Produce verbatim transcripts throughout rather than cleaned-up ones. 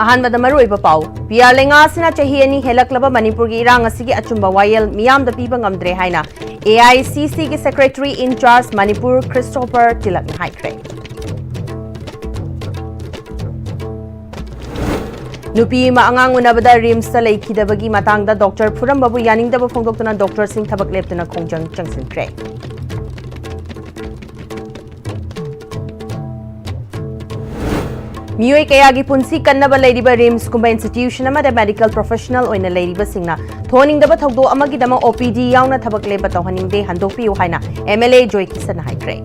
ꯑꯍꯥꯟꯕꯗ ꯃꯔꯨꯑꯣꯏꯕ ꯄꯥꯎ꯫ ꯄꯤ ꯑꯥꯔ ꯂꯩꯉꯥꯛ ꯑꯁꯤꯅ ꯆꯍꯤ ꯑꯅꯤ ꯍꯦꯜꯂꯛꯂꯕ ꯃꯅꯤꯄꯨꯔꯒꯤ ꯏꯔꯥꯡ ꯑꯁꯤꯒꯤ ꯑꯆꯨꯝꯕ ꯋꯥꯌꯦꯜ ꯃꯤꯌꯥꯝꯗ ꯄꯤꯕ ꯉꯝꯗ꯭ꯔꯦ ꯍꯥꯏꯅ ꯑꯦ ꯑꯥꯏ ꯁꯤ ꯁꯤꯒꯤ secretary in charge Manipur Christopher ꯇꯤꯂꯛꯅ ꯍꯥꯏꯈ꯭ꯔꯦ꯫ ꯅꯨꯄꯤ ꯑꯃ ꯑꯉꯥꯡ ꯎꯅꯕꯗ ꯔꯤꯝꯁꯇ ꯂꯩꯈꯤꯗꯕꯒꯤ ꯃꯇꯥꯡꯗ ꯗꯣꯛꯇꯔ ꯐꯨꯔꯝꯕꯕꯨ ꯌꯥꯅꯤꯡꯗꯕ ꯐꯣꯡꯗꯣꯛꯇꯨꯅ ꯗꯣꯛꯇꯔꯁꯤꯡ ꯊꯕꯛ ꯂꯦꯞꯇꯨꯅ ꯈꯣꯡꯖꯪ ꯆꯪꯁꯤꯟꯈ꯭ꯔꯦ꯫ ꯃꯤꯑꯣꯏ ꯀꯌꯥꯒꯤ ꯄꯨꯟꯁꯤ ꯀꯟꯅꯕ ꯂꯩꯔꯤꯕ ꯔꯤꯝꯁꯀꯨꯝꯕ institution ꯑꯃꯗ medical professional ꯑꯣꯏꯅ ꯂꯩꯔꯤꯕꯁꯤꯡꯅ ꯊꯣꯛꯍꯟꯅꯤꯡꯗꯕ ꯊꯧꯗꯣꯛ ꯑꯃꯒꯤꯗꯃꯛ ꯑꯣ ꯄꯤ ꯗꯤ ꯌꯥꯎꯅ ꯊꯕꯛ ꯂꯦꯞꯄ ꯇꯧꯍꯟꯅꯤꯡꯗꯦ, ꯍꯟꯗꯣꯛꯄꯤꯌꯨ ꯍꯥꯏꯅ ꯑꯦꯝ ꯑꯦꯜ ꯑꯦ ꯖꯣꯏ ꯀꯤꯁꯟꯅ ꯍꯥꯏꯈ꯭ꯔꯦ꯫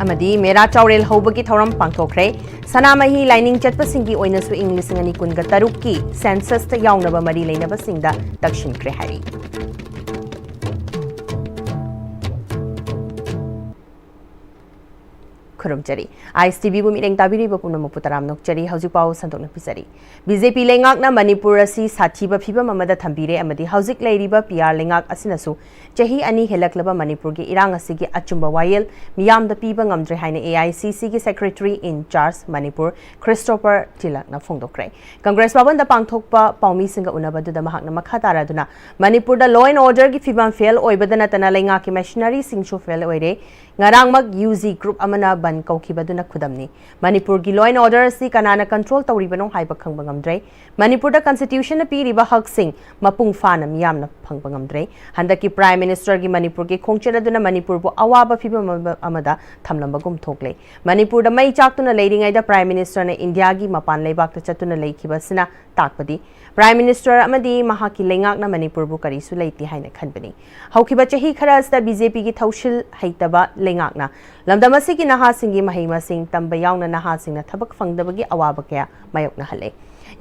ꯑꯃꯗꯤ ꯃꯦꯔꯥ ꯆꯥꯎꯔꯦꯜ ꯍꯧꯕꯒꯤ ꯊꯧꯔꯝ ꯄꯥꯡꯊꯣꯛꯈ꯭ꯔꯦ꯫ ꯁꯅꯥꯃꯍꯤ ꯂꯥꯏꯅꯤꯡ ꯆꯠꯄꯁꯤꯡꯒꯤ ꯑꯣꯏꯅꯁꯨ ꯏꯪ ꯂꯤꯁꯤꯡ ꯑꯅꯤ ꯀꯨꯟꯒ ꯇꯔꯨꯛꯀꯤ censusꯇ ꯌꯥꯎꯅꯕ ꯃꯔꯤ ꯂꯩꯅꯕꯁꯤꯡꯗ ꯇꯛꯁꯤꯟꯈ꯭ꯔꯦ ꯍꯥꯏꯔꯤ꯫ ꯈꯨꯔꯨꯝꯖꯔꯤ꯫ ꯑꯥꯏ ꯑꯦꯁ ꯇꯤ ꯚꯤꯕꯨ ꯃꯤꯠꯌꯦꯡ ꯇꯥꯕꯤꯔꯤꯕ ꯄꯨꯝꯅꯃꯛꯄꯨ ꯇꯔꯥꯝꯅ ꯑꯣꯛꯆꯔꯤ꯫ ꯍꯧꯖꯤꯛ ꯄꯥꯎ ꯁꯟꯗꯣꯛꯅ ꯄꯤꯖꯔꯤ꯫ ꯕꯤ ꯖꯦ ꯄꯤ ꯂꯩꯉꯥꯛꯅ ꯃꯅꯤꯄꯨꯔ ꯑꯁꯤ ꯁꯥꯊꯤꯕ ꯐꯤꯕꯝ ꯑꯃꯗ ꯊꯝꯕꯤꯔꯦ ꯑꯃꯗꯤ ꯍꯧꯖꯤꯛ ꯂꯩꯔꯤꯕ ꯄꯤ ꯑꯥꯔ ꯂꯩꯉꯥꯛ ꯑꯁꯤꯅꯁꯨ ꯆꯍꯤ ꯑꯅꯤ ꯍꯦꯜꯂꯛꯂꯕ ꯃꯅꯤꯄꯨꯔꯒꯤ ꯏꯔꯥꯡ ꯑꯁꯤꯒꯤ ꯑꯆꯨꯝꯕ ꯋꯥꯌꯦꯜ ꯃꯤꯌꯥꯝꯗ ꯄꯤꯕ ꯉꯝꯗ꯭ꯔꯦ ꯍꯥꯏꯅ ꯑꯦ ꯑꯥꯏ ꯁꯤ ꯁꯤꯒꯤ secretary in charge Manipur Christopher ꯇꯤꯂꯛꯅ ꯐꯣꯡꯗꯣꯛꯈ꯭ꯔꯦ꯫ ꯀꯪꯒ꯭ꯔꯦꯁ ꯚꯕꯟꯗ ꯄꯥꯡꯊꯣꯛꯄ ꯄꯥꯎꯃꯤꯁꯤꯡꯒ ꯎꯅꯕꯗꯨꯗ ꯃꯍꯥꯛꯅ ꯃꯈꯥ ꯇꯥꯔꯗꯨꯅ ꯃꯅꯤꯄꯨꯔꯗ law and orderꯒꯤ ꯐꯤꯕꯝ fail ꯑꯣꯏꯕꯗ ꯅꯠꯇꯅ ꯂꯩꯉꯥꯛꯀꯤ machineryꯁꯤꯡꯁꯨ fail ꯑꯣꯏꯔꯦ꯫ ꯉꯔꯥꯡꯃꯛ ꯌꯨ ꯖꯤ group ꯑꯃꯅ ꯕꯟꯗ ꯀꯧꯈꯤꯕꯗꯨꯅ ꯈꯨꯗꯝꯅꯤ꯫ ꯃꯅꯤꯄꯨꯔꯒꯤ law and order ꯑꯁꯤ ꯀꯅꯥꯅ control ꯇꯧꯔꯤꯕꯅꯣ ꯍꯥꯏꯕ ꯈꯪꯕ ꯉꯝꯗ꯭ꯔꯦ꯫ ꯃꯅꯤꯄꯨꯔꯗ constitutionꯅ ꯄꯤꯔꯤꯕ ꯍꯛꯁꯤꯡ ꯃꯄꯨꯡ ꯐꯥꯅ ꯃꯤꯌꯥꯝꯅ ꯐꯪꯕ ꯉꯝꯗ꯭ꯔꯦ꯫ ꯍꯟꯗꯛꯀꯤ Prime Ministerꯒꯤ ꯃꯅꯤꯄꯨꯔꯒꯤ ꯈꯣꯡꯆꯠ ꯑꯗꯨꯅ ꯃꯅꯤꯄꯨꯔꯕꯨ ꯑꯋꯥꯕ ꯐꯤꯕꯝ ꯑꯃ-, ꯑꯃꯗ ꯊꯝꯂꯝꯕꯒꯨꯝ ꯊꯣꯛꯂꯦ꯫ ꯃꯅꯤꯄꯨꯔꯗ ꯃꯩ ꯆꯥꯛꯇꯨꯅ ꯂꯩꯔꯤꯉꯩꯗ Prime Ministerꯅ ꯏꯟꯗꯤꯌꯥꯒꯤ ꯃꯄꯥꯟ ꯂꯩꯕꯥꯛꯇ ꯆꯠꯇꯨꯅ ꯂꯩꯈꯤꯕ ꯑꯁꯤꯅ ꯇꯥꯛꯄꯗꯤ Prime Minister ꯑꯃꯗꯤ ꯃꯍꯥꯛꯀꯤ ꯂꯩꯉꯥꯛꯅ ꯃꯅꯤꯄꯨꯔꯕꯨ ꯀꯔꯤꯁꯨ ꯂꯩꯇꯦ ꯍꯥꯏꯅ ꯈꯟꯕꯅꯤ꯫ ꯍꯧꯈꯤꯕ ꯆꯍꯤ ꯈꯔ ꯑꯁꯤꯗ ꯕꯤ ꯖꯦ ꯄꯤꯒꯤ ꯊꯧꯁꯤꯜ ꯍꯩꯇꯕ ꯂꯩꯉꯥꯛꯅ ꯂꯝꯗꯝ ꯑꯁꯤꯒꯤ ꯅꯍꯥꯁꯤꯡꯒꯤ ꯃꯍꯩ ꯃꯁꯤꯡ ꯇꯝꯕ ꯌꯥꯎꯅ ꯅꯍꯥꯁꯤꯡꯅ ꯊꯕꯛ ꯐꯪꯗꯕꯒꯤ ꯑꯋꯥꯕ ꯀꯌꯥ ꯃꯥꯌꯣꯛꯅꯍꯜꯂꯦ꯫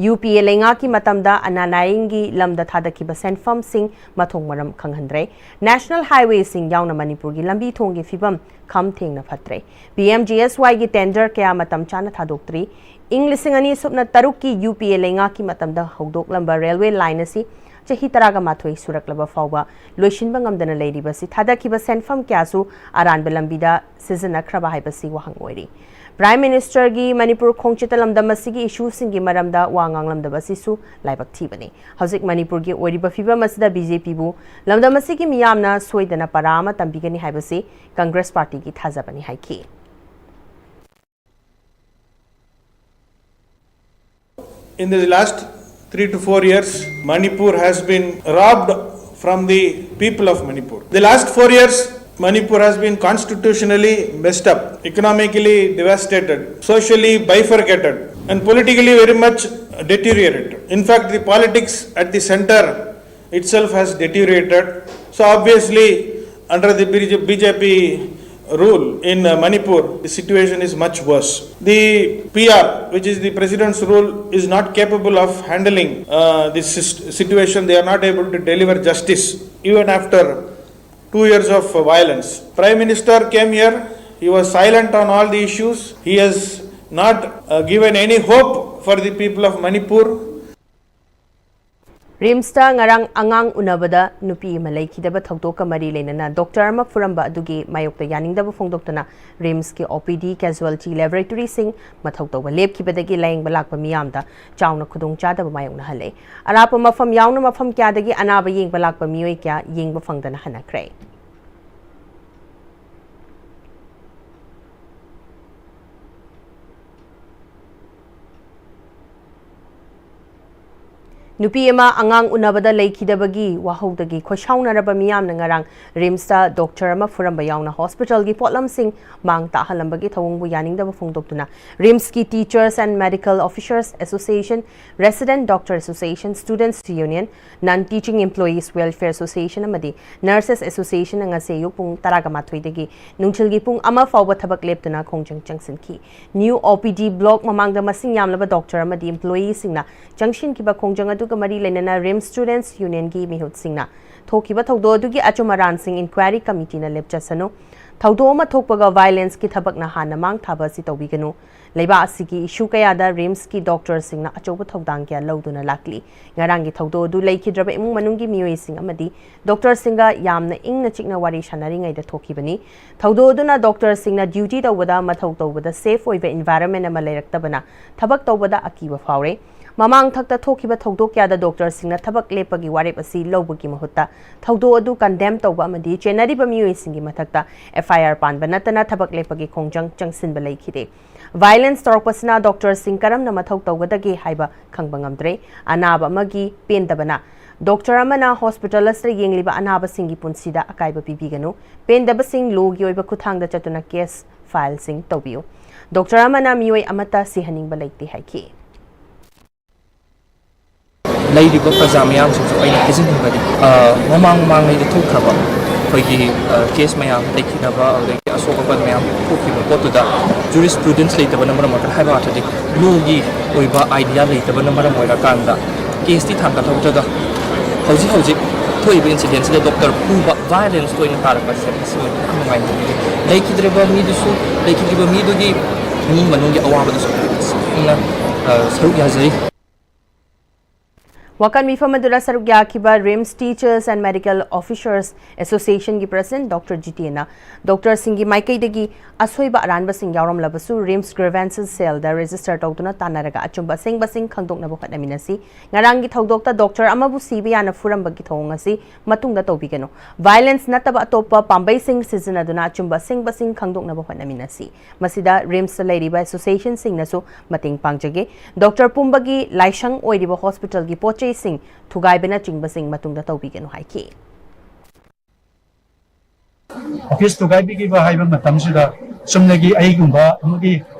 ꯌꯨ ꯄꯤ ꯑꯦ ꯂꯩꯉꯥꯛꯀꯤ ꯃꯇꯝꯗ ꯑꯅꯥ ꯂꯥꯌꯦꯡꯒꯤ ꯂꯝꯗ ꯊꯥꯗꯈꯤꯕ ꯁꯦꯟꯐꯝꯁꯤꯡ ꯃꯊꯣꯡ ꯃꯔꯝ ꯈꯪꯍꯟꯗ꯭ꯔꯦ꯫ National highwayꯁꯤꯡ ꯌꯥꯎꯅ ꯃꯅꯤꯄꯨꯔꯒꯤ ꯂꯝꯕꯤ ꯊꯣꯡꯒꯤ ꯐꯤꯕꯝ ꯈꯝ ꯊꯦꯡꯅ ꯐꯠꯇ꯭ꯔꯦ꯫ ꯄꯤ ꯑꯦꯝ ꯖꯤ ꯑꯦꯁ ꯋꯥꯏꯒꯤ tender ꯀꯌꯥ ꯃꯇꯝ ꯆꯥꯅ ꯊꯥꯗꯣꯛꯇ꯭ꯔꯤ꯫ ꯏꯪ ꯂꯤꯁꯤꯡ ꯑꯅꯤ ꯁꯨꯞꯅ ꯇꯔꯨꯛꯀꯤ ꯌꯨ ꯄꯤ ꯑꯦ ꯂꯩꯉꯥꯛꯀꯤ ꯃꯇꯝꯗ ꯍꯧꯗꯣꯛꯂꯝꯕ railway line ꯑꯁꯤ ꯆꯍꯤ ꯇꯔꯥꯒ ꯃꯥꯊꯣꯏ ꯁꯨꯔꯛꯂꯕ ꯐꯥꯎꯕ ꯂꯣꯏꯁꯤꯟꯕ ꯉꯝꯗꯅ ꯂꯩꯔꯤꯕꯁꯤ ꯊꯥꯗꯈꯤꯕ ꯁꯦꯟꯐꯝ ꯀꯌꯥꯁꯨ ꯑꯔꯥꯟꯕ ꯂꯝꯕꯤꯗ ꯁꯤꯖꯤꯟꯅꯈ꯭ꯔꯕ ꯍꯥꯏꯕꯁꯤ ꯋꯥꯍꯪ ꯑꯣꯏꯔꯤ꯫ Prime Ministerꯒꯤ ꯃꯅꯤꯄꯨꯔ ꯈꯣꯡꯆꯠꯇ ꯂꯝꯗꯝ ꯑꯁꯤꯒꯤ issueꯁꯤꯡꯒꯤ ꯃꯔꯝꯗ ꯋꯥ ꯉꯥꯡꯂꯝꯗꯕ ꯑꯁꯤꯁꯨ ꯂꯥꯏꯕꯛ ꯊꯤꯕꯅꯤ꯫ ꯍꯧꯖꯤꯛ ꯃꯅꯤꯄꯨꯔꯒꯤ ꯑꯣꯏꯔꯤꯕ ꯐꯤꯕꯝ ꯑꯁꯤꯗ BJPꯕꯨ ꯂꯝꯗꯝ ꯑꯁꯤꯒꯤ ꯃꯤꯌꯥꯝꯅ ꯁꯣꯏꯗꯅ ꯄꯔꯥ ꯑꯃ ꯇꯝꯕꯤꯒꯅꯤ ꯍꯥꯏꯕꯁꯤ ꯀꯪꯒ꯭ꯔꯦꯁ ꯄꯥꯔꯇꯤꯒꯤ ꯊꯥꯖꯕꯅꯤ ꯍꯥꯏꯈꯤ꯫ In the last three to four years, Manipur has been robbed from the people of Manipur. The last four years, Manipur has been constitutionally messed up, economically devastated, socially bifurcated, and politically very much deteriorated. In fact, the politics at the center itself has deteriorated. So obviously, under the BJP rule in uh, Manipur, the situation is much worse. The PR, which is the president's rule, is not capable of handling uh, this situation. They are not able to deliver justice even after two years of violence. Prime Minister came here, he was silent on all the issues. He has not uh, given any hope for the people of Manipur. RIMSꯇ ꯉꯔꯥꯡ ꯑꯉꯥꯡ ꯎꯅꯕꯗ ꯅꯨꯄꯤ ꯑꯃ ꯂꯩꯈꯤꯗꯕ ꯊꯧꯗꯣꯛꯀ ꯃꯔꯤ ꯂꯩꯅꯅ doctor ꯑꯃ ꯐꯨꯔꯝꯕ ꯑꯗꯨꯒꯤ ꯃꯥꯌꯣꯛꯇ ꯌꯥꯅꯤꯡꯗꯕ ꯐꯣꯡꯗꯣꯛꯇꯨꯅ RIMSꯀꯤ OPD, casualty laboratoryꯁꯤꯡ ꯃꯊꯧ ꯇꯧꯕ ꯂꯦꯞꯈꯤꯕꯗꯒꯤ ꯂꯥꯌꯦꯡꯕ ꯂꯥꯛꯄ ꯃꯤꯌꯥꯝꯗ ꯆꯥꯎꯅ ꯈꯨꯗꯣꯡꯆꯥꯗꯕ ꯃꯥꯌꯣꯛꯅꯍꯜꯂꯦ꯫ ꯑꯔꯥꯞꯄ ꯃꯐꯝ ꯌꯥꯎꯅ ꯃꯐꯝ ꯀꯌꯥꯗꯒꯤ ꯑꯅꯥꯕ ꯌꯦꯡꯕ ꯂꯥꯛꯄ ꯃꯤꯑꯣꯏ ꯀꯌꯥ ꯌꯦꯡꯕ ꯐꯪꯗꯅ ꯍꯟꯅꯈ꯭ꯔꯦ꯫ ꯅꯨꯄꯤ ꯑꯃ ꯑꯉꯥꯡ ꯎꯅꯕꯗ ꯂꯩꯈꯤꯗꯕꯒꯤ ꯋꯥꯍꯧꯗꯒꯤ ꯈꯣꯏꯁꯥꯎꯅꯔꯕ ꯃꯤꯌꯥꯝꯅ ꯉꯔꯥꯡ RIMSꯇ ꯗꯣꯛꯇꯔ ꯑꯃ ꯐꯨꯔꯝꯕ ꯌꯥꯎꯅ ꯍꯣꯁꯄꯤꯇꯥꯜꯒꯤ ꯄꯣꯠꯂꯝꯁꯤꯡ ꯃꯥꯡ ꯇꯥꯛꯍꯜꯂꯝꯕꯒꯤ ꯊꯧꯑꯣꯡꯕꯨ ꯌꯥꯅꯤꯡꯗꯕ ꯐꯣꯡꯗꯣꯛꯇꯨꯅ RIMSꯀꯤ Teachers and Medical Officers Association, Resident Doctor Association, Students Union, Non Teaching Employees Welfare Association ꯑꯃꯗꯤ Nurses Associationꯅ ꯉꯁꯤ ꯑꯌꯨꯛ ꯄꯨꯡ ꯇꯔꯥꯒ ꯃꯥꯊꯣꯏꯗꯒꯤ ꯅꯨꯡꯊꯤꯜꯒꯤ ꯄꯨꯡ ꯑꯃ ꯐꯥꯎꯕ ꯊꯕꯛ ꯂꯦꯞꯇꯨꯅ ꯈꯣꯡꯖꯪ ꯆꯪꯁꯤꯟꯈꯤ꯫ New OPD block ꯃꯃꯥꯡꯗ ꯃꯁꯤꯡ ꯌꯥꯝꯂꯕ ꯗꯣꯛꯇꯔ ꯑꯃꯗꯤ employeeꯁꯤꯡꯅ ꯆꯪꯁꯤꯟꯈꯤꯕ ꯈꯣꯡꯖꯪ ꯑꯗꯨꯒ ꯃꯔꯤ ꯂꯩꯅꯅ RIMS Students Unionꯒꯤ ꯃꯤꯍꯨꯠꯁꯤꯡꯅ ꯊꯣꯛꯈꯤꯕ ꯊꯧꯗꯣꯛ ꯑꯗꯨꯒꯤ ꯑꯆꯨꯝ ꯑꯔꯥꯟꯁꯤꯡ inquiry committeeꯅ ꯂꯦꯞꯆꯁꯅꯨ, ꯊꯧꯗꯣꯛ ꯑꯃ ꯊꯣꯛꯄꯒ violence ꯀꯤ ꯊꯕꯛꯅ ꯍꯥꯟꯅ ꯃꯥꯡ ꯊꯥꯕ ꯑꯁꯤ ꯇꯧꯕꯤꯒꯅꯨ꯫ ꯂꯩꯕꯥꯛ ꯑꯁꯤꯒꯤ issue ꯀꯌꯥꯗ RIMS ꯀꯤ doctor ꯁꯤꯡꯅ ꯑꯆꯧꯕ ꯊꯧꯗꯥꯡ ꯀꯌꯥ ꯂꯧꯗꯨꯅ ꯂꯥꯛꯂꯤ꯫ ꯉꯔꯥꯡꯒꯤ ꯊꯧꯗꯣꯛ ꯑꯗꯨ ꯂꯩꯈꯤꯗ꯭ꯔꯕ ꯏꯃꯨꯡ ꯃꯅꯨꯡꯒꯤ ꯃꯤꯑꯣꯏꯁꯤꯡ ꯑꯃꯗꯤ doctor ꯁꯤꯡꯒ ꯌꯥꯝꯅ ꯏꯪꯅ ꯆꯤꯛꯅ ꯋꯥꯔꯤ ꯁꯥꯟꯅꯔꯤꯉꯩꯗ ꯊꯣꯛꯈꯤꯕꯅꯤ꯫ ꯊꯧꯗꯣꯛ ꯑꯗꯨꯅ doctor ꯁꯤꯡꯅ duty ꯇꯧꯕꯗ, ꯃꯊꯧ ꯇꯧꯕꯗ safe ꯑꯣꯏꯕ environment ꯑꯃ ꯂꯩꯔꯛꯇꯕꯅ ꯊꯕꯛ ꯇꯧꯕꯗ ꯑꯀꯤꯕ ꯐꯥꯎꯔꯦ꯫ ꯃꯃꯥꯡ ꯊꯛꯇ ꯊꯣꯛꯈꯤꯕ ꯊꯧꯗꯣꯛ ꯀꯌꯥꯗ doctor ꯁꯤꯡꯅ ꯊꯕꯛ ꯂꯦꯞꯄꯒꯤ ꯋꯥꯔꯦꯞ ꯑꯁꯤ ꯂꯧꯕꯒꯤ ꯃꯍꯨꯠꯇ ꯊꯧꯗꯣꯛ ꯑꯗꯨ condemn ꯇꯧꯕ ꯑꯃꯗꯤ ꯆꯦꯟꯅꯔꯤꯕ ꯃꯤꯑꯣꯏꯁꯤꯡꯒꯤ ꯃꯊꯛꯇ FIR ꯄꯥꯟꯕ ꯅꯠꯇꯅ ꯊꯕꯛ ꯂꯦꯞꯄꯒꯤ ꯈꯣꯡꯖꯪ ꯆꯪꯁꯤꯟꯕ ꯂꯩꯈꯤꯗꯦ꯫ Violence ꯇꯧꯔꯛꯄꯁꯤꯅ doctor ꯁꯤꯡ ꯀꯔꯝꯅ ꯃꯊꯧ ꯇꯧꯒꯗꯒꯦ ꯍꯥꯏꯕ ꯈꯪꯕ ꯉꯝꯗ꯭ꯔꯦ꯫ ꯑꯅꯥꯕ ꯑꯃꯒꯤ ꯄꯦꯟꯗꯕꯅ doctor ꯑꯃꯅ hospital ꯑꯁꯤꯗ ꯌꯦꯡꯂꯤꯕ ꯑꯅꯥꯕꯁꯤꯡꯒꯤ ꯄꯨꯟꯁꯤꯗ ꯑꯀꯥꯏꯕ ꯄꯤꯕꯤꯒꯅꯨ꯫ ꯄꯦꯟꯗꯕꯁꯤꯡ law ꯒꯤ ꯑꯣꯏꯕ ꯈꯨꯠꯊꯥꯡꯗ ꯆꯠꯇꯨꯅ case file ꯁꯤꯡ ꯇꯧꯕꯤꯌꯨ꯫ Doctor ꯑꯃꯅ ꯃꯤꯑꯣꯏ ꯑꯃꯠꯇ ꯁꯤꯍꯟꯅꯤꯡꯕ ꯂꯩꯇꯦ ꯍꯥꯏꯈꯤ꯫ ꯂꯩꯔꯤꯕ ꯄ꯭ꯔꯖꯥ ꯃꯌꯥꯝꯁꯤꯡꯁꯨ ꯑꯩꯅ ꯍꯥꯏꯖꯅꯤꯡꯕꯗꯤ, ꯑ, ꯃꯃꯥꯡ ꯃꯃꯥꯡꯉꯩꯗ ꯊꯣꯛꯈ꯭ꯔꯕ ꯑꯩꯈꯣꯏꯒꯤ, ꯑ, case ꯃꯌꯥꯝ, ꯂꯩꯈꯤꯗꯕ, ꯑꯗꯨꯗꯒꯤ ꯑꯁꯣꯛ ꯑꯄꯟ ꯃꯌꯥꯝ ꯊꯣꯛꯈꯤꯕ ꯄꯣꯠꯇꯨꯗ jurisprudence ꯂꯩꯇꯕꯅ ꯃꯔꯝ ꯑꯣꯏꯔꯒ, ꯍꯥꯏꯕ ꯑꯥꯔꯊꯗꯤ law ꯒꯤ ꯑꯣꯏꯕ idea ꯂꯩꯇꯕꯅ ꯃꯔꯝ ꯑꯣꯏꯔꯀꯥꯟꯗ case ꯇꯤ ꯊꯥꯡꯒꯠꯍꯧꯗ꯭ꯔꯒ, ꯍꯧꯖꯤꯛ ꯍꯧꯖꯤꯛ ꯊꯣꯛꯏꯕ incident ꯁꯤꯗ doctor ꯐꯨꯕ, violence ꯇ ꯑꯣꯏꯅ ꯇꯥꯔꯛꯄꯁꯦ, ꯃꯁꯤꯃꯗꯤ ꯌꯥꯝ ꯅꯨꯡꯉꯥꯏꯇꯦ꯫ ꯂꯩꯈꯤꯗ꯭ꯔꯤꯕ ꯃꯤꯗꯨꯁꯨ, ꯂꯩꯈꯤꯗ꯭ꯔꯤꯕ ꯃꯤꯗꯨꯒꯤ ꯏꯃꯨꯡ ꯃꯅꯨꯡꯒꯤ ꯑꯋꯥꯕꯗꯨꯁꯨ ꯇꯁꯦꯡꯅ, ꯑ, ꯁꯔꯨꯛ ꯌꯥꯖꯔꯤ꯫ ꯋꯥꯀꯠ ꯃꯤꯐꯝ ꯑꯗꯨꯗ ꯁꯔꯨꯛ ꯌꯥꯈꯤꯕ RIMS Teachers and Medical Officers Association ꯒꯤ president doctor ꯖꯤꯇꯦꯟꯅ doctor ꯁꯤꯡꯒꯤ ꯃꯥꯏꯀꯩꯗꯒꯤ ꯑꯁꯣꯏꯕ ꯑꯔꯥꯟꯕꯁꯤꯡ ꯌꯥꯎꯔꯝꯂꯕꯁꯨ RIMS Grievances Cell ꯗ register ꯇꯧꯗꯨꯅ ꯇꯥꯟꯅꯔꯒ ꯑꯆꯨꯝꯕ ꯑꯁꯦꯡꯕꯁꯤꯡ ꯈꯪꯗꯣꯛꯅꯕ ꯍꯣꯠꯅꯃꯤꯟꯅꯁꯤ꯫ ꯉꯔꯥꯡꯒꯤ ꯊꯧꯗꯣꯛꯇ doctor ꯑꯃꯕꯨ ꯁꯤꯕ ꯌꯥꯅ ꯐꯨꯔꯝꯕꯒꯤ ꯊꯧꯑꯣꯡ ꯑꯁꯤ ꯃꯇꯨꯡꯗ ꯇꯧꯕꯤꯒꯅꯨ꯫ Violence ꯅꯠꯇꯕ ꯑꯇꯣꯞꯄ ꯄꯥꯝꯕꯩꯁꯤꯡ ꯁꯤꯖꯤꯟꯅꯗꯨꯅ ꯑꯆꯨꯝꯕ ꯑꯁꯦꯡꯕꯁꯤꯡ ꯈꯪꯗꯣꯛꯅꯕ ꯍꯣꯠꯅꯃꯤꯟꯅꯁꯤ꯫ ꯃꯁꯤꯗ RIMS ꯇ ꯂꯩꯔꯤꯕ association ꯁꯤꯡꯅꯁꯨ ꯃꯇꯦꯡ ꯄꯥꯡꯖꯒꯦ꯫ Doctor ꯄꯨꯝꯕꯒꯤ ꯂꯥꯏꯁꯪ ꯑꯣꯏꯔꯤꯕ hospital ꯒꯤ ꯄꯣꯠꯆꯩꯁꯤꯡ ꯊꯨꯒꯥꯏꯕꯅꯆꯤꯡꯕꯁꯤꯡ ꯃꯇꯨꯡꯗ ꯇꯧꯕꯤꯒꯅꯨ ꯍꯥꯏꯈꯤ꯫ Office ꯊꯨꯒꯥꯏꯕꯤꯈꯤꯕ ꯍꯥꯏꯕ ꯃꯇꯝꯁꯤꯗ ꯆꯨꯝꯅꯒꯤ ꯑꯩꯒꯨꯝꯕ ꯑꯃꯒꯤ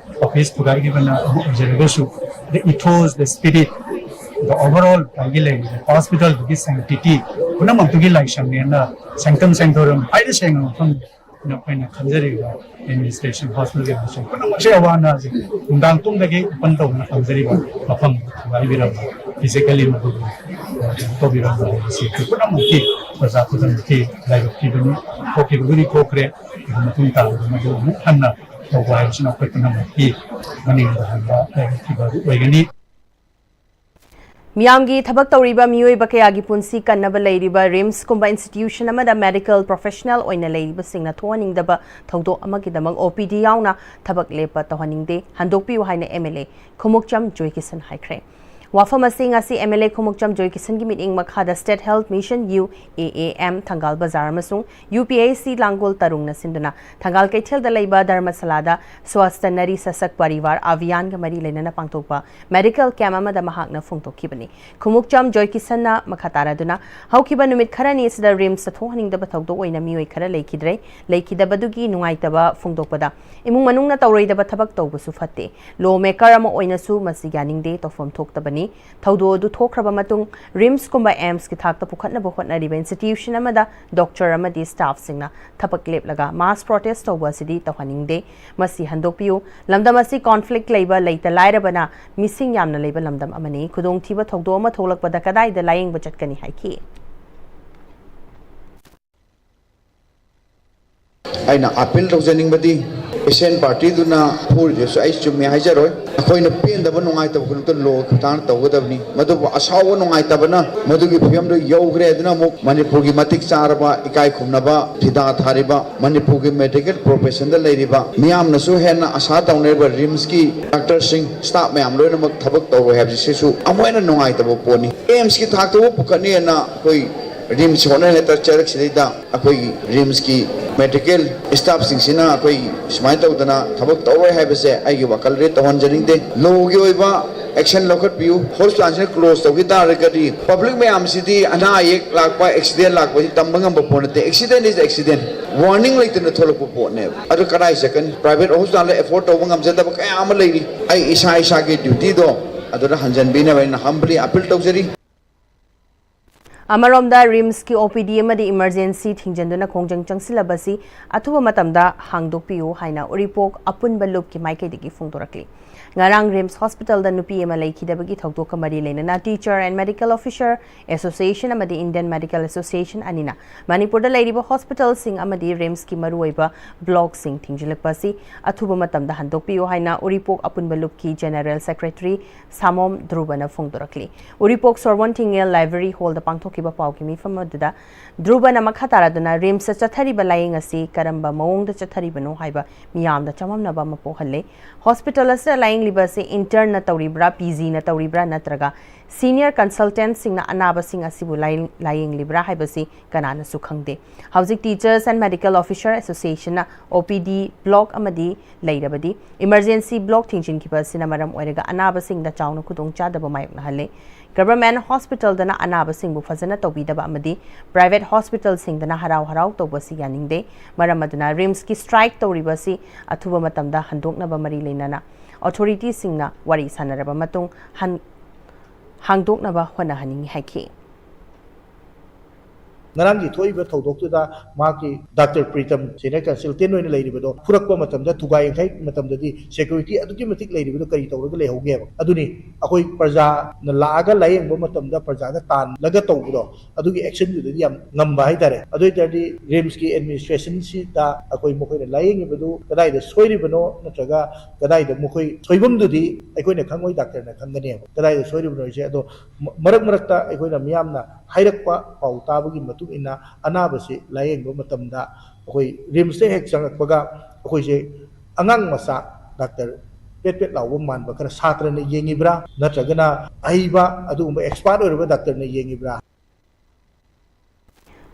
office ꯊꯨꯒꯥꯏꯈꯤꯕꯅ ꯑꯃ ꯑꯣꯏꯖꯔꯒꯁꯨ, the ethos, the spirit, the overall ꯉꯁꯥꯏꯒꯤ ꯂꯩꯔꯤꯕ hospital ꯗꯨꯒꯤ sanctity ꯄꯨꯝꯅꯃꯛꯇꯨꯒꯤ ꯂꯥꯏꯁꯪꯅꯦꯅ sanctum sanctorum ꯍꯥꯏꯅ ꯁꯦꯡꯅ ꯃꯐꯝ ꯑꯩꯈꯣꯏꯅ ꯈꯟꯖꯔꯤꯕ administration hospital ꯒꯤ ꯑꯃꯁꯨꯡ ꯄꯨꯝꯅꯃꯛꯁꯦ ꯑꯋꯥ ꯑꯅꯥꯁꯦ ꯅꯨꯡꯗꯥꯡ ꯇꯨꯝꯗꯒꯤ open ꯇꯧꯗꯨꯅ ꯈꯟꯖꯔꯤꯕ ꯃꯐꯝ ꯊꯨꯒꯥꯏꯕꯤꯔꯝꯕ, physically ꯃꯗꯨꯕꯨ ꯀꯩꯅꯣ ꯇꯧꯕꯤꯔꯝꯕ ꯍꯥꯏꯕꯁꯤ ꯑꯩꯈꯣꯏ ꯄꯨꯝꯅꯃꯛꯀꯤ, ꯄ꯭ꯔꯖꯥ ꯈꯨꯗꯤꯡꯃꯛꯀꯤ ꯂꯥꯏꯕꯛ ꯊꯤꯕꯅꯤ꯫ ꯊꯣꯛꯈꯤꯕꯕꯨꯗꯤ ꯊꯣꯛꯈ꯭ꯔꯦ, ꯃꯇꯨꯡ ꯇꯥꯕꯗ ꯃꯗꯨ ꯑꯃꯨꯛ ꯍꯟꯅ ꯇꯧꯕ ꯍꯥꯏꯕꯁꯤꯅ ꯑꯩꯈꯣꯏ ꯄꯨꯝꯅꯃꯛꯀꯤ ꯃꯅꯤꯡꯗ ꯍꯟꯕ ꯂꯩꯔꯛꯈꯤꯕ ꯑꯗꯨ ꯑꯣꯏꯒꯅꯤ꯫ ꯃꯤꯌꯥꯝꯒꯤ ꯊꯕꯛ ꯇꯧꯔꯤꯕ ꯃꯤꯑꯣꯏꯕ ꯀꯌꯥꯒꯤ ꯄꯨꯟꯁꯤ ꯀꯟꯅꯕ ꯂꯩꯔꯤꯕ ꯔꯤꯝꯁꯀꯨꯝꯕ ꯏꯟꯁꯇꯤꯇ꯭ꯌꯨꯁꯟ ꯑꯃꯗ ꯃꯦꯗꯤꯀꯦꯜ ꯄ꯭ꯔꯣꯐꯦꯁꯅꯦꯜ ꯑꯣꯏꯅ ꯂꯩꯔꯤꯕꯁꯤꯡꯅ ꯊꯣꯛꯍꯟꯅꯤꯡꯗꯕ ꯊꯧꯗꯣꯛ ꯑꯃꯒꯤꯗꯃꯛ ꯑꯣ ꯄꯤ ꯗꯤ ꯌꯥꯎꯅ ꯊꯕꯛ ꯂꯦꯞꯄ ꯇꯧꯍꯟꯅꯤꯡꯗꯦ, ꯍꯟꯗꯣꯛꯄꯤꯌꯨ ꯍꯥꯏꯅ ꯑꯦꯝ ꯑꯦꯜ ꯑꯦ ꯈꯨꯃꯨꯛꯆꯝ ꯖꯣꯏꯀꯤꯁꯟ ꯍꯥꯏꯈ꯭ꯔꯦ꯫ ꯋꯥꯐꯝ ꯑꯁꯤ ꯉꯁꯤ ꯑꯦꯝ ꯑꯦꯜ ꯑꯦ ꯈꯨꯃꯨꯛꯆꯝ ꯖꯣꯏꯀꯤꯁꯟꯒꯤ ꯃꯤꯠꯌꯦꯡ ꯃꯈꯥꯗ state health mission, U A A M, Thangal Bazar ꯑꯃꯁꯨꯡ ꯌꯨ ꯄꯤ ꯑꯩꯆ ꯁꯤ ꯂꯥꯡꯒꯣꯜ ꯇꯔꯨꯡꯅ ꯁꯤꯟꯗꯨꯅ ꯊꯪꯒꯥꯜ ꯀꯩꯊꯦꯜꯗ ꯂꯩꯕ ꯙꯔꯃꯁꯥꯂꯥꯗ ꯁ꯭ꯋꯥꯁꯊ ꯅꯔꯤ ꯁꯁꯛ ꯄꯔꯤꯋꯥꯔ ꯑꯚꯤꯌꯥꯟꯒ ꯃꯔꯤ ꯂꯩꯅꯅ ꯄꯥꯡꯊꯣꯛꯄ ꯃꯦꯗꯤꯀꯦꯜ ꯀꯦꯝꯞ ꯑꯃꯗ ꯃꯍꯥꯛꯅ ꯐꯣꯡꯗꯣꯛꯈꯤꯕꯅꯤ꯫ ꯈꯨꯃꯨꯛꯆꯝ ꯖꯣꯏꯀꯤꯁꯟꯅ ꯃꯈꯥ ꯇꯥꯔꯗꯨꯅ, ꯍꯧꯈꯤꯕ ꯅꯨꯃꯤꯠ ꯈꯔꯅꯤ ꯑꯁꯤꯗ ꯔꯤꯝꯁꯇ ꯊꯣꯛꯍꯟꯅꯤꯡꯗꯕ ꯊꯧꯗꯣꯛ ꯑꯣꯏꯅ ꯃꯤꯑꯣꯏ ꯈꯔ ꯂꯩꯈꯤꯗ꯭ꯔꯦ꯫ ꯂꯩꯈꯤꯗꯕꯗꯨꯒꯤ ꯅꯨꯡꯉꯥꯏꯇꯕ ꯐꯣꯡꯗꯣꯛꯄꯗ, ꯏꯃꯨꯡ ꯃꯅꯨꯡꯅ ꯇꯧꯔꯣꯏꯗꯕ ꯊꯕꯛ ꯇꯧꯕꯁꯨ ꯐꯠꯇꯦ꯫ ꯂꯣ ꯃꯦꯀꯔ ꯑꯃ ꯑꯣꯏꯅꯁꯨ ꯃꯁꯤ ꯌꯥꯅꯤꯡꯗꯦ, ꯇꯧꯐꯝ ꯊꯣꯛꯇꯕꯅꯤ꯫ ꯊꯧꯗꯣꯛ ꯑꯗꯨ ꯊꯣꯛꯈ꯭ꯔꯕ ꯃꯇꯨꯡ ꯔꯤꯝꯁꯀꯨꯝꯕ ꯑꯦꯝꯁꯀꯤ ꯊꯥꯛꯇ ꯄꯨꯈꯠꯅꯕ ꯍꯣꯠꯅꯔꯤꯕ ꯏꯟꯁꯇꯤꯇ꯭ꯌꯨꯁꯟ ꯑꯃꯗ ꯗꯣꯛꯇꯔ ꯑꯃꯗꯤ ꯁ꯭ꯇꯥꯐꯁꯤꯡꯅ ꯊꯕꯛ ꯂꯦꯞꯂꯒ ꯃꯥꯁ ꯄ꯭ꯔꯣꯇꯦꯁ ꯇꯧꯕ ꯑꯁꯤꯗꯤ ꯇꯧꯍꯟꯅꯤꯡꯗꯦ꯫ ꯃꯁꯤ ꯍꯟꯗꯣꯛꯄꯤꯌꯨ꯫ ꯂꯝꯗꯝ ꯑꯁꯤ ꯀꯣꯟꯐ꯭ꯂꯤꯛ ꯂꯩꯕ, ꯂꯩꯇ ꯂꯥꯏꯔꯕꯅ ꯃꯤꯁꯤꯡ ꯌꯥꯝꯅ ꯂꯩꯕ ꯂꯝꯗꯝ ꯑꯃꯅꯤ꯫ ꯈꯨꯗꯣꯡꯊꯤꯕ ꯊꯧꯗꯣꯛ ꯑꯃ ꯊꯣꯛꯂꯛꯄꯗ ꯀꯗꯥꯏꯗ ꯂꯥꯌꯦꯡꯕ ꯆꯠꯀꯅꯤ ꯍꯥꯏꯈꯤ꯫ ꯑꯩꯅ ꯑꯥꯄꯤꯜ ꯇꯧꯖꯅꯤꯡꯕꯗꯤ, ꯄꯦꯁꯦꯟ ꯄꯥꯔꯇꯤꯗꯨꯅ ꯐꯨꯔꯤꯗꯨꯁꯨ ꯑꯩ ꯆꯨꯝꯃꯦ ꯍꯥꯏꯖꯔꯣꯏ꯫ ꯑꯩꯈꯣꯏꯅ ꯄꯦꯟꯗꯕ, ꯅꯨꯡꯉꯥꯏꯇꯕ ꯈꯨꯗꯤꯡꯃꯛꯇ ꯂꯣꯒꯤ ꯈꯨꯠꯊꯥꯡꯗ ꯇꯧꯒꯗꯕꯅꯤ꯫ ꯃꯗꯨꯕꯨ ꯑꯁꯥꯎꯕ, ꯅꯨꯡꯉꯥꯏꯇꯕꯅ ꯃꯗꯨꯒꯤ ꯐꯤꯕꯝꯗꯨ ꯌꯧꯈ꯭ꯔꯦ꯫ ꯑꯗꯨꯅ ꯑꯃꯨꯛ ꯃꯅꯤꯄꯨꯔꯒꯤ ꯃꯇꯤꯛ ꯆꯥꯔꯕ, ꯏꯀꯥꯏ ꯈꯨꯝꯅꯕ ꯐꯤꯗꯥ ꯊꯥꯔꯤꯕ ꯃꯅꯤꯄꯨꯔꯒꯤ ꯃꯦꯗꯤꯀꯦꯜ ꯄ꯭ꯔꯣꯐꯦꯁꯟꯗ ꯂꯩꯔꯤꯕ ꯃꯤꯌꯥꯝꯅꯁꯨ ꯍꯦꯟꯅ ꯑꯁꯥ ꯇꯧꯅꯔꯤꯕ ꯔꯤꯝꯁꯀꯤ ꯗꯥꯛꯇꯔꯁꯤꯡ, ꯁ꯭ꯇꯥꯐ ꯃꯌꯥꯝ ꯂꯣꯏꯅꯃꯛ ꯊꯕꯛ ꯇꯧꯔꯣꯏ ꯍꯥꯏꯕꯁꯤꯁꯨ ꯑꯃꯨꯛ ꯍꯦꯟꯅ ꯅꯨꯡꯉꯥꯏꯇꯕ ꯄꯣꯠꯅꯤ꯫ ꯑꯦꯝꯁꯀꯤ ꯊꯥꯛꯇꯕꯨ ꯄꯨꯈꯠꯅꯤꯅ ꯑꯩꯈꯣꯏ ꯔꯤꯝꯁ ꯍꯣꯠꯅꯔꯤ ꯍꯦꯛꯇ ꯆꯠꯂꯛꯁꯤꯗꯩꯗ ꯑꯩꯈꯣꯏꯒꯤ ꯔꯤꯝꯁꯀꯤ ꯃꯦꯗꯤꯀꯦꯜ ꯁ꯭ꯇꯥꯐꯁꯤꯡꯁꯤꯅ ꯑꯩꯈꯣꯏ ꯁꯨꯃꯥꯏꯅ ꯇꯧꯗꯅ ꯊꯕꯛ ꯇꯧꯔꯣꯏ ꯍꯥꯏꯕꯁꯦ ꯑꯩꯒꯤ ꯋꯥꯈꯜꯗꯗꯤ ꯇꯧꯍꯟꯖꯅꯤꯡꯗꯦ꯫ ꯂꯣꯒꯤ ꯑꯣꯏꯕ ꯑꯦꯛꯁꯟ ꯂꯧꯈꯠꯄꯤꯌꯨ꯫ ꯍꯣꯁꯄꯤꯇꯥꯜꯁꯤꯅ ꯀ꯭ꯂꯣꯖ ꯇꯧꯈꯤ ꯇꯥꯔꯒꯗꯤ ꯄꯕ꯭ꯂꯤꯛ ꯃꯌꯥꯝꯁꯤꯗꯤ ꯑꯅꯥ ꯑꯌꯦꯛ ꯂꯥꯛꯄ, ꯑꯦꯛꯁꯤꯗꯦꯟ ꯂꯥꯛꯄꯁꯤ ꯇꯝꯕ ꯉꯝꯕ ꯄꯣꯠ ꯅꯠꯇꯦ꯫ ꯑꯦꯛꯁꯤꯗꯦꯟ is accident, ꯋꯥꯔꯅꯤꯡ ꯂꯩꯇꯅ ꯊꯣꯛꯂꯛꯄ ꯄꯣꯠꯅꯦꯕ꯫ ꯑꯗꯨ ꯀꯗꯥꯏ ꯆꯠꯀꯅꯤ? ꯄ꯭ꯔꯥꯏꯚꯦꯠ ꯍꯣꯁꯄꯤꯇꯥꯜꯗ ꯑꯦꯐꯣꯔꯗ ꯇꯧꯕ ꯉꯝꯖꯗꯕ ꯀꯌꯥ ꯑꯃ ꯂꯩꯔꯤ꯫ ꯑꯩ ꯏꯁꯥ ꯏꯁꯥꯒꯤ ꯗ꯭ꯌꯨꯇꯤꯗꯣ ꯑꯗꯨꯗ ꯍꯟꯖꯟꯕꯤꯅꯕ ꯑꯩꯅ ꯍꯝꯕꯂꯤ ꯑꯄꯤꯜ ꯇꯧꯖꯔꯤ꯫ ꯑꯃꯔꯣꯝꯗ, ꯔꯤꯝꯁꯀꯤ ꯑꯣ ꯄꯤ ꯗꯤ ꯑꯃꯗꯤ ꯏꯃꯔꯖꯦꯟꯁꯤ ꯊꯤꯡꯖꯤꯟꯗꯨꯅ ꯈꯣꯡꯖꯪ ꯆꯪꯁꯤꯜꯂꯕꯁꯤ ꯑꯊꯨꯕ ꯃꯇꯝꯗ ꯍꯥꯡꯗꯣꯛꯄꯤꯌꯨ ꯍꯥꯏꯅ ꯎꯔꯤꯄꯣꯛ ꯑꯄꯨꯟꯕ ꯂꯨꯞꯀꯤ ꯃꯥꯏꯀꯩꯗꯒꯤ ꯐꯣꯡꯗꯣꯔꯛꯂꯤ꯫ ꯉꯔꯥꯡ ꯔꯤꯝꯁ ꯍꯣꯁꯄꯤꯇꯥꯜꯗ ꯅꯨꯄꯤ ꯑꯃ ꯂꯩꯈꯤꯗꯕꯒꯤ ꯊꯧꯗꯣꯛꯀ ꯃꯔꯤ ꯂꯩꯅꯅ Teacher and Medical Officer Association ꯑꯃꯗꯤ Indian Medical Association ꯑꯅꯤꯅ ꯃꯅꯤꯄꯨꯔꯗ ꯂꯩꯔꯤꯕ ꯍꯣꯁꯄꯤꯇꯥꯜꯁꯤꯡ ꯑꯃꯗꯤ ꯔꯤꯝꯁꯀꯤ ꯃꯔꯨꯑꯣꯏꯕ ꯕ꯭ꯂꯣꯛꯁꯤꯡ ꯊꯤꯡꯖꯤꯜꯂꯛꯄ ꯑꯁꯤ ꯑꯊꯨꯕ ꯃꯇꯝꯗ ꯍꯟꯗꯣꯛꯄꯤꯌꯨ ꯍꯥꯏꯅ ꯎꯔꯤꯄꯣꯛ ꯑꯄꯨꯟꯕ ꯂꯨꯞꯀꯤ General Secretary ꯁꯥꯃꯣꯝ ꯙ꯭ꯔꯨꯕꯅ ꯐꯣꯡꯗꯣꯔꯛꯂꯤ꯫ ꯎꯔꯤꯄꯣꯛ ꯁꯣꯔꯕꯣꯟ ꯊꯤꯡꯉꯦꯜ Library Hallꯗ ꯄꯥꯡꯊꯣꯛꯈꯤꯕ ꯄꯥꯎꯒꯤ ꯃꯤꯐꯝ ꯑꯗꯨꯗ ꯙ꯭ꯔꯨꯕꯅ ꯃꯈꯥ ꯇꯥꯔꯗꯨꯅ ꯔꯤꯝꯁꯇ ꯆꯠꯊꯔꯤꯕ ꯂꯥꯌꯦꯡ ꯑꯁꯤ ꯀꯔꯝꯕ ꯃꯑꯣꯡꯗ ꯆꯠꯊꯔꯤꯕꯅꯣ ꯍꯥꯏꯕ ꯃꯤꯌꯥꯝꯗ ꯆꯃꯝꯅꯕ ꯑꯃ ꯄꯣꯛꯍꯜꯂꯦ꯫ ꯍꯣꯁꯄꯤꯇꯥꯜ ꯑꯁꯤꯗ ꯂꯥꯌꯦꯡꯂꯤꯕ ꯑꯁꯤ internꯅ ꯇꯧꯔꯤꯕ꯭ꯔꯥ, PGꯅ ꯇꯧꯔꯤꯕ꯭ꯔꯥ ꯅꯠꯇ꯭ꯔꯒ senior consultantꯁꯤꯡꯅ ꯑꯅꯥꯕꯁꯤꯡ ꯑꯁꯤꯕꯨ ꯂꯥꯌꯦꯡ-, ꯂꯥꯌꯦꯡꯂꯤꯕ꯭ꯔꯥ ꯍꯥꯏꯕꯁꯤ ꯀꯅꯥꯅꯁꯨ ꯈꯪꯗꯦ꯫ ꯍꯧꯖꯤꯛ Teachers and Medical Officer Associationꯅ OPD block ꯑꯃꯗꯤ ꯂꯩꯔꯕꯗꯤ emergency block ꯊꯤꯡꯖꯤꯟꯈꯤꯕ ꯑꯁꯤꯅ ꯃꯔꯝ ꯑꯣꯏꯔꯒ ꯑꯅꯥꯕꯁꯤꯡꯗ ꯆꯥꯎꯅ ꯈꯨꯗꯣꯡꯆꯥꯗꯕ ꯃꯥꯌꯣꯛꯅꯍꯜꯂꯦ꯫ Government hospitalꯗꯅ ꯑꯅꯥꯕꯁꯤꯡꯕꯨ ꯐꯖꯅ ꯇꯧꯕꯤꯗꯕ ꯑꯃꯗꯤ private hospitalꯁꯤꯡꯗꯅ ꯍꯔꯥꯎ ꯍꯔꯥꯎ ꯇꯧꯕ ꯑꯁꯤ ꯌꯥꯅꯤꯡꯗꯦ꯫ ꯃꯔꯝ ꯑꯗꯨꯅ ꯔꯤꯝꯁꯀꯤ strike ꯇꯧꯔꯤꯕ ꯑꯁꯤ ꯑꯊꯨꯕ ꯃꯇꯝꯗ ꯍꯟꯗꯣꯛꯅꯕ ꯃꯔꯤ ꯂꯩꯅꯅ authorityꯁꯤꯡꯅ ꯋꯥꯔꯤ ꯁꯥꯟꯅꯔꯕ ꯃꯇꯨꯡ ꯍꯟ-, ꯍꯥꯡꯗꯣꯛꯅꯕ ꯍꯣꯠꯅꯍꯟꯅꯤꯡꯏ ꯍꯥꯏꯈꯤ꯫ ꯉꯔꯥꯡꯒꯤ ꯊꯣꯛꯏꯕ ꯊꯧꯗꯣꯛꯇꯨꯗ ꯃꯍꯥꯛꯀꯤ ꯗꯥꯛꯇꯔ ꯄ꯭ꯔꯤꯇꯝ senior consultant ꯑꯣꯏꯅ ꯂꯩꯔꯤꯕꯗꯣ ꯐꯨꯔꯛꯄ ꯃꯇꯝꯗ, ꯊꯨꯒꯥꯏ ꯌꯥꯡꯈꯩ ꯃꯇꯝꯗꯗꯤ security ꯑꯗꯨꯛꯀꯤ ꯃꯇꯤꯛ ꯂꯩꯔꯤꯕꯗꯣ ꯀꯔꯤ ꯇꯧꯔꯒ ꯂꯩꯍꯧꯒꯦꯕ? ꯑꯗꯨꯅꯤ ꯑꯩꯈꯣꯏ ꯄ꯭ꯔꯖꯥꯅ ꯂꯥꯛꯑꯒ ꯂꯥꯌꯦꯡꯕ ꯃꯇꯝꯗ ꯄ꯭ꯔꯖꯥꯗ ꯇꯥꯜꯂꯒ ꯇꯧꯕꯗꯣ, ꯑꯗꯨꯒꯤ actionꯗꯨꯗꯗꯤ ꯌꯥꯝ ꯉꯝꯕ ꯍꯥꯏꯇꯥꯔꯦ꯫ ꯑꯗꯨ ꯑꯣꯏꯇꯥꯔꯗꯤ ꯔꯤꯝꯁꯀꯤ administrationꯁꯤꯗ ꯑꯩꯈꯣꯏ ꯃꯈꯣꯏꯅ ꯂꯥꯌꯦꯡꯉꯤꯕꯗꯨ ꯀꯗꯥꯏꯗ ꯁꯣꯏꯔꯤꯕꯅꯣ ꯅꯠꯇ꯭ꯔꯒ ꯀꯗꯥꯏꯗ ꯃꯈꯣꯏ ꯁꯣꯏꯐꯝꯗꯨꯗꯤ ꯑꯩꯈꯣꯏꯅ ꯈꯪꯉꯣꯏ, ꯗꯥꯛꯇꯔꯅ ꯈꯪꯒꯅꯦꯕ ꯀꯗꯥꯏꯗ ꯁꯣꯏꯔꯤꯕꯅꯣ ꯍꯥꯏꯁꯦ꯫ ꯑꯗꯣ ꯃ-, ꯃꯔꯛ ꯃꯔꯛꯇ ꯑꯩꯈꯣꯏꯅ ꯃꯤꯌꯥꯝꯅ ꯍꯥꯏꯔꯛꯄ ꯄꯥꯎ ꯇꯥꯕꯒꯤ ꯃꯇꯨꯡ ꯏꯟꯅ ꯑꯅꯥꯕꯁꯤ ꯂꯥꯌꯦꯡꯕ ꯃꯇꯝꯗ ꯑꯩꯈꯣꯏ ꯔꯤꯝꯁꯇ ꯍꯦꯛ ꯆꯪꯉꯛꯄꯒ ꯑꯩꯈꯣꯏꯁꯦ ꯑꯉꯥꯡ ꯃꯆꯥ ꯗꯥꯛꯇꯔ ꯄꯦꯠ ꯄꯦꯠ ꯂꯥꯎꯕ ꯃꯥꯟꯕ ꯈꯔ ꯁꯥꯇ꯭ꯔꯅ ꯌꯦꯡꯉꯤꯕ꯭ꯔꯥ ꯅꯠꯇ꯭ꯔꯒꯅ ꯑꯍꯩꯕ ꯑꯗꯨꯒꯨꯝꯕ expert ꯑꯣꯏꯔꯕ ꯗꯥꯛꯇꯔꯅ ꯌꯦꯡꯉꯤꯕ꯭ꯔꯥ?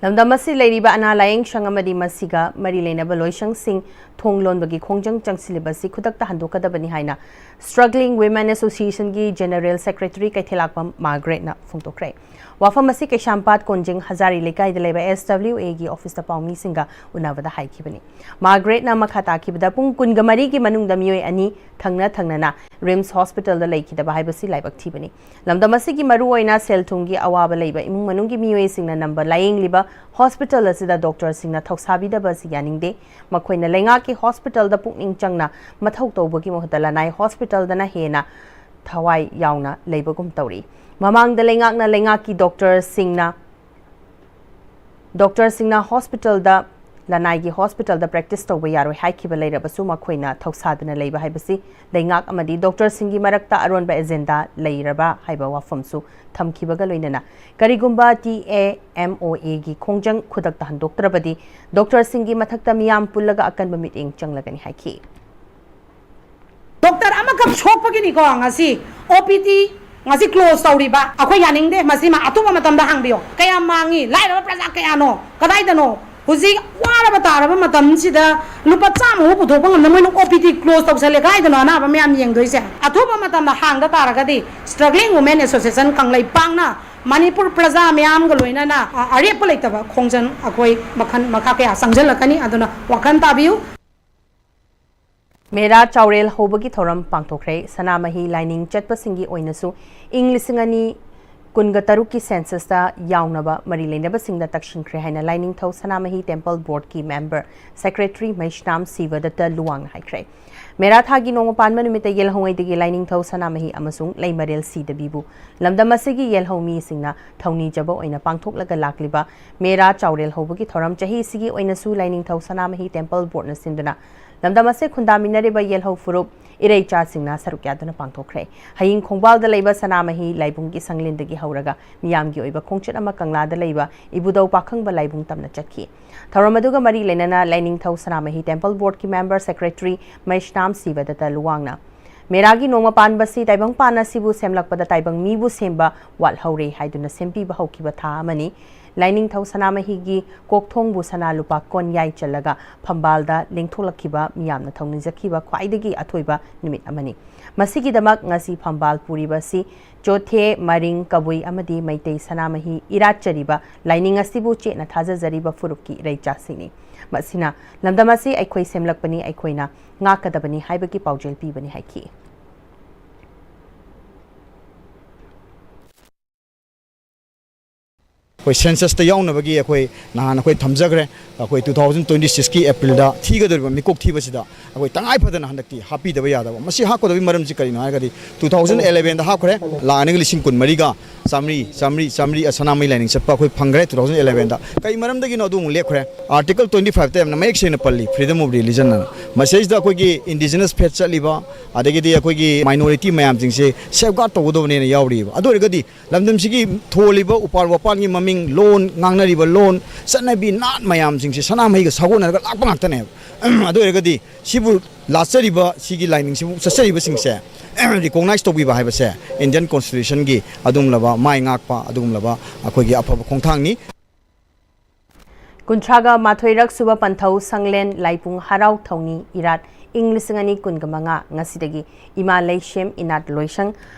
ꯂꯝꯗꯝ ꯑꯁꯤ ꯂꯩꯔꯤꯕ ꯑꯅꯥ ꯂꯥꯌꯦꯡ ꯁꯪ ꯑꯃꯗꯤ ꯃꯁꯤꯒ ꯃꯔꯤ ꯂꯩꯅꯕ ꯂꯣꯏꯁꯪꯁꯤꯡ ꯊꯣꯡ ꯂꯣꯟꯕꯒꯤ ꯈꯣꯡꯖꯪ ꯆꯪꯁꯤꯜꯂꯤꯕ ꯑꯁꯤ ꯈꯨꯗꯛꯇ ꯍꯟꯗꯣꯛꯀꯗꯕꯅꯤ ꯍꯥꯏꯅ Struggling Women Associationꯒꯤ General Secretary ꯀꯩꯊꯦꯜꯂꯥꯛꯄꯝ ꯃꯥꯔꯒ꯭ꯔꯦꯠꯅ ꯐꯣꯡꯗꯣꯛꯈ꯭ꯔꯦ꯫ ꯋꯥꯐꯝ ꯑꯁꯤ ꯀꯩꯁꯥꯝꯄꯥꯠ ꯀꯣꯟꯖꯤꯡ ꯍꯖꯥꯔꯤ ꯂꯩꯀꯥꯏꯗ ꯂꯩꯕ SWAꯒꯤ officeꯇ ꯄꯥꯎꯃꯤꯁꯤꯡꯒ ꯎꯅꯕꯗ ꯍꯥꯏꯈꯤꯕꯅꯤ꯫ ꯃꯥꯔꯒ꯭ꯔꯦꯠꯅ ꯃꯈꯥ ꯇꯥꯈꯤꯕꯗ ꯄꯨꯡ ꯀꯨꯟꯒ ꯃꯔꯤꯒꯤ ꯃꯅꯨꯡꯗ ꯃꯤꯑꯣꯏ ꯑꯅꯤ ꯊꯪꯅ ꯊꯪꯅꯅ ꯔꯤꯝꯁ ꯍꯣꯁꯄꯤꯇꯥꯜꯗ ꯂꯩꯈꯤꯗꯕ ꯍꯥꯏꯕꯁꯤ ꯂꯥꯏꯕꯛ ꯊꯤꯕꯅꯤ꯫ ꯂꯝꯗꯝ ꯑꯁꯤꯒꯤ ꯃꯔꯨꯑꯣꯏꯅ ꯁꯦꯜ ꯊꯨꯝꯒꯤ ꯑꯋꯥꯕ ꯂꯩꯕ ꯏꯃꯨꯡ ꯃꯅꯨꯡꯒꯤ ꯃꯤꯑꯣꯏꯁꯤꯡꯅ ꯅꯝꯕ ꯂꯥꯌꯦꯡꯂꯤꯕ ꯍꯣꯁꯄꯤꯇꯥꯜ ꯑꯁꯤꯗ ꯗꯣꯛꯇꯔꯁꯤꯡꯅ ꯊꯧꯁꯥꯕꯤꯗꯕ ꯑꯁꯤ ꯌꯥꯅꯤꯡꯗꯦ꯫ ꯃꯈꯣꯏꯅ ꯂꯩꯉꯥꯛꯀꯤ ꯍꯣꯁꯄꯤꯇꯥꯜꯗ ꯄꯨꯛꯅꯤꯡ ꯆꯪꯅ ꯃꯊꯧ ꯇꯧꯕꯒꯤ ꯃꯍꯨꯠꯇ ꯂꯅꯥꯏ ꯍꯣꯁꯄꯤꯇꯥꯜꯗꯅ ꯍꯦꯟꯅ ꯊꯋꯥꯏ ꯌꯥꯎꯅ ꯂꯩꯕꯒꯨꯝ ꯇꯧꯔꯤ꯫ ꯃꯃꯥꯡꯗ ꯂꯩꯉꯥꯛꯅ ꯂꯩꯉꯥꯛꯀꯤ ꯗꯣꯛꯇꯔꯁꯤꯡꯅ ꯗꯣꯛꯇꯔꯁꯤꯡꯅ ꯍꯣꯁꯄꯤꯇꯥꯜꯗ, ꯂꯅꯥꯏꯒꯤ ꯍꯣꯁꯄꯤꯇꯥꯜꯗ ꯄ꯭ꯔꯦꯛꯇꯤꯁ ꯇꯧꯕ ꯌꯥꯔꯣꯏ ꯍꯥꯏꯈꯤꯕ ꯂꯩꯔꯕꯁꯨ ꯃꯈꯣꯏꯅ ꯊꯧꯁꯥꯗꯅ ꯂꯩꯕ ꯍꯥꯏꯕꯁꯤ ꯂꯩꯉꯥꯛ ꯑꯃꯗꯤ ꯗꯣꯛꯇꯔꯁꯤꯡꯒꯤ ꯃꯔꯛꯇ ꯑꯔꯣꯟꯕ ꯑꯦꯖꯦꯟꯗꯥ ꯂꯩꯔꯕ ꯍꯥꯏꯕ ꯋꯥꯐꯝꯁꯨ ꯊꯝꯈꯤꯕꯒ ꯂꯣꯏꯅꯅ, ꯀꯔꯤꯒꯨꯝꯕ ꯇꯤ ꯑꯦ ꯑꯦꯝ ꯑꯣ ꯑꯦꯒꯤ ꯈꯣꯡꯖꯪ ꯈꯨꯗꯛꯇ ꯍꯟꯗꯣꯛꯇ꯭ꯔꯕꯗꯤ ꯗꯣꯛꯇꯔꯁꯤꯡꯒꯤ ꯃꯊꯛꯇ ꯃꯤꯌꯥꯝ ꯄꯨꯜꯂꯒ ꯑꯀꯟꯕ ꯃꯤꯠꯌꯦꯡ ꯆꯪꯂꯒꯅꯤ ꯍꯥꯏꯈꯤ꯫ ꯗꯣꯛꯇꯔ ꯑꯃꯈꯛ ꯁꯣꯛꯄꯒꯤꯅꯤꯀꯣ ꯉꯁꯤ ꯑꯣ ꯄꯤ ꯇꯤ ꯉꯁꯤ ꯀ꯭ꯂꯣꯖ ꯇꯧꯔꯤꯕ꯫ ꯑꯩꯈꯣꯏ ꯌꯥꯅꯤꯡꯗꯦ ꯃꯁꯤꯃ꯫ ꯑꯊꯨꯕ ꯃꯇꯝꯗ ꯍꯥꯡꯕꯤꯌꯣ꯫ ꯀꯌꯥꯝ ꯃꯥꯡꯉꯤ? ꯂꯥꯏꯔꯕ ꯄ꯭ꯔꯖꯥ ꯀꯌꯥꯅꯣ? ꯀꯗꯥꯏꯗꯅꯣ? ꯍꯧꯖꯤꯛ ꯋꯥꯔꯕ ꯇꯥꯔꯕ ꯃꯇꯝꯁꯤꯗ ꯂꯨꯄꯥ ꯆꯥꯝꯃ ꯐꯥꯎ ꯄꯨꯊꯣꯛꯄ ꯉꯝꯗ ꯃꯣꯏꯅ ꯑꯣ ꯄꯤ ꯇꯤ ꯀ꯭ꯂꯣꯖ ꯇꯧꯁꯜꯂꯦ꯫ ꯀꯗꯥꯏꯗꯅꯣ ꯑꯅꯥꯕ ꯃꯌꯥꯝ ꯌꯦꯡꯗꯣꯏꯁꯦ? ꯑꯊꯨꯕ ꯃꯇꯝꯗ ꯍꯥꯡꯗ ꯇꯥꯔꯒꯗꯤ Struggling Women Association ꯀꯪꯂꯩꯄꯥꯛꯅ ꯃꯅꯤꯄꯨꯔ ꯄ꯭ꯔꯖꯥ ꯃꯌꯥꯝꯒ ꯂꯣꯏꯅꯅ ꯑ, ꯑꯔꯦꯞꯄ ꯂꯩꯇꯕ ꯈꯣꯡꯖꯪ ꯑꯩꯈꯣꯏ ꯃꯈꯜ ꯃꯈꯥ ꯀꯌꯥ ꯆꯪꯁꯤꯜꯂꯛꯀꯅꯤ꯫ ꯑꯗꯨꯅ ꯋꯥꯈꯜ ꯇꯥꯕꯤꯌꯨ꯫ ꯃꯦꯔꯥ ꯆꯥꯎꯔꯦꯜ ꯍꯧꯕꯒꯤ ꯊꯧꯔꯝ ꯄꯥꯡꯊꯣꯛꯈ꯭ꯔꯦ꯫ ꯁꯅꯥꯃꯍꯤ ꯂꯥꯏꯅꯤꯡ ꯆꯠꯄꯁꯤꯡꯒꯤ ꯑꯣꯏꯅꯁꯨ ꯏꯪ ꯂꯤꯁꯤꯡ ꯑꯅꯤ ꯀꯨꯟꯒ ꯇꯔꯨꯛꯀꯤ ꯁꯦꯟꯁꯁꯇ ꯌꯥꯎꯅꯕ ꯃꯔꯤ ꯂꯩꯅꯕꯁꯤꯡꯗ ꯇꯛꯁꯤꯟꯈ꯭ꯔꯦ ꯍꯥꯏꯅ ꯂꯥꯏꯅꯤꯡꯊꯧ ꯁꯅꯥꯃꯍꯤ ꯇꯦꯝꯄꯜ ꯕꯣꯔꯗꯀꯤ ꯃꯦꯝꯕꯔ ꯁꯦꯀ꯭ꯔꯦꯇꯔꯤ ꯃꯩꯁꯅꯥꯝ ꯁꯤꯕꯗꯠꯇ ꯂꯨꯋꯥꯡꯅ ꯍꯥꯏꯈ꯭ꯔꯦ꯫ ꯃꯦꯔꯥ ꯊꯥꯒꯤ ꯅꯣꯡꯃ ꯄꯥꯟꯕ ꯅꯨꯃꯤꯠꯇ ꯌꯦꯜꯍꯧꯉꯩꯗꯒꯤ ꯂꯥꯏꯅꯤꯡꯊꯧ ꯁꯅꯥꯃꯍꯤ ꯑꯃꯁꯨꯡ ꯂꯩꯃꯔꯦꯜ ꯁꯤꯗꯕꯤꯕꯨ ꯂꯝꯗꯝ ꯑꯁꯤꯒꯤ ꯌꯦꯜꯍꯧ ꯃꯤꯁꯤꯡꯅ ꯊꯧꯅꯤꯖꯕ ꯑꯣꯏꯅ ꯄꯥꯡꯊꯣꯛꯂꯒ ꯂꯥꯛꯂꯤꯕ ꯃꯦꯔꯥ ꯆꯥꯎꯔꯦꯜ ꯍꯧꯕꯒꯤ ꯊꯧꯔꯝ ꯆꯍꯤꯁꯤꯒꯤ ꯑꯣꯏꯅꯁꯨ ꯂꯥꯏꯅꯤꯡꯊꯧ ꯁꯅꯥꯃꯍꯤ ꯇꯦꯝꯄꯜ ꯕꯣꯔꯗꯅ ꯁꯤꯟꯗꯨꯅ ꯂꯝꯗꯝ ꯑꯁꯤ ꯈꯨꯟꯗꯥꯃꯤꯟꯅꯔꯤꯕ ꯌꯦꯜꯍꯧ ꯐꯨꯔꯨꯞ ꯏꯔꯩꯆꯥꯁꯤꯡꯅ ꯁꯔꯨꯛ ꯌꯥꯗꯨꯅ ꯄꯥꯡꯊꯣꯛꯈ꯭ꯔꯦ꯫ ꯍꯌꯤꯡ ꯈꯣꯡꯕꯥꯜꯗ ꯂꯩꯕ ꯁꯅꯥꯃꯍꯤ ꯂꯥꯏꯕꯨꯡꯒꯤ ꯁꯪꯂꯦꯟꯗꯒꯤ ꯍꯧꯔꯒ ꯃꯤꯌꯥꯝꯒꯤ ꯑꯣꯏꯕ ꯈꯣꯡꯆꯠ ꯑꯃ ꯀꯪꯂꯥꯗ ꯂꯩꯕ ꯏꯕꯨꯙꯧ ꯄꯥꯈꯪꯕ ꯂꯥꯏꯕꯨꯡ ꯇꯝꯅ ꯆꯠꯈꯤ꯫ ꯊꯧꯔꯝ ꯑꯗꯨꯒ ꯃꯔꯤ ꯂꯩꯅꯅ ꯂꯥꯏꯅꯤꯡꯊꯧ ꯁꯅꯥꯃꯍꯤ ꯇꯦꯝꯄꯜ ꯕꯣꯔꯗꯀꯤ ꯃꯦꯝꯕꯔ ꯁꯦꯀ꯭ꯔꯦꯇꯔꯤ ꯃꯩꯁꯅꯥꯝ ꯁꯤꯕꯗꯠꯇ ꯂꯨꯋꯥꯡꯅ ꯃꯦꯔꯥꯒꯤ ꯅꯣꯡꯃ ꯄꯥꯟꯕꯁꯤ ꯇꯥꯏꯕꯪ ꯄꯥꯟ ꯑꯁꯤꯕꯨ ꯁꯦꯝꯂꯛꯄꯗ ꯇꯥꯏꯕꯪ ꯃꯤꯕꯨ ꯁꯦꯝꯕ ꯋꯥꯠꯍꯧꯔꯦ ꯍꯥꯏꯗꯨꯅ ꯁꯦꯝꯕꯤꯕ ꯍꯧꯈꯤꯕ ꯊꯥ ꯑꯃꯅꯤ꯫ ꯂꯥꯏꯅꯤꯡꯊꯧ ꯁꯅꯥꯃꯍꯤꯒꯤ ꯀꯣꯛꯊꯣꯡꯕꯨ ꯁꯅꯥ ꯂꯨꯄꯥ ꯀꯣꯟ ꯌꯥꯏ ꯆꯜꯂꯒ ꯐꯝꯕꯥꯜꯗ ꯂꯦꯡꯊꯣꯛꯂꯛꯈꯤꯕ ꯃꯤꯌꯥꯝꯅ ꯊꯧꯅꯤꯖꯈꯤꯕ ꯈ꯭ꯋꯥꯏꯗꯒꯤ ꯑꯊꯣꯏꯕ ꯅꯨꯃꯤꯠ ꯑꯃꯅꯤ꯫ ꯃꯁꯤꯒꯤꯗꯃꯛ ꯉꯁꯤ ꯐꯝꯕꯥꯜ ꯄꯨꯔꯤꯕ ꯑꯁꯤ ꯆꯣꯊꯦ, ꯃꯔꯤꯡ, ꯀꯕꯨꯏ ꯑꯃꯗꯤ ꯃꯩꯇꯩ ꯁꯅꯥꯃꯍꯤ ꯏꯔꯥꯠꯆꯔꯤꯕ ꯂꯥꯏꯅꯤꯡ ꯑꯁꯤꯕꯨ ꯆꯦꯠꯅ ꯊꯥꯖꯖꯔꯤꯕ ꯐꯨꯔꯨꯞꯀꯤ ꯏꯔꯩꯆꯥꯁꯤꯡꯅꯤ꯫ ꯃꯁꯤꯅ ꯂꯝꯗꯝ ꯑꯁꯤ ꯑꯩꯈꯣꯏ ꯁꯦꯝꯂꯛꯄꯅꯤ, ꯑꯩꯈꯣꯏꯅ ꯉꯥꯛꯀꯗꯕꯅꯤ ꯍꯥꯏꯕꯒꯤ ꯄꯥꯎꯖꯦꯜ ꯄꯤꯕꯅꯤ ꯍꯥꯏꯈꯤ꯫ ꯑꯩꯈꯣꯏ ꯁꯦꯟꯁꯁꯇ ꯌꯥꯎꯅꯕꯒꯤ ꯑꯩꯈꯣꯏ ꯅꯍꯥꯟ ꯑꯩꯈꯣꯏ ꯊꯝꯖꯈ꯭ꯔꯦ꯫ ꯑꯩꯈꯣꯏ ꯇꯨ ꯊꯥꯎꯖꯟ ꯇ꯭ꯋꯦꯟꯇꯤ ꯁꯤꯛꯁꯀꯤ ꯑꯦꯄ꯭ꯔꯤꯜꯗ ꯊꯤꯒꯗꯧꯔꯤꯕ ꯃꯤꯀꯣꯛ ꯊꯤꯕꯁꯤꯗ ꯑꯩꯈꯣꯏ ꯇꯉꯥꯏ ꯐꯗꯅ ꯍꯟꯗꯛꯇꯤ ꯍꯥꯞꯄꯤꯗꯕ ꯌꯥꯗꯕ꯫ ꯃꯁꯤ ꯍꯥꯞꯀꯗꯕꯒꯤ ꯃꯔꯝꯁꯤ ꯀꯔꯤꯅꯣ ꯍꯥꯏꯔꯒꯗꯤ, ꯇꯨ ꯊꯥꯎꯖꯟ ꯑꯦꯂꯦꯚꯦꯟꯗ ꯍꯥꯞꯈ꯭ꯔꯦ, ꯂꯥꯛ ꯑꯅꯤꯒ ꯂꯤꯁꯤꯡ ꯀꯨꯟꯃꯔꯤꯒ ꯆꯥꯝꯃꯔꯤ, ꯆꯥꯝꯃꯔꯤ, ꯆꯥꯝꯃꯔꯤ ꯁꯅꯥꯃꯍꯤ ꯂꯥꯏꯅꯤꯡ ꯆꯠꯄ ꯑꯩꯈꯣꯏ ꯐꯪꯈ꯭ꯔꯦ ꯇꯨ ꯊꯥꯎꯖꯟ ꯑꯦꯂꯦꯚꯦꯟꯗ꯫ ꯀꯩ ꯃꯔꯝꯗꯒꯤꯅꯣ ꯑꯗꯨ ꯑꯃꯨꯛ ꯂꯦꯞꯈ꯭ꯔꯦ? ꯑꯥꯔꯇꯤꯀꯜ ꯇ꯭ꯋꯦꯟꯇꯤ ꯐꯥꯏꯚꯇ ꯌꯥꯝꯅ ꯃꯌꯦꯛ ꯁꯦꯡꯅ ꯄꯜꯂꯤ, freedom of religion ꯑꯅ꯫ ꯃꯁꯤꯗꯩꯁꯤꯗ ꯑꯩꯈꯣꯏꯒꯤ indigenous faith ꯆꯠꯂꯤꯕ, ꯑꯗꯒꯤꯗꯤ ꯑꯩꯈꯣꯏꯒꯤ minority ꯃꯌꯥꯝꯁꯤꯡꯁꯦ safeguard ꯇꯧꯒꯗꯕꯅꯦꯅ ꯌꯥꯎꯔꯤꯕ꯫ ꯑꯗꯨ ꯑꯣꯏꯔꯒꯗꯤ ꯂꯝꯗꯝꯁꯤꯒꯤ ꯊꯣꯜꯂꯤꯕ ꯎꯄꯥꯜ ꯋꯥꯄꯥꯜꯒꯤ ꯃꯃꯤꯡ, ꯂꯣꯟ, ꯉꯥꯡꯅꯔꯤꯕ ꯂꯣꯟ, ꯆꯠꯅꯕꯤ, ꯅꯥꯠ ꯃꯌꯥꯝꯁꯤꯡꯁꯦ ꯁꯅꯥꯃꯍꯤꯒ ꯁꯥꯒꯣꯟꯅꯔꯒ ꯂꯥꯛꯄ ꯉꯥꯛꯇꯅꯦꯕ꯫ ꯑꯗꯨ ꯑꯣꯏꯔꯒꯗꯤ ꯁꯤꯕꯨ ꯂꯥꯠꯆꯔꯤꯕ, ꯁꯤꯒꯤ ꯂꯥꯏꯅꯤꯡꯁꯤꯕꯨ ꯆꯠꯆꯔꯤꯕꯁꯤꯡꯁꯦ recognize ꯇꯧꯕꯤꯕ ꯍꯥꯏꯕꯁꯦ Indian Constitutionꯒꯤ ꯑꯗꯨꯒꯨꯝꯂꯕ ꯃꯥꯏ ꯉꯥꯛꯄ, ꯑꯗꯨꯒꯨꯝꯂꯕ ꯑꯩꯈꯣꯏꯒꯤ ꯑꯐꯕ ꯈꯣꯡꯊꯥꯡꯅꯤ꯫ ꯀꯨꯟꯊ꯭ꯔꯥꯒ ꯃꯥꯊꯣꯏꯔꯛ ꯁꯨꯕ ꯄꯟꯊꯧ ꯁꯪꯂꯦꯟ ꯂꯥꯏꯄꯨꯡ ꯍꯔꯥꯎ ꯊꯧꯅꯤ ꯏꯔꯥꯠ ꯏꯪ ꯂꯤꯁꯤꯡ ꯑꯅꯤ ꯀꯨꯟꯒ ꯃꯉꯥ ꯉꯁꯤꯗꯒꯤ ꯏꯃꯥ ꯂꯩꯁꯦꯝ ꯏꯅꯥꯠ ꯂꯣꯏꯁꯪ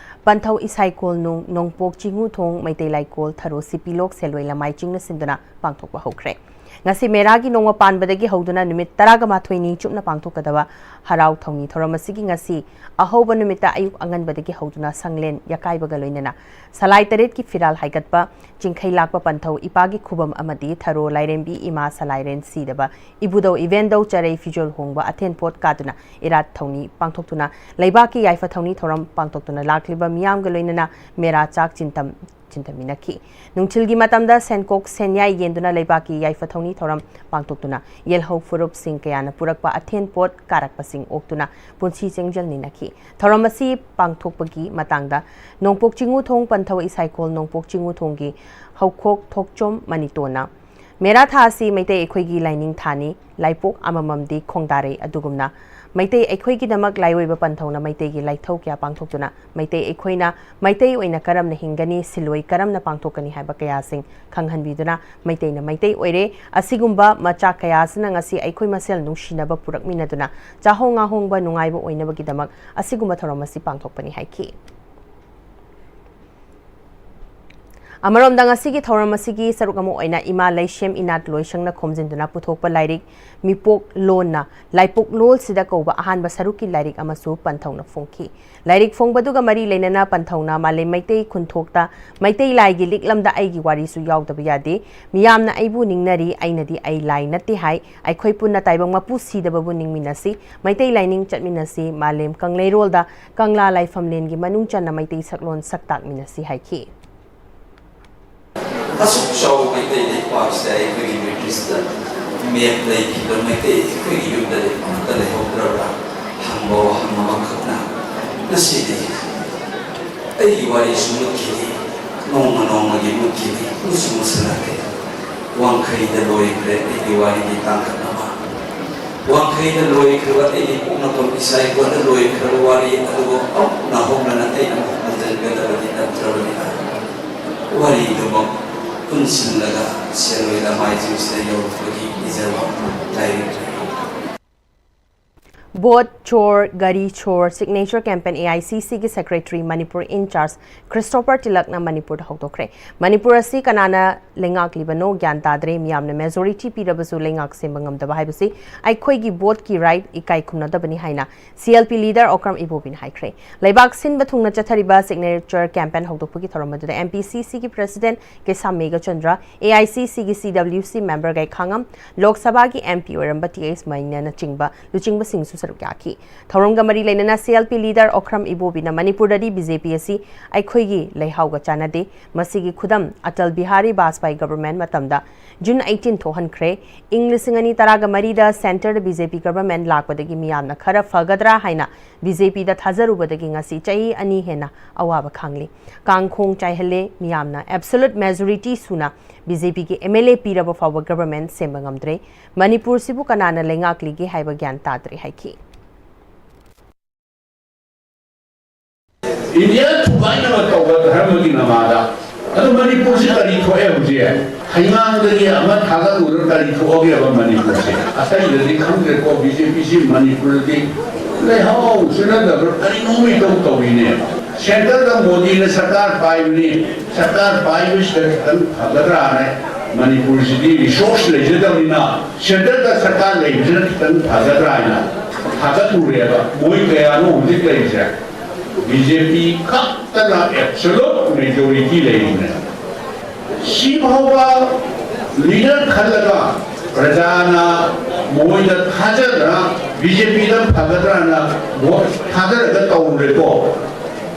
ꯄꯟꯊꯧ ꯏꯁꯥꯏꯀꯣꯜ ꯅꯨꯡ ꯅꯣꯡꯄꯣꯛ ꯆꯤꯡꯉꯨꯊꯣꯡ ꯃꯩꯇꯩ ꯂꯥꯏꯀꯣꯜ ꯊꯔꯣ ꯁꯤꯄꯤꯂꯣꯛ ꯁꯦꯂꯣꯏ ꯂꯃꯥꯏ ꯆꯤꯡꯅ ꯁꯤꯟꯗꯨꯅ ꯄꯥꯡꯊꯣꯛꯄ ꯍꯧꯈ꯭ꯔꯦ꯫ ꯉꯁꯤ ꯃꯦꯔꯥꯒꯤ ꯅꯣꯡꯃ ꯄꯥꯟꯕꯗꯒꯤ ꯍꯧꯗꯨꯅ ꯅꯨꯃꯤꯠ ꯇꯔꯥꯒ ꯃꯥꯊꯣꯏꯅꯤ ꯆꯨꯞꯅ ꯄꯥꯡꯊꯣꯛꯀꯗꯕ ꯍꯔꯥꯎ ꯊꯧꯅꯤ ꯊꯧꯔꯝ ꯑꯁꯤꯒꯤ ꯉꯁꯤ ꯑꯍꯧꯕ ꯅꯨꯃꯤꯠꯇ ꯑꯌꯨꯛ ꯑꯉꯟꯕꯗꯒꯤ ꯍꯧꯗꯨꯅ ꯁꯪꯂꯦꯟ ꯌꯥꯀꯥꯏꯕꯒ ꯂꯣꯏꯅꯅ ꯁꯂꯥꯏ ꯇꯔꯦꯠꯀꯤ ꯐꯤꯔꯥꯜ ꯍꯥꯏꯒꯠꯄ, ꯆꯤꯡꯈꯩ ꯂꯥꯛꯄ ꯄꯟꯊꯧ ꯏꯄꯥꯒꯤ ꯈꯨꯕꯝ ꯑꯃꯗꯤ ꯊꯔꯣ ꯂꯥꯏꯔꯦꯝꯕꯤ ꯏꯃꯥ ꯁꯂꯥꯏꯔꯦꯟ ꯁꯤꯗꯕ ꯏꯕꯨꯙꯧ ꯏꯕꯦꯟꯗꯧ ꯆꯔꯩ ꯐꯤꯖꯣꯜ ꯍꯣꯡꯕ ꯑꯊꯦꯟ ꯄꯣꯠ ꯀꯥꯗꯨꯅ ꯏꯔꯥꯠ ꯊꯧꯅꯤ ꯄꯥꯡꯊꯣꯛꯇꯨꯅ ꯂꯩꯕꯥꯛꯀꯤ ꯌꯥꯏꯐ ꯊꯧꯅꯤ ꯊꯧꯔꯝ ꯄꯥꯡꯊꯣꯛꯇꯨꯅ ꯂꯥꯛꯂꯤꯕ ꯃꯤꯌꯥꯝꯒ ꯂꯣꯏꯅꯅ ꯃꯦꯔꯥ ꯆꯥꯛ ꯆꯤꯟꯇꯝ ꯆꯤꯟꯊꯃꯤꯟꯅꯈꯤ꯫ ꯅꯨꯡꯊꯤꯜꯒꯤ ꯃꯇꯝꯗ ꯁꯦꯟꯀꯣꯛ ꯁꯦꯟꯌꯥꯏ ꯌꯦꯟꯗꯨꯅ ꯂꯩꯕꯥꯛꯀꯤ ꯌꯥꯏꯐ ꯊꯧꯅꯤ ꯊꯧꯔꯝ ꯄꯥꯡꯊꯣꯛꯇꯨꯅ ꯌꯦꯜꯍꯧ ꯐꯨꯔꯨꯞꯁꯤꯡ ꯀꯌꯥꯅ ꯄꯨꯔꯛꯄ ꯑꯊꯦꯟ ꯄꯣꯠ ꯀꯥꯔꯛꯄꯁꯤꯡ ꯑꯣꯛꯇꯨꯅ ꯄꯨꯟꯁꯤ ꯆꯦꯡꯖꯦꯜ ꯅꯤꯅꯈꯤ꯫ ꯊꯧꯔꯝ ꯑꯁꯤ ꯄꯥꯡꯊꯣꯛꯄꯒꯤ ꯃꯇꯥꯡꯗ ꯅꯣꯡꯄꯣꯛ ꯆꯤꯡꯉꯨꯊꯣꯡ ꯄꯟꯊꯧ ꯏꯁꯥꯏꯈꯣꯜ ꯅꯣꯡꯄꯣꯛ ꯆꯤꯡꯉꯨꯊꯣꯡꯒꯤ ꯍꯧꯈꯣꯛ ꯊꯣꯛꯆꯣꯝ ꯃꯅꯤꯇꯣꯟꯅ ꯃꯦꯔꯥ ꯊꯥ ꯑꯁꯤ ꯃꯩꯇꯩ ꯑꯩꯈꯣꯏꯒꯤ ꯂꯥꯏꯅꯤꯡ ꯊꯥꯅꯤ, ꯂꯥꯏꯄꯣꯛ ꯑꯃꯃꯝꯗꯤ ꯈꯣꯡꯗꯥꯔꯦ꯫ ꯑꯗꯨꯒꯨꯝꯅ ꯃꯩꯇꯩ ꯑꯩꯈꯣꯏꯒꯤꯗꯃꯛ ꯂꯥꯏꯑꯣꯏꯕ ꯄꯟꯊꯧꯅ ꯃꯩꯇꯩꯒꯤ ꯂꯥꯏꯊꯧ ꯀꯌꯥ ꯄꯥꯡꯊꯣꯛꯇꯨꯅ ꯃꯩꯇꯩ ꯑꯩꯈꯣꯏꯅ ꯃꯩꯇꯩ ꯑꯣꯏꯅ ꯀꯔꯝꯅ ꯍꯤꯡꯒꯅꯤ, ꯁꯤꯜꯂꯣꯏ ꯀꯔꯝꯅ ꯄꯥꯡꯊꯣꯛꯀꯅꯤ ꯍꯥꯏꯕ ꯀꯌꯥꯁꯤꯡ ꯈꯪꯍꯟꯕꯤꯗꯨꯅ ꯃꯩꯇꯩꯅ ꯃꯩꯇꯩ ꯑꯣꯏꯔꯦ꯫ ꯑꯁꯤꯒꯨꯝꯕ ꯃꯆꯥꯛ ꯀꯌꯥ ꯑꯁꯤꯅ ꯉꯁꯤ ꯑꯩꯈꯣꯏ ꯃꯁꯦꯜ ꯅꯨꯡꯁꯤꯅꯕ ꯄꯨꯔꯛꯃꯤꯟꯅꯗꯨꯅ ꯆꯥꯍꯣꯡ ꯉꯥꯍꯣꯡꯕ ꯅꯨꯡꯉꯥꯏꯕ ꯑꯣꯏꯅꯕꯒꯤꯗꯃꯛ ꯑꯁꯤꯒꯨꯝꯕ ꯊꯧꯔꯝ ꯑꯁꯤ ꯄꯥꯡꯊꯣꯛꯄꯅꯤ ꯍꯥꯏꯈꯤ꯫ ꯑꯃꯔꯣꯝꯗ, ꯉꯁꯤꯒꯤ ꯊꯧꯔꯝ ꯑꯁꯤꯒꯤ ꯁꯔꯨꯛ ꯑꯃ ꯑꯣꯏꯅ ꯏꯃꯥ ꯂꯩꯁꯦꯝ ꯏꯅꯥꯠ ꯂꯣꯏꯁꯪꯅ ꯈꯣꯝꯖꯤꯟꯗꯨꯅ ꯄꯨꯊꯣꯛꯄ ꯂꯥꯏꯔꯤꯛ ꯃꯤꯄꯣꯛ ꯂꯣꯟꯅ ꯂꯥꯏꯄꯣꯛ ꯂꯣꯜꯁꯤꯗ ꯀꯧꯕ ꯑꯍꯥꯟꯕ ꯁꯔꯨꯛꯀꯤ ꯂꯥꯏꯔꯤꯛ ꯑꯃꯁꯨ ꯄꯟꯊꯧꯅ ꯐꯣꯡꯈꯤ꯫ ꯂꯥꯏꯔꯤꯛ ꯐꯣꯡꯕꯗꯨꯒ ꯃꯔꯤ ꯂꯩꯅꯅ ꯄꯟꯊꯧꯅ ꯃꯥꯂꯦꯝ ꯃꯩꯇꯩ ꯈꯨꯟꯊꯣꯛꯇ ꯃꯩꯇꯩ ꯂꯥꯏꯒꯤ ꯂꯤꯛꯂꯝꯗ ꯑꯩꯒꯤ ꯋꯥꯔꯤꯁꯨ ꯌꯥꯎꯗꯕ ꯌꯥꯗꯦ, ꯃꯤꯌꯥꯝꯅ ꯑꯩꯕꯨ ꯅꯤꯡꯅꯔꯤ, ꯑꯩꯅꯗꯤ ꯑꯩ ꯂꯥꯏ ꯅꯠꯇꯦ ꯍꯥꯏ, ꯑꯩꯈꯣꯏ ꯄꯨꯟꯅ ꯇꯥꯏꯕꯪ ꯃꯄꯨ ꯁꯤꯗꯕꯕꯨ ꯅꯤꯡꯃꯤꯟꯅꯁꯤ, ꯃꯩꯇꯩ ꯂꯥꯏꯅꯤꯡ ꯆꯠꯃꯤꯟꯅꯁꯤ, ꯃꯥꯂꯦꯝ ꯀꯪꯂꯩꯔꯣꯜꯗ ꯀꯪꯂꯥ ꯂꯥꯏꯐꯝꯂꯦꯟꯒꯤ ꯃꯅꯨꯡ ꯆꯟꯅ ꯃꯩꯇꯩ ꯁꯛꯂꯣꯟ ꯁꯛ ꯇꯥꯛꯃꯤꯟꯅꯁꯤ ꯍꯥꯏꯈꯤ꯫ ꯑꯁꯨꯛ ꯆꯥꯎꯕ ꯃꯩꯇꯩ ꯂꯩꯄꯥꯛꯁꯤꯗ ꯑꯩꯈꯣꯏꯒꯤ ꯕ꯭ꯔꯤꯇꯤꯁꯇ ꯃꯦꯞ ꯂꯩꯈꯤꯕ ꯃꯩꯇꯩ ꯑꯩꯈꯣꯏꯒꯤ ꯌꯨꯝꯗꯗꯤ ꯑꯃꯠꯇ ꯂꯩꯍꯧꯗ꯭ꯔꯕ꯭ꯔꯥ ꯍꯪꯕ ꯋꯥꯍꯪ ꯑꯃꯈꯛꯅ ꯉꯁꯤꯗꯤ ꯑꯩꯒꯤ ꯋꯥꯔꯤꯁꯨ ꯃꯨꯠꯈꯤꯅꯤ, ꯅꯣꯡꯃ ꯅꯣꯡꯃꯒꯤ ꯃꯨꯠꯈꯤꯅꯤ, ꯃꯨꯠꯁꯨ ꯃꯨꯠꯁꯤꯜꯂꯛꯀꯦ꯫ ꯋꯥꯡꯈꯩꯗ ꯂꯣꯏꯈ꯭ꯔꯦ ꯑꯩꯒꯤ ꯋꯥꯔꯤꯒꯤ ꯇꯥꯡꯀꯛ ꯑꯃ꯫ ꯋꯥꯡꯈꯩꯗ ꯂꯣꯏꯈ꯭ꯔꯕ ꯑꯩꯒꯤ ꯄꯣꯛꯅꯐꯝ ꯏꯁꯥ ꯏꯀꯣꯟꯗ ꯂꯣꯏꯈ꯭ꯔꯕ ꯋꯥꯔꯤ ꯑꯗꯨꯕꯨ ꯑꯃꯨꯛ ꯅꯧꯍꯧꯅꯅ ꯑꯩꯅ ꯑꯃꯨꯛ ꯍꯟꯖꯤꯟꯒꯗꯕꯗꯤ ꯅꯠꯇ꯭ꯔꯕꯅꯤꯅ, ꯋꯥꯔꯤꯗꯨꯃꯛ ꯄꯨꯟꯁꯤꯜꯂꯒ ꯁꯦꯜ ꯑꯣꯏꯅ ꯃꯥꯏꯖꯤꯡꯁꯤꯗ ꯌꯧꯔꯛꯄꯒꯤ ꯅꯤꯖꯕ ꯂꯥꯏꯔꯤꯛ꯫ Vote Chor Gari Chor Signature Campaign, AICCꯒꯤ Secretary, Manipur in charge Christopher ꯇꯤꯂꯛꯅ ꯃꯅꯤꯄꯨꯔꯗ ꯍꯧꯗꯣꯛꯈ꯭ꯔꯦ꯫ ꯃꯅꯤꯄꯨꯔ ꯑꯁꯤ ꯀꯅꯥꯅ ꯂꯩꯉꯥꯛꯂꯤꯕꯅꯣ ꯒ꯭ꯌꯥꯟ ꯇꯥꯗ꯭ꯔꯦ, ꯃꯤꯌꯥꯝꯅ majority ꯄꯤꯔꯕꯁꯨ ꯂꯩꯉꯥꯛ ꯁꯦꯝꯕ ꯉꯝꯗꯕ ꯍꯥꯏꯕꯁꯤ ꯑꯩꯈꯣꯏꯒꯤ voteꯀꯤ right ꯏꯀꯥꯏ ꯈꯨꯝꯅꯗꯕꯅꯤ ꯍꯥꯏꯅ CLP leader ꯑꯣꯀ꯭ꯔꯝ ꯏꯕꯣꯕꯤꯅ ꯍꯥꯏꯈ꯭ꯔꯦ꯫ ꯂꯩꯕꯥꯛ ꯁꯤꯟꯕ ꯊꯨꯡꯅ ꯆꯠꯊꯔꯤꯕ signature campaign ꯍꯧꯗꯣꯛꯄꯒꯤ ꯊꯧꯔꯝ ꯑꯗꯨꯗ MPCCꯒꯤ President ꯀꯦꯁꯥꯝ ꯃꯦꯘꯆꯟꯗ꯭ꯔ, AICCꯒꯤ CWC member ꯒꯩꯈꯥꯉꯝ, ꯂꯣꯛ ꯁꯚꯥꯒꯤ MP ꯑꯣꯏꯔꯝꯕ ꯇꯤ ꯑꯩꯆ ꯃꯩꯅꯅꯆꯤꯡꯕ ꯂꯨꯆꯤꯡꯕꯁꯤꯡꯁꯨ ꯁꯔꯨꯛ ꯌꯥꯈꯤ꯫ ꯊꯧꯔꯝꯒ ꯃꯔꯤ ꯂꯩꯅꯅ CLP leader ꯑꯣꯀ꯭ꯔꯝ ꯏꯕꯣꯕꯤꯅ ꯃꯅꯤꯄꯨꯔꯗꯗꯤ BJP ꯑꯁꯤ ꯑꯩꯈꯣꯏꯒꯤ ꯂꯩꯍꯥꯎꯒ ꯆꯥꯟꯅꯗꯦ, ꯃꯁꯤꯒꯤ ꯈꯨꯗꯝ ꯑꯇꯜ ꯕꯤꯍꯥꯔꯤ ꯕꯥꯖꯄꯥꯏ government ꯃꯇꯝꯗ June eighteen ꯊꯣꯛꯍꯟꯈ꯭ꯔꯦ꯫ ꯏꯪ ꯂꯤꯁꯤꯡ ꯑꯅꯤ ꯇꯔꯥꯒ ꯃꯔꯤꯗ centreꯗ BJP government ꯂꯥꯛꯄꯗꯒꯤ ꯃꯤꯌꯥꯝꯅ ꯈꯔ ꯐꯒꯗ꯭ꯔꯥ ꯍꯥꯏꯅ BJPꯗ ꯊꯥꯖꯔꯨꯕꯗꯒꯤ ꯉꯁꯤ ꯆꯍꯤ ꯑꯅꯤ ꯍꯦꯟꯅ ꯑꯋꯥꯕ ꯈꯥꯡꯂꯤ꯫ ꯀꯥꯡꯈꯣꯡ ꯆꯥꯏꯍꯜꯂꯦ, ꯃꯤꯌꯥꯝꯅ absolute majority ꯁꯨꯅ BJPꯒꯤ MLA ꯄꯤꯔꯕ ꯐꯥꯎꯕ government ꯁꯦꯝꯕ ꯉꯝꯗ꯭ꯔꯦ꯫ ꯃꯅꯤꯄꯨꯔꯁꯤꯕꯨ ꯀꯅꯥꯅ ꯂꯩꯉꯥꯛꯂꯤꯒꯦ ꯍꯥꯏꯕ ꯒ꯭ꯌꯥꯟ ꯇꯥꯗ꯭ꯔꯦ ꯍꯥꯏꯈꯤ꯫ ꯏꯟꯗꯤꯌꯥ ꯊꯨꯒꯥꯏꯅꯕ ꯇꯧꯕ ꯙꯔꯃꯒꯤ ꯅꯃꯥꯗ꯫ ꯑꯗꯨ ꯃꯅꯤꯄꯨꯔꯁꯤ ꯀꯔꯤ ꯊꯣꯛꯑꯦ ꯍꯧꯖꯤꯛ? ꯍꯩꯉꯥꯡꯗꯒꯤ ꯑꯃ ꯊꯥꯒꯠꯂꯨꯔ ꯀꯔꯤ ꯊꯣꯛꯑꯒꯦꯕ ꯃꯅꯤꯄꯨꯔꯁꯦ? ꯑꯇꯩꯗꯗꯤ ꯈꯪꯗ꯭ꯔꯦꯀꯣ, BJPꯁꯤ ꯃꯅꯤꯄꯨꯔꯗꯗꯤ ꯂꯩꯍꯥꯎ ꯁꯤꯅꯗꯕ꯭ꯔꯥ ꯀꯔꯤꯅꯣꯝ ꯏꯇꯧ ꯇꯧꯔꯤꯅꯦ꯫ ꯁꯦꯟꯇꯔꯗ ꯃꯣꯗꯤꯅ ꯁꯔꯀꯥꯔ ꯄꯥꯏꯕꯅꯤ, ꯁꯔꯀꯥꯔ ꯄꯥꯏꯕꯁꯤꯗ ꯈꯤꯇꯪ ꯐꯒꯗ꯭ꯔꯥꯅ, ꯃꯅꯤꯄꯨꯔꯁꯤꯗꯤ ꯔꯤꯁꯣꯔꯁ ꯂꯩꯖꯗꯕꯅꯤꯅ ꯁꯦꯟꯇꯔꯗ ꯁꯔꯀꯥꯔ ꯂꯩꯕꯁꯤꯅ ꯈꯤꯇꯪ ꯐꯒꯗ꯭ꯔꯥ ꯍꯥꯏꯅ ꯊꯥꯒꯠꯂꯨꯔꯦꯕ꯫ ꯃꯣꯏ ꯀꯌꯥꯅꯣ ꯍꯧꯖꯤꯛ ꯂꯩꯔꯤꯁꯦ? ꯕꯤ ꯖꯦ ꯄꯤ ꯈꯛꯇꯅ ꯑꯦꯕꯁꯣꯂꯨꯠ ꯃꯦꯖꯣꯔꯤꯇꯤ ꯂꯩꯔꯤꯅꯦ꯫ ꯁꯤ ꯐꯥꯎꯕ ꯂꯤꯗꯔ ꯈꯜꯂꯒ ꯄ꯭ꯔꯖꯥꯅ ꯃꯣꯏꯗ ꯊꯥꯖꯗꯅ ꯕꯤ ꯖꯦ ꯄꯤꯗ ꯐꯒꯗ꯭ꯔꯥꯅ ꯚꯣꯠ ꯊꯥꯗꯔꯒ ꯇꯧꯔꯨꯔꯦꯀꯣ꯫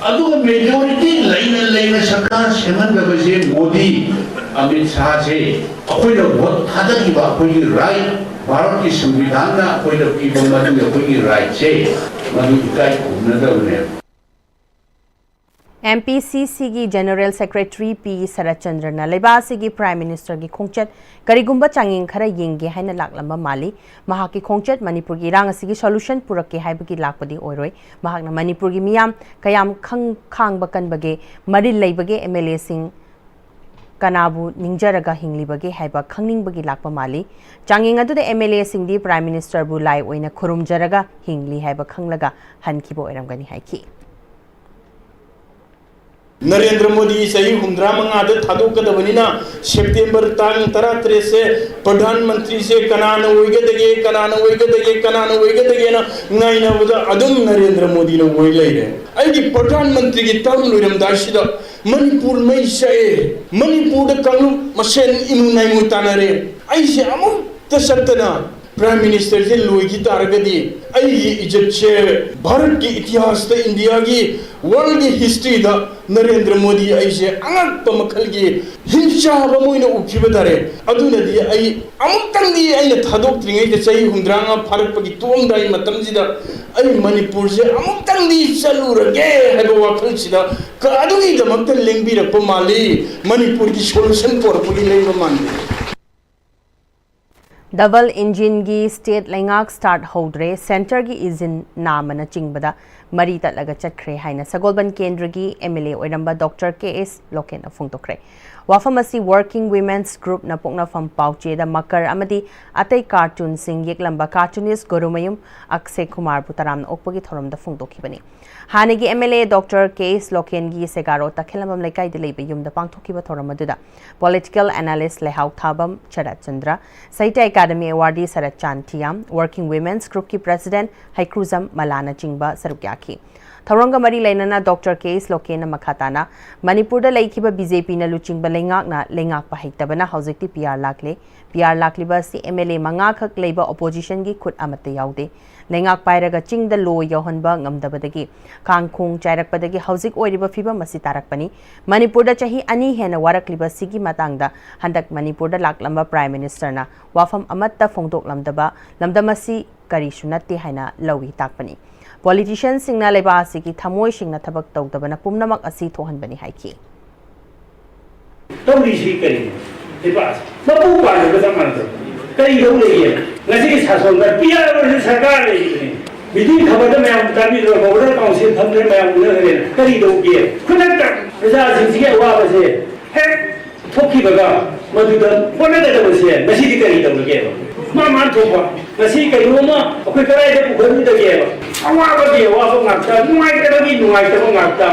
ꯑꯗꯨꯒ ꯃꯦꯖꯣꯔꯤꯇꯤ ꯂꯩꯅ ꯂꯩꯅ ꯁꯔꯀꯥꯔ ꯁꯦꯝꯍꯟꯗꯕꯁꯦ ꯃꯣꯗꯤ, ꯑꯃꯤꯠ ꯁꯥꯍꯁꯦ ꯑꯩꯈꯣꯏꯅ ꯚꯣꯠ ꯊꯥꯗꯈꯤꯕ ꯑꯩꯈꯣꯏꯒꯤ ꯔꯥꯏꯠ, ꯚꯥꯔꯠꯀꯤ ꯁꯪꯕꯤꯙꯥꯟꯅ ꯑꯩꯈꯣꯏꯗ ꯄꯤꯕ ꯃꯗꯨꯒꯤ ꯑꯩꯈꯣꯏꯒꯤ ꯔꯥꯏꯠꯁꯦ ꯃꯗꯨ ꯏꯀꯥꯏ ꯈꯨꯝꯅꯗꯕꯅꯦꯕ꯫ ꯑꯦꯝ ꯄꯤ ꯁꯤ ꯁꯤꯒꯤ ꯖꯦꯅꯔꯦꯜ ꯁꯦꯀ꯭ꯔꯦꯇꯔꯤ ꯄꯤ ꯁꯔꯠꯆꯟꯗ꯭ꯔꯅ ꯂꯩꯕꯥꯛ ꯑꯁꯤꯒꯤ ꯄ꯭ꯔꯥꯏꯝ ꯃꯤꯅꯤꯁꯇꯔꯒꯤ ꯈꯣꯡꯆꯠ ꯀꯔꯤꯒꯨꯝꯕ ꯆꯥꯡꯌꯦꯡ ꯈꯔ ꯌꯦꯡꯒꯦ ꯍꯥꯏꯅ ꯂꯥꯛꯂꯝꯕ ꯃꯥꯜꯂꯤ꯫ ꯃꯍꯥꯛꯀꯤ ꯈꯣꯡꯆꯠ ꯃꯅꯤꯄꯨꯔꯒꯤ ꯏꯔꯥꯡ ꯑꯁꯤꯒꯤ ꯁꯣꯂꯨꯁꯟ ꯄꯨꯔꯛꯀꯦ ꯍꯥꯏꯕꯒꯤ ꯂꯥꯛꯄꯗꯤ ꯑꯣꯏꯔꯣꯏ꯫ ꯃꯍꯥꯛꯅ ꯃꯅꯤꯄꯨꯔꯒꯤ ꯃꯤꯌꯥꯝ ꯀꯌꯥꯝ ꯈꯪ ꯈꯥꯡꯕ ꯀꯟꯕꯒꯦ, ꯃꯔꯤꯜ ꯂꯩꯕꯒꯦ, ꯑꯦꯝ ꯑꯦꯜ ꯑꯦꯁꯤꯡ ꯀꯅꯥꯕꯨ ꯅꯤꯡꯖꯔꯒ ꯍꯤꯡꯂꯤꯕꯒꯦ ꯍꯥꯏꯕ ꯈꯪꯅꯤꯡꯕꯒꯤ ꯂꯥꯛꯄ ꯃꯥꯜꯂꯤ꯫ ꯆꯥꯡꯌꯦꯡ ꯑꯗꯨꯗ ꯑꯦꯝ ꯑꯦꯜ ꯑꯦꯁꯤꯡꯗꯤ ꯄ꯭ꯔꯥꯏꯝ ꯃꯤꯅꯤꯁꯇꯔꯕꯨ ꯂꯥꯏ ꯑꯣꯏꯅ ꯈꯨꯔꯨꯝꯖꯔꯒ ꯍꯤꯡꯂꯤ ꯍꯥꯏꯕ ꯈꯪꯂꯒ ꯍꯟꯈꯤꯕ ꯑꯣꯏꯔꯝꯒꯅꯤ ꯍꯥꯏꯈꯤ꯫ ꯅꯔꯦꯟꯗ꯭ꯔ ꯃꯣꯗꯤ ꯆꯍꯤ ꯍꯨꯝꯗ꯭ꯔꯥ ꯃꯉꯥꯗ ꯊꯥꯗꯣꯛꯀꯗꯕꯅꯤꯅ ꯁꯦꯞꯇꯦꯝꯕꯔ ꯇꯥꯡ ꯇꯔꯥꯇꯔꯦꯠꯁꯦ ꯄ꯭ꯔꯙꯥꯟ ꯃꯟꯇ꯭ꯔꯤꯁꯦ ꯀꯅꯥꯅ ꯑꯣꯏꯒꯗꯒꯦ, ꯀꯅꯥꯅ ꯑꯣꯏꯒꯗꯒꯦ, ꯀꯅꯥꯅ ꯑꯣꯏꯒꯗꯒꯦꯅ ꯉꯥꯏꯅꯕꯗ ꯑꯗꯨꯝ ꯅꯔꯦꯟꯗ꯭ꯔ ꯃꯣꯗꯤꯅ ꯑꯣꯏ ꯂꯩꯔꯦ꯫ ꯑꯩꯒꯤ ꯄ꯭ꯔꯙꯥꯟ ꯃꯟꯇ꯭ꯔꯤꯒꯤ ꯇꯔꯝ ꯂꯣꯏꯔꯝꯗꯥꯏꯁꯤꯗ ꯃꯅꯤꯄꯨꯔ ꯃꯩ ꯆꯥꯛꯑꯦ, ꯃꯅꯤꯄꯨꯔꯗ ꯀꯥꯡꯂꯨꯞ ꯃꯁꯦꯟ ꯏꯃꯨ ꯅꯥꯏꯃꯨ ꯇꯥꯟꯅꯔꯦ꯫ ꯑꯩꯁꯦ ꯑꯃꯨꯛꯇ ꯆꯠꯇꯅ ꯄ꯭ꯔꯥꯏꯝ ꯃꯤꯅꯤꯁꯇꯔꯁꯦ ꯂꯣꯏꯈꯤ ꯇꯥꯔꯒꯗꯤ ꯑꯩꯒꯤ ꯏꯖꯠꯁꯦ ꯚꯥꯔꯠꯀꯤ ꯏꯇꯤꯍꯥꯁꯇ, ꯏꯟꯗꯤꯌꯥꯒꯤ, ꯋꯥꯔꯜꯒꯤ ꯍꯤꯁꯇ꯭ꯔꯤꯗ ꯅꯔꯦꯟꯗ꯭ꯔ ꯃꯣꯗꯤ ꯑꯩꯁꯦ ꯑꯉꯛꯄ ꯃꯈꯜꯒꯤ ꯍꯤꯡꯆꯥꯕ ꯑꯃ ꯑꯣꯏꯅ ꯎꯈꯤꯕ ꯇꯥꯔꯦ꯫ ꯑꯗꯨꯅꯗꯤ ꯑꯩ ꯑꯃꯨꯛꯇꯪꯗꯤ ꯑꯩꯅ ꯊꯥꯗꯣꯛꯇ꯭ꯔꯤꯉꯩꯗ, ꯆꯍꯤ ꯍꯨꯝꯗ꯭ꯔꯥꯉꯥ ꯐꯥꯔꯛꯄꯒꯤ ꯇꯣꯝꯗꯥꯏ ꯃꯇꯝꯁꯤꯗ ꯑꯩ ꯃꯅꯤꯄꯨꯔꯁꯦ ꯑꯃꯨꯛꯇꯪꯗꯤ ꯆꯠꯂꯨꯔꯒꯦ ꯍꯥꯏꯕ ꯋꯥꯈꯜꯁꯤꯗ ꯀ-, ꯑꯗꯨꯒꯤꯗꯃꯛꯇ ꯂꯦꯡꯕꯤꯔꯛꯄ ꯃꯥꯜꯂꯤ, ꯃꯅꯤꯄꯨꯔꯒꯤ ꯁꯣꯂꯨꯁꯟ ꯄꯣꯔꯛꯄꯒꯤ ꯂꯦꯡꯕ ꯃꯥꯟꯗꯦ꯫ ꯗꯕꯜ ꯏꯟꯖꯤꯟꯒꯤ ꯁ꯭ꯇꯦꯠ ꯂꯩꯉꯥꯛ ꯁ꯭ꯇꯥꯔꯠ ꯍꯧꯗ꯭ꯔꯦ, ꯁꯦꯟꯇꯔꯒꯤ ꯏꯟꯖꯤꯟ ꯅꯥꯝꯃꯅꯆꯤꯡꯕꯗ ꯃꯔꯤ ꯇꯠꯂꯒ ꯆꯠꯈ꯭ꯔꯦ ꯍꯥꯏꯅ ꯁꯒꯣꯜꯕꯟ ꯀꯦꯟꯗ꯭ꯔꯒꯤ ꯑꯦꯝ ꯑꯦꯜ ꯑꯦ ꯑꯣꯏꯔꯝꯕ ꯗꯣꯛꯇꯔ ꯀꯦ ꯑꯦꯁ ꯂꯣꯀꯦꯟꯅ ꯐꯣꯡꯗꯣꯛꯈ꯭ꯔꯦ꯫ ꯋꯥꯐꯝ ꯑꯁꯤ ꯋꯥꯔꯀꯤꯡ ꯋꯤꯃꯦꯟꯁ ꯒ꯭ꯔꯨꯞꯅ ꯄꯣꯛꯅꯐꯝ ꯄꯥꯎꯆꯦꯗ ꯃꯀꯔ ꯑꯃꯗꯤ ꯑꯇꯩ ꯀꯥꯔꯇꯨꯟꯁꯤꯡ ꯌꯦꯛꯂꯝꯕ ꯀꯥꯔꯇꯨꯅꯤꯁ ꯒꯨꯔꯨꯃꯌꯨꯝ ꯑꯛꯁꯦ ꯀꯨꯃꯥꯔꯕꯨ ꯇꯔꯥꯝꯅ ꯑꯣꯛꯄꯒꯤ ꯊꯧꯔꯝꯗ ꯐꯣꯡꯗꯣꯛꯈꯤꯕꯅꯤ꯫ ꯍꯥꯟꯅꯒꯤ ꯑꯦꯝ ꯑꯦꯜ ꯑꯦ ꯗꯣꯛꯇꯔ ꯀꯦ ꯑꯦꯁ ꯂꯣꯀꯦꯟꯒꯤ ꯁꯦꯒꯥꯔꯣ ꯇꯈꯦꯂꯝꯕꯝ ꯂꯩꯀꯥꯏꯗ ꯂꯩꯕ ꯌꯨꯝꯗ ꯄꯥꯡꯊꯣꯛꯈꯤꯕ ꯊꯧꯔꯝ ꯑꯗꯨꯗ ꯄꯣꯂꯤꯇꯤꯀꯦꯜ ꯑꯦꯅꯥꯂꯤꯁ ꯂꯩꯍꯥꯎ ꯊꯥꯕꯝ ꯁꯔꯠ ꯆꯟꯗ꯭ꯔ, ꯁꯥꯍꯤꯇ꯭ꯌ ꯑꯦꯀꯥꯗꯃꯤ ꯑꯦꯋꯥꯔꯗꯤ ꯁꯔꯠ ꯆꯥꯟ ꯊꯤꯌꯥꯝ, ꯋꯥꯔꯀꯤꯡ ꯋꯤꯃꯦꯟꯁ ꯒ꯭ꯔꯨꯞꯀꯤ ꯄ꯭ꯔꯦꯁꯤꯗꯦꯟꯠ ꯍꯩꯀ꯭ꯔꯨꯖꯝ ꯃꯂꯥꯅꯆꯤꯡꯕ ꯁꯔꯨꯛ ꯌꯥꯈꯤ꯫ ꯊꯧꯔꯝꯒ ꯃꯔꯤ ꯂꯩꯅꯅ ꯗꯣꯛꯇꯔ ꯀꯦ ꯑꯦꯁ ꯂꯣꯀꯦꯟꯅ ꯃꯈꯥ ꯇꯥꯅ ꯃꯅꯤꯄꯨꯔꯗ ꯂꯩꯈꯤꯕ ꯕꯤ ꯖꯦ ꯄꯤꯅ ꯂꯨꯆꯤꯡꯕ ꯂꯩꯉꯥꯛꯅ ꯂꯩꯉꯥꯛꯄ ꯍꯩꯇꯕꯅ ꯍꯧꯖꯤꯛꯇꯤ ꯄꯤ ꯑꯥꯔ ꯂꯥꯛꯂꯦ꯫ ꯄꯤ ꯑꯥꯔ ꯂꯥꯛꯂꯤꯕ ꯑꯁꯤ ꯑꯦꯝ ꯑꯦꯜ ꯑꯦ ꯃꯉꯥꯈꯛ ꯂꯩꯕ ꯑꯣꯄꯣꯖꯤꯁꯟꯒꯤ ꯈꯨꯠ ꯑꯃꯠꯇ ꯌꯥꯎꯗꯦ꯫ ꯂꯩꯉꯥꯛ ꯄꯥꯏꯔꯒ ꯆꯤꯡꯗ ꯂꯣ ꯌꯧꯍꯟꯕ ꯉꯝꯗꯕꯗꯒꯤ, ꯀꯥꯡꯈꯣꯡ ꯆꯥꯏꯔꯛꯄꯗꯒꯤ ꯍꯧꯖꯤꯛ ꯑꯣꯏꯔꯤꯕ ꯐꯤꯕꯝ ꯑꯁꯤ ꯇꯥꯔꯛꯄꯅꯤ꯫ ꯃꯅꯤꯄꯨꯔꯗ ꯆꯍꯤ ꯑꯅꯤ ꯍꯦꯟꯅ ꯋꯥꯔꯛꯂꯤꯕ ꯑꯁꯤꯒꯤ ꯃꯇꯥꯡꯗ ꯍꯟꯗꯛ ꯃꯅꯤꯄꯨꯔꯗ ꯂꯥꯛꯂꯝꯕ ꯄ꯭ꯔꯥꯏꯝ ꯃꯤꯅꯤꯁꯇꯔꯅ ꯋꯥꯐꯝ ꯑꯃꯠꯇ ꯐꯣꯡꯗꯣꯛꯂꯝꯗꯕ ꯂꯝꯗꯝ ꯑꯁꯤ ꯀꯔꯤꯁꯨ ꯅꯠꯇꯦ ꯍꯥꯏꯅ ꯂꯧꯏ ꯇꯥꯛꯄꯅꯤ꯫ ꯄꯣꯂꯤꯇꯤꯁꯤꯌꯟꯁꯤꯡꯅ ꯂꯩꯕꯥꯛ ꯑꯁꯤꯒꯤ ꯊꯃꯣꯏ ꯁꯦꯡꯅ ꯊꯕꯛ ꯇꯧꯗꯕꯅ ꯄꯨꯝꯅꯃꯛ ꯑꯁꯤ ꯊꯣꯛꯍꯟꯕꯅꯤ ꯍꯥꯏꯈꯤ꯫ ꯇꯧꯔꯤꯁꯤ ꯀꯔꯤꯅꯣ? ꯂꯩꯕꯥꯛ ꯑꯁꯤ ꯃꯄꯨ ꯄꯥꯟꯗꯕ ꯆꯞ ꯃꯥꯟꯅꯗ꯭ꯔꯣ? ꯀꯔꯤ ꯇꯧ ꯂꯩꯒꯦ? ꯉꯁꯤꯒꯤ ꯁꯥꯁꯣꯟꯗ ꯄꯤ ꯑꯥꯔ ꯑꯣꯏꯔꯁꯨ ꯁꯔꯀꯥꯔ ꯂꯩꯔꯤꯕꯅꯤ꯫ ꯃꯤꯇꯤꯡ ꯈꯕꯔꯗ ꯃꯌꯥꯝ ꯇꯥꯕꯤꯗ꯭ꯔꯣ? ꯒꯣꯕꯔꯅꯔ ꯀꯥꯎꯟꯁꯤꯜ ꯐꯝꯗꯅ ꯃꯌꯥꯝ ꯎꯅꯈ꯭ꯔꯦꯅ꯫ ꯀꯔꯤ ꯇꯧꯒꯦ? ꯈꯨꯗꯛꯇ ꯄ꯭ꯔꯖꯥꯁꯤꯡꯁꯤꯒꯤ ꯑꯋꯥꯕꯁꯦ ꯍꯦꯛ ꯊꯣꯛꯈꯤꯕꯒ ꯃꯗꯨꯗ ꯍꯣꯠꯅꯒꯗꯕꯁꯦ ꯉꯁꯤꯗꯤ ꯀꯔꯤ ꯇꯧꯔꯒꯦꯕ? ꯃꯥ ꯃꯥꯟ ꯊꯣꯛꯄ ꯉꯁꯤ ꯀꯩꯅꯣꯝꯃ ꯑꯩꯈꯣꯏ ꯀꯗꯥꯏꯗ ꯄꯨꯈꯠꯂꯨꯗꯒꯦꯕ? ꯑꯋꯥꯕꯒꯤ ꯑꯋꯥꯕ ꯉꯥꯛꯇ, ꯅꯨꯡꯉꯥꯏꯇꯕꯒꯤ ꯅꯨꯡꯉꯥꯏꯇꯕ ꯉꯥꯛꯇ꯫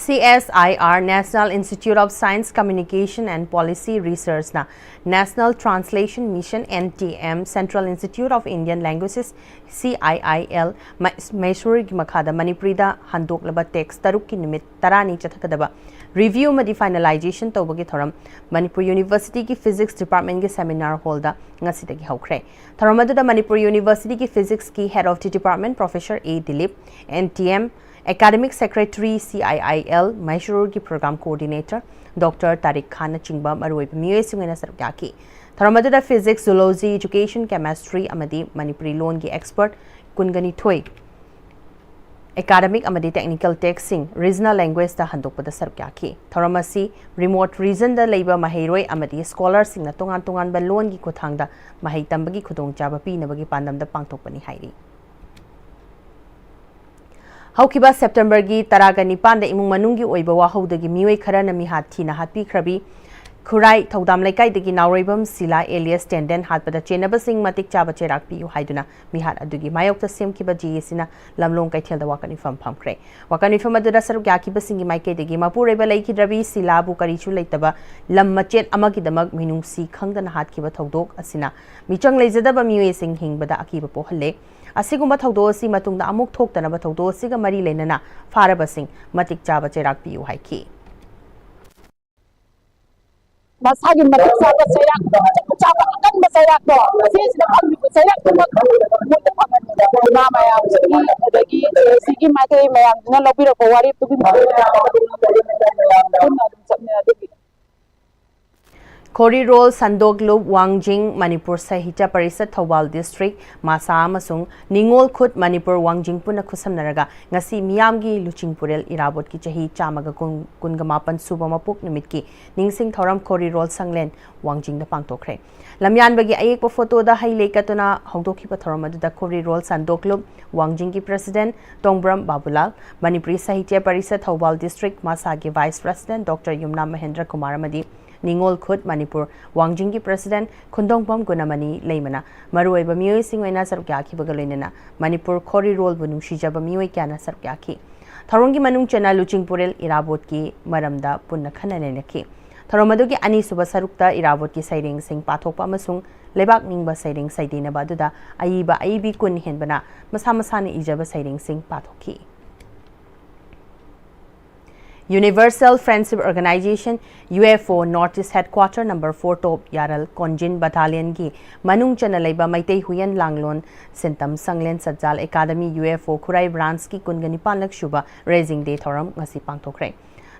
C S I R, National Institute of Science Communication and Policy Researchꯅ National Translation Mission, N T M, Central Institute of Indian Languages, C I I L, ꯃ-, ꯃꯩꯁꯨꯔꯒꯤ ꯃꯈꯥꯗ ꯃꯅꯤꯄꯨꯔꯤꯗ ꯍꯟꯗꯣꯛꯂꯕ ꯇꯦꯛꯁ ꯇꯔꯨꯛꯀꯤ ꯅꯨꯃꯤꯠ ꯇꯔꯥꯅꯤ ꯆꯠꯊꯒꯗꯕ ꯔꯤꯚ꯭ꯌꯨ ꯑꯃꯗꯤ ꯐꯥꯏꯅꯦꯂꯥꯏꯖꯦꯁꯟ ꯇꯧꯕꯒꯤ ꯊꯧꯔꯝ ꯃꯅꯤꯄꯨꯔ ꯌꯨꯅꯤꯚꯔꯁꯤꯇꯤꯒꯤ ꯐꯤꯖꯤꯛꯁ ꯗꯤꯄꯥꯔꯠꯃꯦꯟꯒꯤ ꯁꯦꯃꯤꯅꯥꯔ ꯍꯣꯜꯗ ꯉꯁꯤꯗꯒꯤ ꯍꯧꯈ꯭ꯔꯦ꯫ ꯊꯧꯔꯝ ꯑꯗꯨꯗ ꯃꯅꯤꯄꯨꯔ ꯌꯨꯅꯤꯚꯔꯁꯤꯇꯤꯒꯤ ꯐꯤꯖꯤꯛꯁꯀꯤ Head of the Department Professor A Dilip, N T M, Academic Secretary C I I L ꯃꯩꯁꯨꯔꯒꯤ Program Coordinator Doctor ꯇꯥꯔꯤꯛ ꯈꯥꯟꯅꯆꯤꯡꯕ ꯃꯔꯨꯑꯣꯏꯕ ꯃꯤꯑꯣꯏꯁꯤꯡ ꯑꯣꯏꯅ ꯁꯔꯨꯛ ꯌꯥꯈꯤ꯫ ꯊꯧꯔꯝ ꯑꯗꯨꯗ ꯐꯤꯖꯤꯛꯁ, ꯖꯨꯂꯣꯖꯤ, ꯏꯖꯨꯀꯦꯁꯟ, ꯀꯦꯃꯦꯁꯇ꯭ꯔꯤ ꯑꯃꯗꯤ ꯃꯅꯤꯄꯨꯔꯤ ꯂꯣꯟꯒꯤ ꯑꯦꯛꯁꯄꯔꯠ ꯀꯨꯟꯒꯅꯤꯊꯣꯏ ꯑꯦꯀꯥꯗꯃꯤꯛ ꯑꯃꯗꯤ ꯇꯦꯛꯅꯤꯀꯦꯜ ꯇꯦꯛꯁꯁꯤꯡ ꯔꯤꯖꯅꯦꯜ ꯂꯦꯡꯒ꯭ꯋꯦꯖꯇ ꯍꯟꯗꯣꯛꯄꯗ ꯁꯔꯨꯛ ꯌꯥꯈꯤ꯫ ꯊꯧꯔꯝ ꯑꯁꯤ ꯔꯤꯃꯣꯠ ꯔꯤꯖꯟꯗ ꯂꯩꯕ ꯃꯍꯩꯔꯣꯏ ꯑꯃꯗꯤ ꯁ꯭ꯀꯣꯂꯔꯁꯤꯡꯅ ꯇꯣꯉꯥꯟ ꯇꯣꯉꯥꯟꯕ ꯂꯣꯟꯒꯤ ꯈꯨꯠꯊꯥꯡꯗ ꯃꯍꯩ ꯇꯝꯕꯒꯤ ꯈꯨꯗꯣꯡꯆꯥꯕ ꯄꯤꯅꯕꯒꯤ ꯄꯥꯟꯗꯝꯗ ꯄꯥꯡꯊꯣꯛꯄꯅꯤ ꯍꯥꯏꯔꯤ꯫ ꯍꯧꯈꯤꯕ ꯁꯦꯞꯇꯦꯝꯕꯔꯒꯤ ꯇꯔꯥꯒ ꯅꯤꯄꯥꯟꯗ ꯏꯃꯨꯡ ꯃꯅꯨꯡꯒꯤ ꯑꯣꯏꯕ ꯋꯥꯍꯧꯗꯒꯤ ꯃꯤꯑꯣꯏ ꯈꯔꯅ ꯃꯤꯍꯥꯠ ꯊꯤꯅ ꯍꯥꯠꯄꯤꯈ꯭ꯔꯕꯤ ꯈꯨꯔꯥꯏ ꯊꯧꯗꯥꯝ ꯂꯩꯀꯥꯏꯗꯒꯤ ꯅꯥꯎꯔꯩꯕꯝ ꯁꯤꯂꯥ alias ꯇꯦꯟꯗꯦꯟ ꯍꯥꯠꯄꯗ ꯆꯦꯟꯅꯕꯁꯤꯡ ꯃꯇꯤꯛ ꯆꯥꯕ ꯆꯩꯔꯥꯛ ꯄꯤꯌꯨ ꯍꯥꯏꯗꯨꯅ ꯃꯤꯍꯥꯠ ꯑꯗꯨꯒꯤ ꯃꯥꯌꯣꯛꯇ ꯁꯦꯝꯈꯤꯕ GACꯅ ꯂꯝꯂꯣꯡ ꯀꯩꯊꯦꯜꯗ ꯋꯥꯀꯠ ꯃꯤꯐꯝ ꯐꯝꯈ꯭ꯔꯦ꯫ ꯋꯥꯀꯠ ꯃꯤꯐꯝ ꯑꯗꯨꯗ ꯁꯔꯨꯛ ꯌꯥꯈꯤꯕꯁꯤꯡꯒꯤ ꯃꯥꯏꯀꯩꯗꯒꯤ ꯃꯄꯨꯔꯣꯏꯕ ꯂꯩꯈꯤꯗ꯭ꯔꯕꯤ ꯁꯤꯂꯥꯕꯨ ꯀꯔꯤꯁꯨ ꯂꯩꯇꯕ ꯂꯝ ꯃꯆꯦꯠ ꯑꯃꯒꯤꯗꯃꯛ ꯃꯤꯅꯨꯡꯁꯤ ꯈꯪꯗꯅ ꯍꯥꯠꯈꯤꯕ ꯊꯧꯗꯣꯛ ꯑꯁꯤꯅ ꯃꯤꯆꯪ ꯂꯩꯖꯗꯕ ꯃꯤꯑꯣꯏꯁꯤꯡ ꯍꯤꯡꯕꯗ ꯑꯀꯤꯕ ꯄꯣꯛꯍꯜꯂꯦ꯫ ꯑꯁꯤꯒꯨꯝꯕ ꯊꯧꯗꯣꯛ ꯑꯁꯤ ꯃꯇꯨꯡꯗ ꯑꯃꯨꯛ ꯊꯣꯛꯇꯅꯕ ꯊꯧꯗꯣꯛ ꯑꯁꯤꯒ ꯃꯔꯤ ꯂꯩꯅꯅ ꯐꯥꯔꯕꯁꯤꯡ ꯃꯇꯤꯛ ꯆꯥꯕ ꯆꯩꯔꯥꯛ ꯄꯤꯌꯨ ꯍꯥꯏꯈꯤ꯫ ꯃꯁꯥꯒꯤ ꯃꯇꯤꯛ ꯆꯥꯕ ꯆꯩꯔꯥꯛ, ꯃꯇꯤꯛ ꯆꯥꯕ ꯑꯀꯟꯕ ꯆꯩꯔꯥꯛꯇꯣ ꯃꯁꯤꯁꯤꯗ ꯐꯪꯈꯤꯕ ꯆꯩꯔꯥꯛꯇꯨꯃꯛ ꯃꯣꯏꯗ ꯐꯪꯍꯟꯕꯗ ꯏꯃꯥ ꯃꯌꯥꯝꯁꯤꯒꯤ ꯑꯗꯒꯤ ꯁꯤꯒꯤ ꯃꯥꯏꯀꯩ ꯃꯌꯥꯝꯁꯤꯅ ꯂꯧꯕꯤꯔꯛꯄ ꯋꯥꯔꯦꯞꯇꯨꯒꯤ ꯃꯇꯨꯡ ꯏꯟꯅ ꯄꯨꯟꯅ ꯑꯗꯨꯝ ꯆꯠꯃꯤꯟꯅ ꯑꯗꯨꯒꯤ ꯈꯣꯔꯤꯔꯣꯜ ꯁꯟꯗꯣꯛꯂꯨꯞ ꯋꯥꯡꯖꯤꯡ ꯃꯅꯤꯄꯨꯔ ꯁꯥꯍꯤꯇ꯭ꯌ ꯄꯔꯤꯁꯠ ꯊꯧꯕꯥꯜ ꯗꯤꯁꯇ꯭ꯔꯤꯛ ꯃꯥꯁꯥ ꯑꯃꯁꯨꯡ ꯅꯤꯉꯣꯜ ꯈꯨꯠ ꯃꯅꯤꯄꯨꯔ ꯋꯥꯡꯖꯤꯡ ꯄꯨꯟꯅ ꯈꯨꯠꯁꯝꯅꯔꯒ ꯉꯁꯤ ꯃꯤꯌꯥꯝꯒꯤ ꯂꯨꯆꯤꯡꯄꯨꯔꯦꯜ ꯏꯔꯥꯕꯣꯠꯀꯤ ꯆꯍꯤ ꯆꯥꯝꯃꯒ ꯀꯨꯟ, ꯀꯨꯟꯒ ꯃꯥꯄꯟ ꯁꯨꯕ ꯃꯄꯣꯛ ꯅꯨꯃꯤꯠꯀꯤ ꯅꯤꯡꯁꯤꯡ ꯊꯧꯔꯝ ꯈꯣꯔꯤꯔꯣꯜ ꯁꯪꯂꯦꯟ ꯋꯥꯡꯖꯤꯡꯗ ꯄꯥꯡꯊꯣꯛꯈ꯭ꯔꯦ꯫ ꯂꯝꯌꯥꯟꯕꯒꯤ ꯑꯌꯦꯛꯄ ꯐꯣꯇꯣꯗ ꯍꯩ ꯂꯩ ꯀꯠꯇꯨꯅ ꯍꯧꯗꯣꯛꯈꯤꯕ ꯊꯧꯔꯝ ꯑꯗꯨꯗ ꯈꯣꯔꯤꯔꯣꯜ ꯁꯟꯗꯣꯛꯂꯨꯞ ꯋꯥꯡꯖꯤꯡꯒꯤ ꯄ꯭ꯔꯦꯁꯤꯗꯦꯟꯠ ꯇꯣꯡꯕ꯭ꯔꯝ ꯕꯥꯕꯨꯂꯥꯜ, ꯃꯅꯤꯄꯨꯔꯤ ꯁꯥꯍꯤꯇ꯭ꯌ ꯄꯔꯤꯁꯠ ꯊꯧꯕꯥꯜ ꯗꯤꯁꯇ꯭ꯔꯤꯛ ꯃꯥꯁꯥꯒꯤ vice president doctor Yumnam Mahendra Kumar ꯑꯃꯗꯤ ꯅꯤꯉꯣꯜ ꯈꯨꯠ ꯃꯅꯤꯄꯨꯔ ꯋꯥꯡꯖꯤꯡꯒꯤ ꯄ꯭ꯔꯦꯁꯤꯗꯦꯟꯠ ꯈꯨꯟꯗꯣꯡꯕꯝ ꯒꯨꯅꯃꯅꯤ ꯂꯩꯃꯅ ꯃꯔꯨꯑꯣꯏꯕ ꯃꯤꯑꯣꯏꯁꯤꯡ ꯑꯣꯏꯅ ꯁꯔꯨꯛ ꯌꯥꯈꯤꯕꯒ ꯂꯣꯏꯅꯅ ꯃꯅꯤꯄꯨꯔ ꯈꯣꯔꯤꯔꯣꯜꯕꯨ ꯅꯨꯡꯁꯤꯖꯕ ꯃꯤꯑꯣꯏ ꯀꯌꯥꯅ ꯁꯔꯨꯛ ꯌꯥꯈꯤ꯫ ꯊꯧꯔꯝꯒꯤ ꯃꯅꯨꯡ ꯆꯟꯅ ꯂꯨꯆꯤꯡꯄꯨꯔꯦꯜ ꯏꯔꯥꯕꯣꯠꯀꯤ ꯃꯔꯝꯗ ꯄꯨꯟꯅ ꯈꯟꯅ ꯅꯩꯅꯈꯤ꯫ ꯊꯧꯔꯝ ꯑꯗꯨꯒꯤ ꯑꯅꯤꯁꯨꯕ ꯁꯔꯨꯛꯇ ꯏꯔꯥꯕꯣꯠꯀꯤ ꯁꯩꯔꯦꯡꯁꯤꯡ ꯄꯥꯊꯣꯛꯄ ꯑꯃꯁꯨꯡ ꯂꯩꯕꯥꯛ ꯅꯤꯡꯕ ꯁꯩꯔꯦꯡ ꯁꯩꯗꯦꯡꯅꯕ ꯑꯗꯨꯗ ꯑꯏꯕ ꯑꯏꯕꯤ ꯀꯨꯟ ꯍꯦꯟꯕꯅ ꯃꯁꯥ ꯃꯁꯥꯅ ꯏꯖꯕ ꯁꯩꯔꯦꯡꯁꯤꯡ ꯄꯥꯊꯣꯛꯈꯤ꯫ Universal Friendship Organization, UFO, North East Headquarter number four Top Yaral Konjin Battalionꯒꯤ ꯃꯅꯨꯡ ꯆꯟꯅ ꯂꯩꯕ ꯃꯩꯇꯩ ꯍꯨꯏꯌꯦꯟ ꯂꯥꯡꯂꯣꯟ ꯁꯤꯟꯇꯝ ꯁꯪꯂꯦꯟ ꯁꯠꯖꯥꯜ ꯑꯦꯀꯥꯗꯃꯤ, UFO, ꯈꯨꯔꯥꯏ ꯕ꯭ꯔꯥꯟꯁꯀꯤ ꯀꯨꯟꯒ ꯅꯤꯄꯥꯟꯂꯛ ꯁꯨꯕ Raising Day ꯊꯧꯔꯝ ꯉꯁꯤ ꯄꯥꯡꯊꯣꯛꯈ꯭ꯔꯦ꯫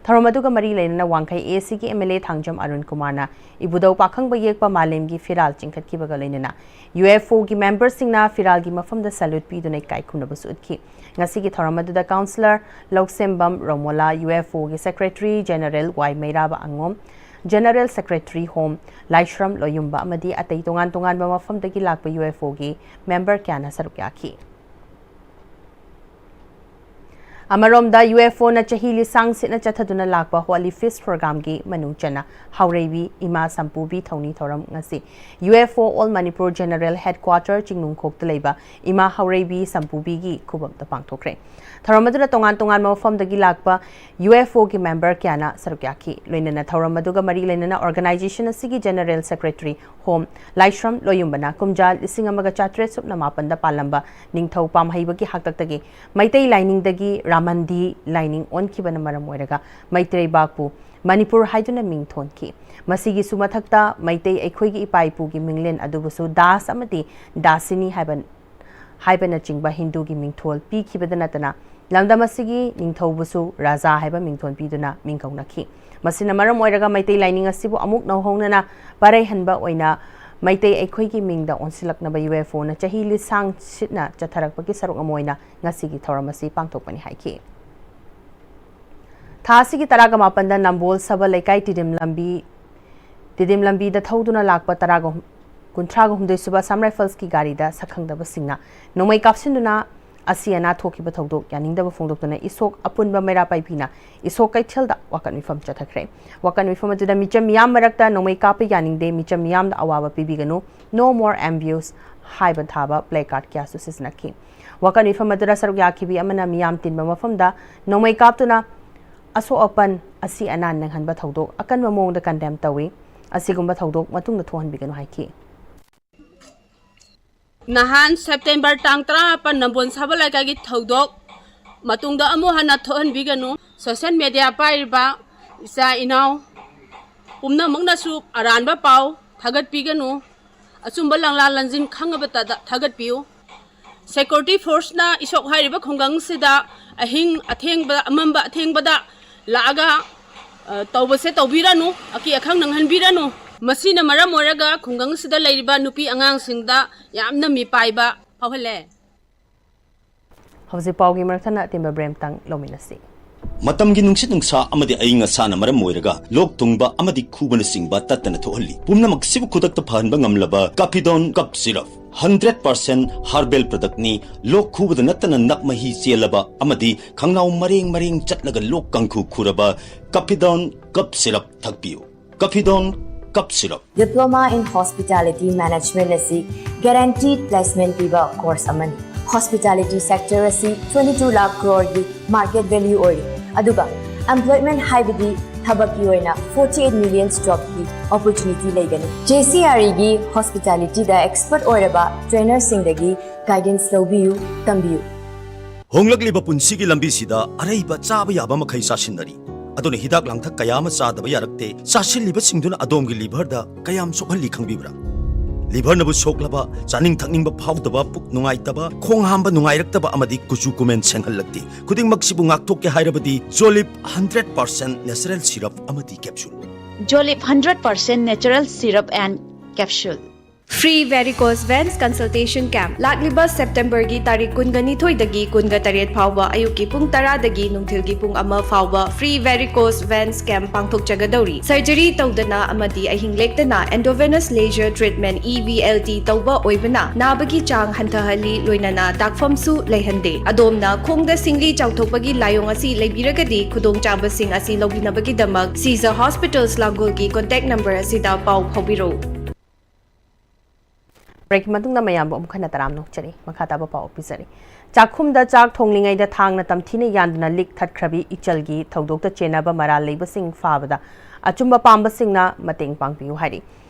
ꯊꯧꯔꯝ ꯑꯗꯨꯒ ꯃꯔꯤ ꯂꯩꯅꯅ ꯋꯥꯡꯈꯩ ACꯒꯤ MLA ꯊꯥꯡꯖꯝ ꯑꯔꯨꯟ ꯀꯨꯃꯥꯔꯅ ꯏꯕꯨꯙꯧ ꯄꯥꯈꯪꯕ ꯌꯦꯛꯄ ꯃꯥꯂꯦꯝꯒꯤ ꯐꯤꯔꯥꯜ ꯆꯤꯡꯈꯠꯈꯤꯕꯒ ꯂꯣꯏꯅꯅ UFOꯒꯤ ꯃꯦꯝꯕꯔꯁꯤꯡꯅ ꯐꯤꯔꯥꯜꯒꯤ ꯃꯐꯝꯗ salute ꯄꯤꯗꯨꯅ ꯏꯀꯥꯏ ꯈꯨꯝꯅꯕꯁꯨ ꯎꯠꯈꯤ꯫ ꯉꯁꯤꯒꯤ ꯊꯧꯔꯝ ꯑꯗꯨꯗ ꯀꯥꯎꯟꯁꯤꯂꯔ ꯂꯧꯁꯦꯝꯕꯝ ꯔꯣꯃꯣꯂꯥ, UFOꯒꯤ ꯁꯦꯀ꯭ꯔꯦꯇꯔꯤ ꯖꯦꯅꯔꯦꯜ ꯋꯥꯏ ꯃꯩꯔꯥꯕ ꯑꯉꯣꯝ, ꯖꯦꯅꯔꯦꯜ ꯁꯦꯀ꯭ꯔꯦꯇꯔꯤ ꯍꯣꯝ ꯂꯥꯏꯁ꯭ꯔꯝ ꯂꯣꯌꯨꯝꯕ ꯑꯃꯗꯤ ꯑꯇꯩ ꯇꯣꯉꯥꯟ ꯇꯣꯉꯥꯟꯕ ꯃꯐꯝꯗꯒꯤ ꯂꯥꯛꯄ UFOꯒꯤ ꯃꯦꯝꯕꯔ ꯀꯌꯥꯅ ꯁꯔꯨꯛ ꯌꯥꯈꯤ꯫ ꯑꯃꯔꯣꯝꯗ, UFOꯅ ꯆꯍꯤ ꯂꯤꯁꯥꯡ ꯁꯤꯠꯅ ꯆꯠꯊꯗꯨꯅ ꯂꯥꯛꯄ Holy Feast programꯒꯤ ꯃꯅꯨꯡ ꯆꯟꯅ ꯍꯥꯎꯔꯩꯕꯤ ꯏꯃꯥ ꯁꯝꯄꯨꯕꯤ ꯊꯧꯅꯤ ꯊꯧꯔꯝ ꯉꯁꯤ UFO All Manipur General Headquarter ꯆꯤꯡꯅꯨꯡꯈꯣꯛꯇ ꯂꯩꯕ ꯏꯃꯥ ꯍꯥꯎꯔꯩꯕꯤ ꯁꯝꯄꯨꯕꯤꯒꯤ ꯈꯨꯕꯝꯗ ꯄꯥꯡꯊꯣꯛꯈ꯭ꯔꯦ꯫ ꯊꯧꯔꯝ ꯑꯗꯨꯗ ꯇꯣꯉꯥꯟ ꯇꯣꯉꯥꯟꯕ ꯃꯐꯝꯗꯒꯤ ꯂꯥꯛꯄ UFOꯒꯤ member ꯀꯌꯥꯅ ꯁꯔꯨꯛ ꯌꯥꯈꯤ꯫ ꯂꯣꯏꯅꯅ ꯊꯧꯔꯝ ꯑꯗꯨꯒ ꯃꯔꯤ ꯂꯩꯅꯅ organization ꯑꯁꯤꯒꯤ General Secretary ꯍꯣꯝ ꯂꯥꯏꯁ꯭ꯔꯝ ꯂꯣꯌꯨꯝꯕꯅ ꯀꯨꯝꯖꯥ ꯂꯤꯁꯤꯡ ꯑꯃꯒ ꯆꯥꯇ꯭ꯔꯦꯠ ꯁꯨꯞꯅ ꯃꯥꯄꯟꯗ ꯄꯥꯜꯂꯝꯕ ꯅꯤꯡꯊꯧ ꯄꯥꯝꯍꯩꯕꯒꯤ ꯍꯥꯛꯇꯛꯇꯒꯤ ꯃꯩꯇꯩ ꯂꯥꯏꯅꯤꯡꯗꯒꯤ ꯔꯥꯃꯟꯗꯤ ꯂꯥꯏꯅꯤꯡ ꯑꯣꯟꯈꯤꯕꯅ ꯃꯔꯝ ꯑꯣꯏꯔꯒ ꯃꯩꯇꯩ ꯂꯩꯕꯥꯛꯄꯨ ꯃꯅꯤꯄꯨꯔ ꯍꯥꯏꯗꯨꯅ ꯃꯤꯡ ꯊꯣꯟꯈꯤ꯫ ꯃꯁꯤꯒꯤꯁꯨ ꯃꯊꯛꯇ ꯃꯩꯇꯩ ꯑꯩꯈꯣꯏꯒꯤ ꯏꯄꯥ ꯏꯄꯨꯒꯤ ꯃꯤꯡꯂꯦꯟ ꯑꯗꯨꯕꯨꯁꯨ ꯗꯥꯁ ꯑꯃꯗꯤ ꯗꯥꯁꯤꯅꯤ ꯍꯥꯏꯕ, ꯍꯥꯏꯕꯅꯆꯤꯡꯕ ꯍꯤꯟꯗꯨꯒꯤ ꯃꯤꯡꯊꯣꯜ ꯄꯤꯈꯤꯕꯗ ꯅꯠꯇꯅ ꯂꯝꯗꯝ ꯑꯁꯤꯒꯤ ꯅꯤꯡꯊꯧꯕꯨꯁꯨ ꯔꯥꯖꯥ ꯍꯥꯏꯕ ꯃꯤꯡꯊꯣꯟ ꯄꯤꯗꯨꯅ ꯃꯤꯡꯒꯧꯅꯈꯤ꯫ ꯃꯁꯤꯅ ꯃꯔꯝ ꯑꯣꯏꯔꯒ ꯃꯩꯇꯩ ꯂꯥꯏꯅꯤꯡ ꯑꯁꯤꯕꯨ ꯑꯃꯨꯛ ꯅꯧꯍꯧꯅꯅ ꯄꯥꯔꯩꯍꯟꯕ ꯑꯣꯏꯅ ꯃꯩꯇꯩ ꯑꯩꯈꯣꯏꯒꯤ ꯃꯤꯡꯗ ꯑꯣꯟꯁꯤꯜꯂꯛꯅꯕ UFOꯅ ꯆꯍꯤ ꯂꯤꯁꯥꯡ ꯁꯤꯠꯅ ꯆꯠꯊꯔꯛꯄꯒꯤ ꯁꯔꯨꯛ ꯑꯃ ꯑꯣꯏꯅ ꯉꯁꯤꯒꯤ ꯊꯧꯔꯝ ꯑꯁꯤ ꯄꯥꯡꯊꯣꯛꯄꯅꯤ ꯍꯥꯏꯈꯤ꯫ ꯊꯥ ꯑꯁꯤꯒꯤ ꯇꯔꯥꯒ ꯃꯥꯄꯟꯗ ꯅꯝꯕꯣꯜ ꯁꯕ ꯂꯩꯀꯥꯏ ꯇꯤꯗꯤꯝ ꯂꯝꯕꯤ, ꯇꯤꯗꯤꯝ ꯂꯝꯕꯤꯗ ꯊꯧꯗꯨꯅ ꯂꯥꯛꯄ ꯇꯔꯥꯒ ꯍꯨꯝ-, ꯀꯨꯟꯊ꯭ꯔꯥꯒ ꯍꯨꯝꯗꯣꯏ ꯁꯨꯕ Assam Riflesꯀꯤ ꯒꯥꯔꯤꯗ ꯁꯛꯈꯪꯗꯕꯁꯤꯡꯅ ꯅꯣꯡꯃꯩ ꯀꯥꯞꯁꯤꯟꯗꯨꯅ ꯑꯁꯤ ꯑꯅꯥ ꯊꯣꯛꯈꯤꯕ ꯊꯧꯗꯣꯛ ꯌꯥꯅꯤꯡꯗꯕ ꯐꯣꯡꯗꯣꯛꯇꯨꯅ ꯏꯁꯣꯛ ꯑꯄꯨꯟꯕ ꯃꯩꯔꯥ ꯄꯥꯏꯕꯤꯅ ꯏꯁꯣꯛ ꯀꯩꯊꯦꯜꯗ ꯋꯥꯀꯠ ꯃꯤꯐꯝ ꯆꯠꯊꯈ꯭ꯔꯦ꯫ ꯋꯥꯀꯠ ꯃꯤꯐꯝ ꯑꯗꯨꯗ ꯃꯤꯆꯝ ꯃꯤꯌꯥꯝ ꯃꯔꯛꯇ ꯅꯣꯡꯃꯩ ꯀꯥꯞꯄ ꯌꯥꯅꯤꯡꯗꯦ, ꯃꯤꯆꯝ ꯃꯤꯌꯥꯝꯗ ꯑꯋꯥꯕ ꯄꯤꯕꯤꯒꯅꯨ, No more ambush ꯍꯥꯏꯕ ꯊꯥꯕ placard ꯀꯌꯥꯁꯨ ꯁꯤꯖꯤꯟꯅꯈꯤ꯫ ꯋꯥꯀꯠ ꯃꯤꯐꯝ ꯑꯗꯨꯗ ꯁꯔꯨꯛ ꯌꯥꯈꯤꯕꯤ ꯑꯃꯅ ꯃꯤꯌꯥꯝ ꯇꯤꯟꯕ ꯃꯐꯝꯗ ꯅꯣꯡꯃꯩ ꯀꯥꯞꯇꯨꯅ ꯑꯁꯣꯛ ꯑꯄꯟ, ꯑꯁꯤ ꯑꯅꯥ ꯅꯪꯍꯟꯕ ꯊꯧꯗꯣꯛ ꯑꯀꯟꯕ ꯃꯑꯣꯡꯗ condemn ꯇꯧꯏ꯫ ꯑꯁꯤꯒꯨꯝꯕ ꯊꯧꯗꯣꯛ ꯃꯇꯨꯡꯗ ꯊꯣꯛꯍꯟꯕꯤꯒꯅꯨ ꯍꯥꯏꯈꯤ꯫ ꯅꯍꯥꯟ September ꯇꯥꯡ ꯇꯔꯥꯃꯥꯄꯟ ꯅꯝꯕꯣꯜ ꯁꯥꯕ ꯂꯩꯀꯥꯏꯒꯤ ꯊꯧꯗꯣꯛ ꯃꯇꯨꯡꯗ ꯑꯃꯨꯛ ꯍꯟꯅ ꯊꯣꯛꯍꯟꯕꯤꯒꯅꯨ꯫ Social media ꯄꯥꯏꯔꯤꯕ ꯏꯆꯥ ꯏꯅꯥꯎ ꯄꯨꯝꯅꯃꯛꯅꯁꯨ ꯑꯔꯥꯟꯕ ꯄꯥꯎ ꯊꯥꯒꯠꯄꯤꯒꯅꯨ꯫ ꯑꯆꯨꯝꯕ ꯂꯥꯡꯂꯥ ꯂꯟꯖꯤꯟ ꯈꯪꯉꯕꯇꯗ ꯊꯥꯒꯠꯄꯤꯌꯨ꯫ Security forceꯅ ꯏꯁꯣꯛ ꯍꯥꯏꯔꯤꯕ ꯈꯨꯡꯒꯪꯁꯤꯗ ꯑꯍꯤꯡ ꯑꯊꯦꯡꯕ, ꯑꯃꯝꯕ ꯑꯊꯦꯡꯕꯗ ꯂꯥꯛꯑꯒ, ꯑ, ꯇꯧꯕꯁꯦ ꯇꯧꯕꯤꯔꯅꯨ, ꯑꯀꯤ ꯑꯈꯪ ꯅꯪꯍꯟꯕꯤꯔꯅꯨ꯫ ꯃꯁꯤꯅ ꯃꯔꯝ ꯑꯣꯏꯔꯒ ꯈꯨꯡꯒꯪꯁꯤꯗ ꯂꯩꯔꯤꯕ ꯅꯨꯄꯤ ꯑꯉꯥꯡꯁꯤꯡꯗ ꯌꯥꯝꯅ ꯃꯤꯄꯥꯏꯕ ꯐꯥꯎꯍꯜꯂꯦ꯫ ꯍꯧꯖꯤꯛ ꯄꯥꯎꯒꯤ ꯃꯔꯛ ꯊꯠꯅ ꯑꯇꯦꯟꯕ break ꯑꯃꯇꯪ ꯂꯧꯃꯤꯟꯅꯁꯤ꯫ ꯃꯇꯝꯒꯤ ꯅꯨꯡꯁꯤꯠ ꯅꯨꯡꯁꯥ ꯑꯃꯗꯤ ꯑꯏꯪ ꯑꯁꯥꯅ ꯃꯔꯝ ꯑꯣꯏꯔꯒ ꯂꯣꯛ ꯊꯨꯡꯕ ꯑꯃꯗꯤ ꯈꯨꯕꯅꯆꯤꯡꯕ ꯇꯠꯇꯅ ꯊꯣꯛꯍꯜꯂꯤ꯫ ꯄꯨꯝꯅꯃꯛꯁꯤꯕꯨ ꯈꯨꯗꯛꯇ ꯐꯍꯟꯕ ꯉꯝꯂꯕ Cappidone Cough Syrup꯫ Hundred percent herbal ꯄ꯭ꯔꯗꯛꯅꯤ꯫ ꯂꯣꯛ ꯈꯨꯕꯗ ꯅꯠꯇꯅ ꯅꯞ ꯃꯍꯤ ꯆꯦꯜꯂꯕ ꯑꯃꯗꯤ ꯈꯪꯅꯥꯎ ꯃꯔꯦꯡ ꯃꯔꯦꯡ ꯆꯠꯂꯒ ꯂꯣꯛ ꯀꯥꯡꯈꯨ ꯈꯨꯔꯕ ꯀꯐꯤꯗꯣꯟ ꯀꯞ ꯁꯤꯔꯞ ꯊꯛꯄꯤꯌꯨ꯫ Cappidone cough syrup. Diploma in Hospitality Management ꯑꯁꯤ guaranteed placement ꯄꯤꯕ course ꯑꯃꯅꯤ꯫ Hospitality sector ꯑꯁꯤ twenty two lakh crore ꯒꯤ market value ꯑꯣꯏꯔꯤ, ꯑꯗꯨꯒ employment ꯍꯥꯏꯕꯗꯤ ꯊꯕꯛꯀꯤ ꯑꯣꯏꯅ forty eight million jobꯀꯤ opportunity ꯂꯩꯒꯅꯤ꯫ JCREꯒꯤ hospitalityꯗ expert ꯑꯣꯏꯔꯕ trainerꯁꯤꯡꯗꯒꯤ guidance ꯂꯧꯕꯤꯌꯨ, ꯇꯝꯕꯤꯌꯨ꯫ ꯍꯣꯡꯂꯛꯂꯤꯕ ꯄꯨꯟꯁꯤꯒꯤ ꯂꯝꯕꯤꯁꯤꯗ ꯑꯔꯩꯕ ꯆꯥꯕ ꯌꯥꯕ ꯃꯈꯩ ꯆꯥꯁꯤꯟꯅꯔꯤ꯫ ꯑꯗꯨꯅ ꯍꯤꯗꯥꯛ ꯂꯥꯡꯊꯛ ꯀꯌꯥ ꯑꯃ ꯆꯥꯗꯕ ꯌꯥꯔꯛꯇꯦ꯫ ꯆꯥꯁꯤꯜꯂꯤꯕꯁꯤꯡꯗꯨꯅ ꯑꯗꯣꯝꯒꯤ liverꯗ ꯀꯌꯥꯝ ꯁꯣꯛꯍꯜꯂꯤ ꯈꯪꯕꯤꯕ꯭ꯔꯥ? Liverꯅꯕꯨ ꯁꯣꯛꯂꯕ, ꯆꯥꯅꯤꯡ ꯊꯛꯅꯤꯡꯕ ꯐꯥꯎꯗꯕ, ꯄꯨꯛ ꯅꯨꯡꯉꯥꯏꯇꯕ, ꯈꯣꯡ ꯍꯥꯝꯕ ꯅꯨꯡꯉꯥꯏꯔꯛꯇꯕ ꯑꯃꯗꯤ ꯀꯨꯆꯨ ꯀꯨꯃꯦꯟ ꯁꯦꯡꯍꯜꯂꯛꯇꯦ꯫ ꯈꯨꯗꯤꯡꯃꯛꯁꯤꯕꯨ ꯉꯥꯛꯊꯣꯛꯀꯦ ꯍꯥꯏꯔꯕꯗꯤ Jolip hundred percent natural syrup ꯑꯃꯗꯤ capsule꯫ Jolip hundred percent natural syrup and capsule. Free varicose veins consultation camp ꯂꯥꯛꯂꯤꯕ Septemberꯒꯤ ꯇꯥꯔꯤꯛ ꯀꯨꯟꯒ ꯅꯤꯊꯣꯏꯗꯒꯤ ꯀꯨꯟꯒ ꯇꯔꯦꯠ ꯐꯥꯎꯕ ꯑꯌꯨꯛꯀꯤ ꯄꯨꯡ ꯇꯔꯥꯗꯒꯤ ꯅꯨꯡꯊꯤꯜꯒꯤ ꯄꯨꯡ ꯑꯃ ꯐꯥꯎꯕ free varicose veins camp ꯄꯥꯡꯊꯣꯛꯆꯒꯗꯧꯔꯤ꯫ Surgery ꯇꯧꯗꯅ ꯑꯃꯗꯤ ꯑꯍꯤꯡ ꯂꯦꯛꯇꯅ endovenous laser treatment, EVLT, ꯇꯧꯕ ꯑꯣꯏꯕꯅ ꯅꯥꯕꯒꯤ ꯆꯥꯡ ꯍꯟꯊꯍꯜꯂꯤ, ꯂꯣꯏꯅꯅ ꯇꯥꯛꯐꯝꯁꯨ ꯂꯩꯍꯟꯗꯦ꯫ ꯑꯗꯣꯝꯅ ꯈꯣꯡꯗ ꯁꯤꯡꯂꯤ ꯆꯥꯎꯊꯣꯛꯄꯒꯤ ꯂꯥꯏꯑꯣꯡ ꯑꯁꯤ ꯂꯩꯕꯤꯔꯒꯗꯤ ꯈꯨꯗꯣꯡꯆꯥꯕꯁꯤꯡ ꯑꯁꯤ ꯂꯧꯕꯤꯅꯕꯒꯤꯗꯃꯛ Caesar Hospitals ꯂꯥꯡꯒꯣꯜꯒꯤ contact number ꯑꯁꯤꯗ ꯄꯥꯎ ꯐꯥꯎꯕꯤꯔꯛꯎ꯫ Breakꯀꯤ ꯃꯇꯨꯡꯗ ꯃꯌꯥꯝꯕꯨ ꯑꯃꯨꯛ ꯍꯟꯅ ꯇꯔꯥꯝꯅ ꯑꯣꯛꯆꯔꯤ꯫ ꯃꯈꯥ ꯇꯥꯕ ꯄꯥꯎ ꯄꯤꯖꯔꯤ꯫ ꯆꯥꯛꯈꯨꯝꯗ ꯆꯥꯛ ꯊꯣꯡꯂꯤꯉꯩꯗ ꯊꯥꯡꯅ ꯇꯝꯊꯤꯅ ꯌꯥꯟꯗꯨꯅ ꯂꯤꯛ ꯊꯠꯈ꯭ꯔꯕꯤ ꯏꯆꯜꯒꯤ ꯊꯧꯗꯣꯛꯇ ꯆꯦꯟꯅꯕ ꯃꯔꯥꯜ ꯂꯩꯕꯁꯤꯡ ꯐꯥꯕꯗ ꯑꯆꯨꯝꯕ ꯄꯥꯝꯕꯁꯤꯡꯅ ꯃꯇꯦꯡ ꯄꯥꯡꯕꯤꯌꯨ ꯍꯥꯏꯔꯤ꯫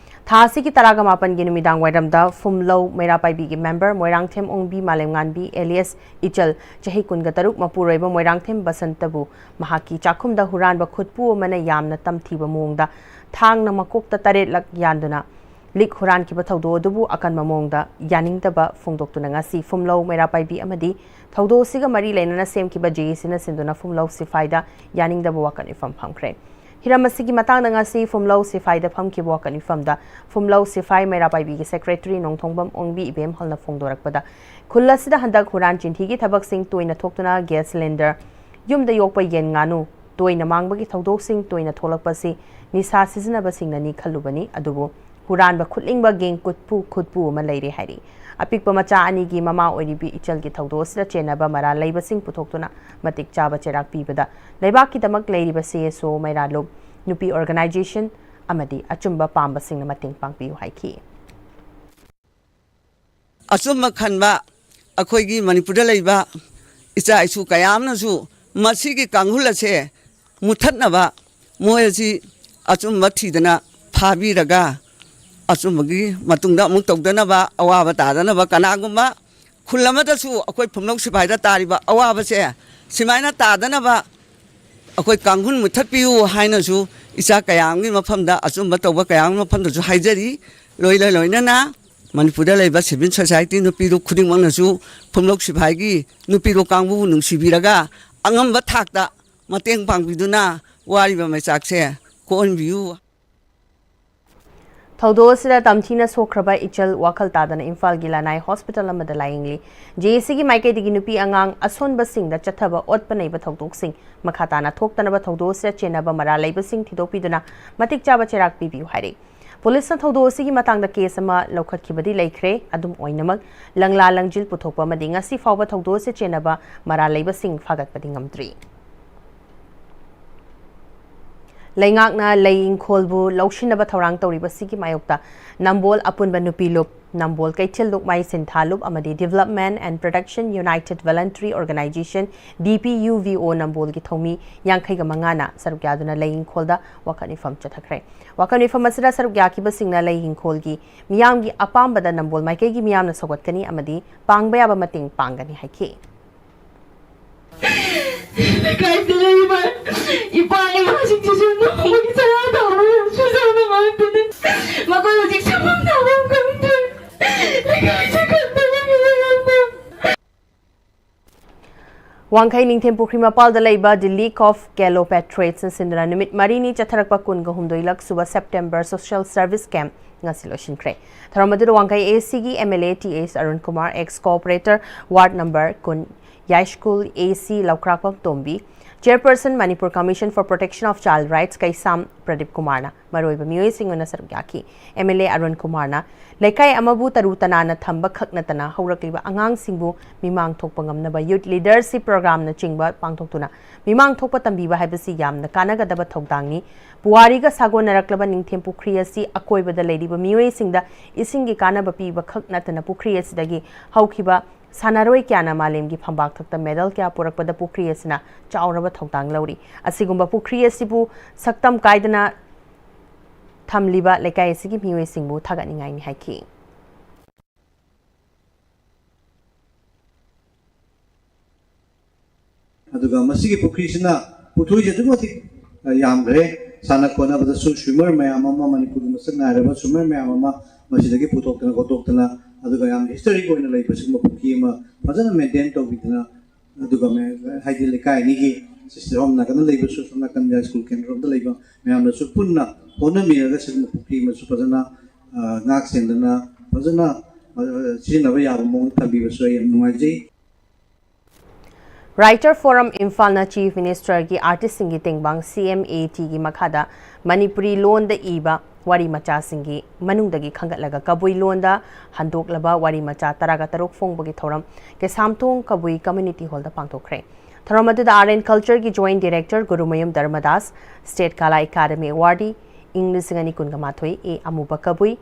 ꯊꯥ ꯑꯁꯤꯒꯤ ꯇꯔꯥꯒ ꯃꯥꯄꯟꯒꯤ ꯅꯨꯃꯤꯗꯥꯡ ꯋꯥꯏꯔꯝꯗ ꯐꯨꯝꯂꯧ ꯃꯩꯔꯥ ꯄꯥꯏꯕꯤꯒꯤ member ꯃꯣꯏꯔꯥꯡꯊꯦꯝ ꯑꯣꯡꯕꯤ ꯃꯥꯂꯦꯝꯉꯥꯟꯕꯤ alias ꯏꯆꯜ, ꯆꯍꯤ ꯀꯨꯟꯒ ꯇꯔꯨꯛ, ꯃꯄꯨꯔꯣꯏꯕ ꯃꯣꯏꯔꯥꯡꯊꯦꯝ ꯕꯁꯟꯇꯕꯨ ꯃꯍꯥꯛꯀꯤ ꯆꯥꯛꯈꯨꯝꯗ ꯍꯨꯔꯥꯟꯕ ꯈꯨꯠꯄꯨ ꯑꯃꯅ ꯌꯥꯝꯅ ꯇꯝꯊꯤꯕ ꯃꯑꯣꯡꯗ ꯊꯥꯡꯅ ꯃꯀꯣꯛꯇ ꯇꯔꯦꯠꯂꯛ ꯌꯥꯟꯗꯨꯅ ꯂꯤꯛ ꯍꯨꯔꯥꯟꯈꯤꯕ ꯊꯧꯗꯣꯛ ꯑꯗꯨꯕꯨ ꯑꯀꯟꯕ ꯃꯑꯣꯡꯗ ꯌꯥꯅꯤꯡꯗꯕ ꯐꯣꯡꯗꯣꯛꯇꯨꯅ ꯉꯁꯤ ꯐꯨꯝꯂꯧ ꯃꯩꯔꯥ ꯄꯥꯏꯕꯤ ꯑꯃꯗꯤ ꯊꯧꯗꯣꯛ ꯑꯁꯤꯒ ꯃꯔꯤ ꯂꯩꯅꯅ ꯁꯦꯝꯈꯤꯕ JACꯅ ꯁꯤꯟꯗꯨꯅ ꯐꯨꯝꯂꯧ ꯁꯤꯐꯥꯏꯗ ꯌꯥꯅꯤꯡꯗꯕ ꯋꯥꯀꯠ ꯃꯤꯐꯝ ꯐꯝꯈ꯭ꯔꯦ꯫ ꯍꯤꯔꯝ ꯑꯁꯤꯒꯤ ꯃꯇꯥꯡꯗ ꯉꯁꯤ ꯐꯨꯝꯂꯧ ꯁꯤꯐꯥꯏꯗ ꯐꯝꯈꯤꯕ ꯋꯥꯀꯠ ꯃꯤꯐꯝꯗ ꯐꯨꯝꯂꯧ ꯁꯤꯐꯥꯏ ꯃꯩꯔꯥ ꯄꯥꯏꯕꯤꯒꯤ secretary ꯅꯣꯡꯊꯣꯡꯕꯝ ꯑꯣꯡꯕꯤ ꯏꯕꯦꯝꯍꯜꯅ ꯐꯣꯡꯗꯣꯔꯛꯄꯗ, ꯈꯨꯜ ꯑꯁꯤꯗ ꯍꯟꯗꯛ ꯍꯨꯔꯥꯟ ꯆꯤꯟꯊꯤꯒꯤ ꯊꯕꯛꯁꯤꯡ ꯇꯣꯏꯅ ꯊꯣꯛꯇꯨꯅ gas cylinder, ꯌꯨꯝꯗ ꯌꯣꯛꯄ ꯌꯦꯟ ꯉꯥꯅꯨ ꯇꯣꯏꯅ ꯃꯥꯡꯕꯒꯤ ꯊꯧꯗꯣꯛꯁꯤꯡ ꯇꯣꯏꯅ ꯊꯣꯛꯂꯛꯄꯁꯤ ꯅꯤꯁꯥ ꯁꯤꯖꯤꯟꯅꯕꯁꯤꯡꯅꯅꯤ ꯈꯜꯂꯨꯕꯅꯤ, ꯑꯗꯨꯕꯨ ꯍꯨꯔꯥꯟꯕ ꯈꯨꯠꯂꯤꯡꯕ ꯒꯦꯡ ꯀꯨꯠꯄꯨ ꯈꯨꯠꯄꯨ ꯑꯃ ꯂꯩꯔꯦ ꯍꯥꯏꯔꯤ꯫ ꯑꯄꯤꯛꯄ ꯃꯆꯥ ꯑꯅꯤꯒꯤ ꯃꯃꯥ ꯑꯣꯏꯔꯤꯕꯤ ꯏꯆꯜꯒꯤ ꯊꯧꯗꯣꯛ ꯑꯁꯤꯗ ꯆꯦꯟꯅꯕ ꯃꯔꯥꯜ ꯂꯩꯕꯁꯤꯡ ꯄꯨꯊꯣꯛꯇꯨꯅ ꯃꯇꯤꯛ ꯆꯥꯕ ꯆꯩꯔꯥꯛ ꯄꯤꯕꯗ ꯂꯩꯕꯥꯛꯀꯤꯗꯃꯛ ꯂꯩꯔꯤꯕ ꯁꯤ ꯑꯦꯁ ꯑꯣ, ꯃꯩꯔꯥ ꯂꯨꯞ, ꯅꯨꯄꯤ ꯑꯣꯔꯒꯅꯥꯏꯖꯦꯁꯟ ꯑꯃꯗꯤ ꯑꯆꯨꯝꯕ ꯄꯥꯝꯕꯁꯤꯡꯅ ꯃꯇꯦꯡ ꯄꯥꯡꯕꯤꯌꯨ ꯍꯥꯏꯈꯤ꯫ ꯑꯆꯨꯝꯕ ꯈꯟꯕ ꯑꯩꯈꯣꯏꯒꯤ ꯃꯅꯤꯄꯨꯔꯗ ꯂꯩꯕ ꯏꯆꯥ ꯏꯁꯨ ꯀꯌꯥ ꯑꯃꯅꯁꯨ ꯃꯁꯤꯒꯤ ꯀꯥꯡꯈꯨꯜ ꯑꯁꯦ ꯃꯨꯊꯠꯅꯕ ꯃꯣꯏ ꯑꯁꯤ ꯑꯆꯨꯝꯕ ꯊꯤꯗꯅ ꯐꯥꯕꯤꯔꯒ ꯑꯆꯨꯝꯕꯒꯤ ꯃꯇꯨꯡꯗ ꯑꯃꯨꯛ ꯇꯧꯗꯅꯕ, ꯑꯋꯥꯕ ꯇꯥꯗꯅꯕ, ꯀꯅꯥꯒꯨꯝꯕ ꯈꯨꯜ ꯑꯃꯗꯁꯨ ꯑꯩꯈꯣꯏ ꯐꯨꯝꯂꯧ ꯁꯤꯐꯥꯏꯗ ꯇꯥꯔꯤꯕ ꯑꯋꯥꯕꯁꯦ ꯁꯨꯃꯥꯏꯅ ꯇꯥꯗꯅꯕ ꯑꯩꯈꯣꯏ ꯀꯥꯡꯈꯨꯜ ꯃꯨꯊꯠꯄꯤꯌꯨ ꯍꯥꯏꯅꯁꯨ ꯏꯆꯥ ꯀꯌꯥ ꯑꯃꯒꯤ ꯃꯐꯝꯗ, ꯑꯆꯨꯝꯕ ꯇꯧꯕ ꯀꯌꯥ ꯑꯃꯒꯤ ꯃꯐꯝꯗꯁꯨ ꯍꯥꯏꯖꯔꯤ꯫ ꯂꯣꯏꯅ ꯂꯣꯏꯅꯅ ꯃꯅꯤꯄꯨꯔꯗ ꯂꯩꯕ ꯁꯤꯚꯤꯜ ꯁꯣꯁꯥꯏꯇꯤ ꯅꯨꯄꯤꯗꯨ ꯈꯨꯗꯤꯡꯃꯛꯅꯁꯨ ꯐꯨꯝꯂꯧ ꯁꯤꯐꯥꯏꯒꯤ ꯅꯨꯄꯤꯗꯨ ꯀꯥꯡꯕꯨꯕꯨ ꯅꯨꯡꯁꯤꯕꯤꯔꯒ ꯑꯉꯝꯕ ꯊꯥꯛꯇ ꯃꯇꯦꯡ ꯄꯥꯡꯕꯤꯗꯨꯅ ꯋꯥꯔꯤꯕ ꯃꯩꯆꯥꯛꯁꯦ ꯀꯣꯛꯍꯟꯕꯤꯌꯨ꯫ ꯊꯧꯗꯣꯛ ꯑꯁꯤꯗ ꯇꯝꯊꯤꯅ ꯁꯣꯛꯈ꯭ꯔꯕ ꯏꯆꯜ ꯋꯥꯈꯜ ꯇꯥꯗꯅ ꯏꯝꯐꯥꯜꯒꯤ ꯂꯅꯥꯏ ꯍꯣꯁꯄꯤꯇꯥꯜ ꯑꯃꯗ ꯂꯥꯌꯦꯡꯂꯤ꯫ ꯖꯦ ꯑꯦ ꯁꯤꯒꯤ ꯃꯥꯏꯀꯩꯗꯒꯤ ꯅꯨꯄꯤ ꯑꯉꯥꯡ ꯑꯁꯣꯟꯕꯁꯤꯡꯗ ꯆꯠꯊꯕ ꯑꯣꯠꯄ ꯅꯩꯕ ꯊꯧꯗꯣꯛꯁꯤꯡ ꯃꯈꯥ ꯇꯥꯅ ꯊꯣꯛꯇꯅꯕ ꯊꯧꯗꯣꯛ ꯑꯁꯤꯗ ꯆꯦꯟꯅꯕ ꯃꯔꯥꯜ ꯂꯩꯕꯁꯤꯡ ꯊꯤꯗꯣꯛꯄꯤꯗꯨꯅ ꯃꯇꯤꯛ ꯆꯥꯕ ꯆꯩꯔꯥꯛ ꯄꯤꯕꯤꯌꯨ ꯍꯥꯏꯔꯤ꯫ ꯄꯨꯂꯤꯁꯅ ꯊꯧꯗꯣꯛ ꯑꯁꯤꯒꯤ ꯃꯇꯥꯡꯗ ꯀꯦꯁ ꯑꯃ ꯂꯧꯈꯠꯈꯤꯕꯗꯤ ꯂꯩꯈ꯭ꯔꯦ꯫ ꯑꯗꯨꯝ ꯑꯣꯏꯅꯃꯛ, ꯂꯪꯂꯥ ꯂꯪꯖꯤꯜ ꯄꯨꯊꯣꯛꯄ ꯑꯃꯗꯤ ꯉꯁꯤ ꯐꯥꯎꯕ ꯊꯧꯗꯣꯛ ꯑꯁꯤ ꯆꯦꯟꯅꯕ ꯃꯔꯥꯜ ꯂꯩꯕꯁꯤꯡ ꯐꯥꯒꯠꯄꯗꯤ ꯉꯝꯗ꯭ꯔꯤ꯫ ꯂꯩꯉꯥꯛꯅ ꯂꯩ ꯏꯪꯈꯣꯜꯕꯨ ꯂꯧꯁꯤꯟꯅꯕ ꯊꯧꯔꯥꯡ ꯇꯧꯔꯤꯕꯁꯤꯒꯤ ꯃꯥꯌꯣꯛꯇ ꯅꯝꯕꯣꯜ ꯑꯄꯨꯟꯕ ꯅꯨꯄꯤ ꯂꯨꯞ, ꯅꯝꯕꯣꯜ ꯀꯩꯊꯦꯜ ꯂꯨꯞꯃꯥꯏ ꯁꯤꯟꯊꯥ ꯂꯨꯞ ꯑꯃꯗꯤ Development and Production United Voluntary Organization, D P U V O, ꯅꯝꯕꯣꯜꯒꯤ ꯊꯧꯃꯤ ꯌꯥꯡꯈꯩꯒ ꯃꯉꯥꯅ ꯁꯔꯨꯛ ꯌꯥꯗꯨꯅ ꯂꯩ ꯏꯪꯈꯣꯜꯗ ꯋꯥꯀꯠ ꯃꯤꯐꯝ ꯆꯠꯊꯈ꯭ꯔꯦ꯫ ꯋꯥꯀꯠ ꯃꯤꯐꯝ ꯑꯁꯤꯗ ꯁꯔꯨꯛ ꯌꯥꯈꯤꯕꯁꯤꯡꯅ ꯂꯩ ꯏꯪꯈꯣꯜꯒꯤ ꯃꯤꯌꯥꯝꯒꯤ ꯑꯄꯥꯝꯕꯗ ꯅꯝꯕꯣꯜ ꯃꯥꯏꯀꯩꯒꯤ ꯃꯤꯌꯥꯝꯅ ꯁꯧꯒꯠꯀꯅꯤ ꯑꯃꯗꯤ ꯄꯥꯡꯕ ꯌꯥꯕ ꯃꯇꯦꯡ ꯄꯥꯡꯒꯅꯤ ꯍꯥꯏꯈꯤ꯫ ꯂꯩꯀꯥꯏꯗ ꯂꯩꯔꯤꯕ ꯏꯄꯥ ꯏꯃꯥꯁꯤꯡꯁꯤꯁꯨ ꯅꯣꯡꯃꯒꯤ ꯆꯔꯥ ꯇꯥꯟꯕ ꯁꯨꯖꯕ ꯉꯥꯛꯇꯅꯤ꯫ ꯃꯈꯣꯏ ꯍꯧꯖꯤꯛ ꯁꯪꯐꯝ ꯁꯥꯐꯝ ꯈꯪꯗ꯭ꯔꯦ꯫ ꯂꯩꯀꯥꯏꯁꯦ ꯈꯟꯕꯗ ꯃꯤꯑꯣꯏ ꯑꯃ ꯋꯥꯡꯈꯩ ꯅꯤꯡꯊꯦꯝ ꯄꯨꯈ꯭ꯔꯤ ꯃꯄꯥꯜꯗ ꯂꯩꯕ The Lake of Calopatrates ꯅ ꯁꯤꯟꯗꯨꯅ ꯅꯨꯃꯤꯠ ꯃꯔꯤꯅꯤ ꯆꯠꯊꯔꯛꯄ ꯀꯨꯟꯒ ꯍꯨꯝꯗꯣꯏꯂꯛ ꯁꯨꯕ September Social Service Camp ꯉꯁꯤ ꯂꯣꯏꯁꯤꯟꯈ꯭ꯔꯦ꯫ ꯊꯧꯔꯝ ꯑꯗꯨꯗ ꯋꯥꯡꯈꯩ A C ꯒꯤ M L A T H Arun Kumar, ex corporator, ward number ꯀꯨꯟ, ꯌꯥꯏꯁ꯭ꯀꯨꯜ A C ꯂꯧꯈ꯭ꯔꯥꯛꯄꯝ Tombi, Chairperson, Manipur Commission for Protection of Child Rights, ꯀꯩꯁꯥꯝ ꯄ꯭ꯔꯗꯤꯞ ꯀꯨꯃꯥꯔꯅ ꯃꯔꯨꯑꯣꯏꯕ ꯃꯤꯑꯣꯏꯁꯤꯡ ꯑꯣꯏꯅ ꯁꯔꯨꯛ ꯌꯥꯈꯤ꯫ ꯑꯦꯝ ꯑꯦꯜ ꯑꯦ ꯑꯔꯨꯟ ꯀꯨꯃꯥꯔꯅ ꯂꯩꯀꯥꯏ ꯑꯃꯕꯨ ꯇꯔꯨ ꯇꯅꯥꯟꯅ ꯊꯝꯕ ꯈꯛ ꯅꯠꯇꯅ ꯍꯧꯔꯛꯂꯤꯕ ꯑꯉꯥꯡꯁꯤꯡꯕꯨ ꯃꯤꯃꯥꯡ ꯊꯣꯛꯄ ꯉꯝꯅꯕ Youth Leadership Programꯅꯆꯤꯡꯕ ꯄꯥꯡꯊꯣꯛꯇꯨꯅ ꯃꯤꯃꯥꯡ ꯊꯣꯛꯄ ꯇꯝꯕꯤꯕ ꯍꯥꯏꯕꯁꯤ ꯌꯥꯝꯅ ꯀꯥꯟꯅꯒꯗꯕ ꯊꯧꯗꯥꯡꯅꯤ꯫ ꯄꯨꯋꯥꯔꯤꯒ ꯁꯥꯒꯣꯟꯅꯔꯛꯂꯕ ꯅꯤꯡꯊꯦꯝ ꯄꯨꯈ꯭ꯔꯤ ꯑꯁꯤ ꯑꯀꯣꯏꯕꯗ ꯂꯩꯔꯤꯕ ꯃꯤꯑꯣꯏꯁꯤꯡꯗ ꯏꯁꯤꯡꯒꯤ ꯀꯥꯟꯅꯕ ꯄꯤꯕ ꯈꯛ ꯅꯠꯇꯅ ꯄꯨꯈ꯭ꯔꯤ ꯑꯁꯤꯗꯒꯤ ꯍꯧꯈꯤꯕ ꯁꯥꯟꯅꯔꯣꯏ ꯀꯌꯥꯅ ꯃꯥꯂꯦꯝꯒꯤ ꯐꯝꯕꯥꯛ ꯊꯛꯇ ꯃꯦꯗꯜ ꯀꯌꯥ ꯄꯨꯔꯛꯄꯗ ꯄꯨꯈ꯭ꯔꯤ ꯑꯁꯤꯅ ꯆꯥꯎꯔꯕ ꯊꯧꯗꯥꯡ ꯂꯧꯔꯤ꯫ ꯑꯁꯤꯒꯨꯝꯕ ꯄꯨꯈ꯭ꯔꯤ ꯑꯁꯤꯕꯨ ꯁꯛꯇꯝ ꯀꯥꯏꯗꯅ ꯊꯝꯂꯤꯕ ꯂꯩꯀꯥꯏ ꯑꯁꯤꯒꯤ ꯃꯤꯑꯣꯏꯁꯤꯡꯕꯨ ꯊꯥꯒꯠꯅꯤꯡꯉꯥꯏꯅꯤ ꯍꯥꯏꯈꯤ꯫ ꯑꯗꯨꯒ ꯃꯁꯤꯒꯤ ꯄꯨꯈ꯭ꯔꯤꯁꯤꯅ ꯄꯨꯊꯣꯛꯏꯁꯦ ꯑꯗꯨꯛꯀꯤ ꯃꯇꯤꯛ, ꯑ, ꯌꯥꯝꯈ꯭ꯔꯦ꯫ ꯁꯥꯟꯅ ꯈꯣꯠꯅꯕꯗꯁꯨ swimmer ꯃꯌꯥꯝ ꯑꯃ, ꯃꯅꯤꯄꯨꯔꯒꯤ ꯃꯁꯛ ꯅꯥꯏꯔꯕ swimmer ꯃꯌꯥꯝ ꯑꯃ ꯃꯁꯤꯗꯒꯤ ꯄꯨꯊꯣꯛꯇꯅ ꯈꯣꯠꯇꯣꯛꯇꯅ, ꯑꯗꯨꯒ ꯌꯥꯝ historic ꯑꯣꯏꯅ ꯂꯩꯕ ꯁꯤꯒꯨꯝꯕ ꯄꯨꯈ꯭ꯔꯤ ꯑꯃ ꯐꯖꯅ maintain ꯇꯧꯕꯤꯗꯅ, ꯑꯗꯨꯒ ꯃ-, ꯍꯥꯏꯗꯤ ꯂꯩꯀꯥꯏ ꯑꯅꯤꯒꯤ ꯁꯣꯝ ꯅꯥꯀꯟꯗ ꯂꯩꯕꯁꯨ, ꯁꯣꯝ ꯅꯥꯀꯟꯗ ꯁ꯭ꯀꯨꯜ ꯀꯦꯟꯗ꯭ꯔꯣꯝꯗ ꯂꯩꯕ ꯃꯌꯥꯝꯅꯁꯨ ꯄꯨꯟꯅ ꯍꯣꯠꯅꯃꯤꯟꯅꯔꯒ ꯁꯤꯒꯨꯝꯕ ꯄꯨꯈ꯭ꯔꯤ ꯑꯃꯁꯨ ꯐꯖꯅ, ꯑ, ꯉꯥꯛ ꯁꯦꯟꯗꯅ ꯐꯖꯅ, ꯑ, ꯁꯤꯖꯤꯟꯅꯕ ꯌꯥꯕ ꯃꯑꯣꯡꯗ ꯊꯝꯕꯤꯕꯁꯨ ꯑꯩ ꯌꯥꯝ ꯅꯨꯡꯉꯥꯏꯖꯩ꯫ Writer Forum ꯏꯝꯐꯥꯜꯅ Chief Ministerꯒꯤ Artistꯁꯤꯡꯒꯤ ꯇꯦꯡꯕꯥꯡ C M A Tꯒꯤ ꯃꯈꯥꯗ ꯃꯅꯤꯄꯨꯔꯤ ꯂꯣꯟꯗ ꯏꯕ ꯋꯥꯔꯤ ꯃꯆꯥꯁꯤꯡꯒꯤ ꯃꯅꯨꯡꯗꯒꯤ ꯈꯟꯒꯠꯂꯒ ꯀꯕꯨꯏ ꯂꯣꯟꯗ ꯍꯟꯗꯣꯛꯂꯕ ꯋꯥꯔꯤ ꯃꯆꯥ ꯇꯔꯥꯒ ꯇꯔꯨꯛ ꯐꯣꯡꯕꯒꯤ ꯊꯧꯔꯝ ꯀꯩꯁꯥꯝꯊꯣꯡ ꯀꯕꯨꯏ Community Hallꯗ ꯄꯥꯡꯊꯣꯛꯈ꯭ꯔꯦ꯫ ꯊꯧꯔꯝ ꯑꯗꯨꯗ Art and Cultureꯒꯤ Joint Director Gurumayum ꯙꯔꯃꯗꯥꯁ, State Kala Academy Awardee, ꯏꯪ ꯂꯤꯁꯤꯡ ꯑꯅꯤ ꯀꯨꯟꯒ ꯃꯥꯊꯣꯏ, A ꯑꯃꯨꯕ ꯀꯕꯨꯏ,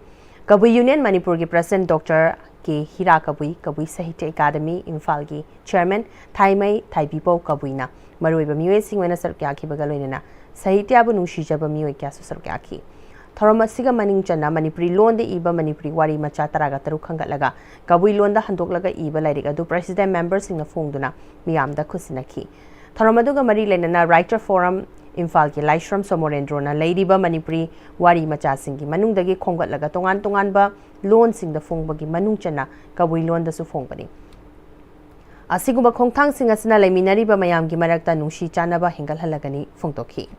Kabui Union ꯃꯅꯤꯄꯨꯔꯒꯤ President Doctor K ꯍꯤꯔꯥ ꯀꯕꯨꯏ, ꯀꯕꯨꯏ ꯁꯥꯍꯤꯇ꯭ꯌ ꯑꯦꯀꯥꯗꯃꯤ ꯏꯝꯐꯥꯜꯒꯤ Chairman ꯊꯥꯏꯃꯩ ꯊꯥꯏꯕꯤꯄꯧ ꯀꯕꯨꯏꯅ ꯃꯔꯨꯑꯣꯏꯕ ꯃꯤꯑꯣꯏꯁꯤꯡ ꯑꯣꯏꯅ ꯁꯔꯨꯛ ꯌꯥꯈꯤꯕꯒ ꯂꯣꯏꯅꯅ ꯁꯥꯍꯤꯇ꯭ꯌꯕꯨ ꯅꯨꯡꯁꯤꯖꯕ ꯃꯤꯑꯣꯏ ꯀꯌꯥꯁꯨ ꯁꯔꯨꯛ ꯌꯥꯈꯤ꯫ ꯊꯧꯔꯝ ꯑꯁꯤꯒ ꯃꯅꯤꯡ ꯆꯟꯅ ꯃꯅꯤꯄꯨꯔꯤ ꯂꯣꯟꯗ ꯏꯕ ꯃꯅꯤꯄꯨꯔꯤ ꯋꯥꯔꯤ ꯃꯆꯥ ꯇꯔꯥꯒ ꯇꯔꯨꯛ ꯈꯟꯒꯠꯂꯒ ꯀꯕꯨꯏ ꯂꯣꯟꯗ ꯍꯟꯗꯣꯛꯂꯒ ꯏꯕ ꯂꯥꯏꯔꯤꯛ ꯑꯗꯨ President memberꯁꯤꯡꯅ ꯐꯣꯡꯗꯨꯅ ꯃꯤꯌꯥꯝꯗ ꯈꯨꯠꯁꯤꯟꯅꯈꯤ꯫ ꯊꯧꯔꯝ ꯑꯗꯨꯒ ꯃꯔꯤ ꯂꯩꯅꯅ Writer Forum ꯏꯝꯐꯥꯜꯒꯤ ꯂꯥꯏꯁ꯭ꯔꯝ ꯁꯣꯃꯣꯔꯦꯟꯗ꯭ꯔꯣꯅ ꯂꯩꯔꯤꯕ ꯃꯅꯤꯄꯨꯔꯤ ꯋꯥꯔꯤ ꯃꯆꯥꯁꯤꯡꯒꯤ ꯃꯅꯨꯡꯗꯒꯤ ꯈꯣꯝꯒꯠꯂꯒ ꯇꯣꯉꯥꯟ ꯇꯣꯉꯥꯟꯕ ꯂꯣꯟꯁꯤꯡꯗ ꯐꯣꯡꯕꯒꯤ ꯃꯅꯨꯡ ꯆꯟꯅ ꯀꯕꯨꯏ ꯂꯣꯟꯗꯁꯨ ꯐꯣꯡꯕꯅꯤ꯫ ꯑꯁꯤꯒꯨꯝꯕ ꯈꯣꯡꯊꯥꯡꯁꯤꯡ ꯑꯁꯤꯅ ꯂꯩꯃꯤꯟꯅꯔꯤꯕ ꯃꯌꯥꯝꯒꯤ ꯃꯔꯛꯇ ꯅꯨꯡꯁꯤ ꯆꯥꯟꯅꯕ ꯍꯦꯟꯒꯠꯍꯜꯂꯒꯅꯤ ꯐꯣꯡꯗꯣꯛꯈꯤ꯫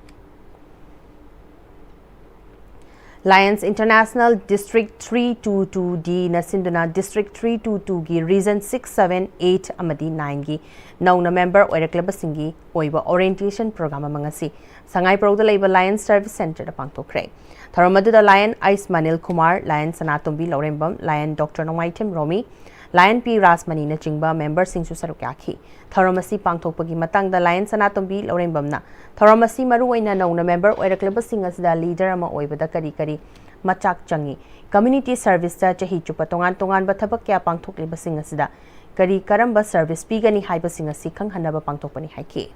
Lions International District three two two D ꯅ ꯁꯤꯟꯗꯨꯅ District three two two ꯒꯤ Region six, seven, eight ꯑꯃꯗꯤ nine ꯒꯤ ꯅꯧꯅ member ꯑꯣꯏꯔꯛꯂꯕꯁꯤꯡꯒꯤ ꯑꯣꯏꯕ orientation program ꯑꯃ ꯉꯁꯤ ꯁꯉꯥꯏꯄ꯭ꯔꯧꯗ ꯂꯩꯕ Lions Service Centre ꯗ ꯄꯥꯡꯊꯣꯛꯈ꯭ꯔꯦ꯫ ꯊꯧꯔꯝ ꯑꯗꯨꯗ Lion ꯑꯩꯁ ꯃꯅꯤꯜ ꯀꯨꯃꯥꯔ, Lion ꯁꯅꯥꯇꯣꯝꯕꯤ ꯂꯧꯔꯦꯝꯕꯝ, Lion ꯗꯣꯛꯇꯔ ꯅꯣꯡꯃꯥꯏꯊꯦꯝ ꯔꯣꯃꯤ, Lion ꯄꯤ ꯔꯥꯖꯃꯅꯤꯅꯆꯤꯡꯕ member ꯁꯤꯡꯁꯨ ꯁꯔꯨꯛ ꯌꯥꯈꯤ꯫ ꯊꯧꯔꯝ ꯑꯁꯤ ꯄꯥꯡꯊꯣꯛꯄꯒꯤ ꯃꯇꯥꯡꯗ Lion ꯁꯅꯥꯇꯣꯝꯕꯤ ꯂꯧꯔꯦꯝꯕꯝꯅ ꯊꯧꯔꯝ ꯑꯁꯤ ꯃꯔꯨꯑꯣꯏꯅ ꯅꯧꯅ member ꯑꯣꯏꯔꯛꯂꯕꯁꯤꯡ ꯑꯁꯤꯗ leader ꯑꯃ ꯑꯣꯏꯕꯗ ꯀꯔꯤ ꯀꯔꯤ ꯃꯆꯥꯛ ꯆꯪꯏ, community service ꯇ ꯆꯍꯤ ꯆꯨꯞꯄ ꯇꯣꯉꯥꯟ ꯇꯣꯉꯥꯟꯕ ꯊꯕꯛ ꯀꯌꯥ ꯄꯥꯡꯊꯣꯛꯂꯤꯕꯁꯤꯡ ꯑꯁꯤꯗ ꯀꯔꯤ ꯀꯔꯝꯕ service ꯄꯤꯒꯅꯤ ꯍꯥꯏꯕꯁꯤꯡ ꯑꯁꯤ ꯈꯪꯍꯟꯅꯕ ꯄꯥꯡꯊꯣꯛꯄꯅꯤ ꯍꯥꯏꯈꯤ꯫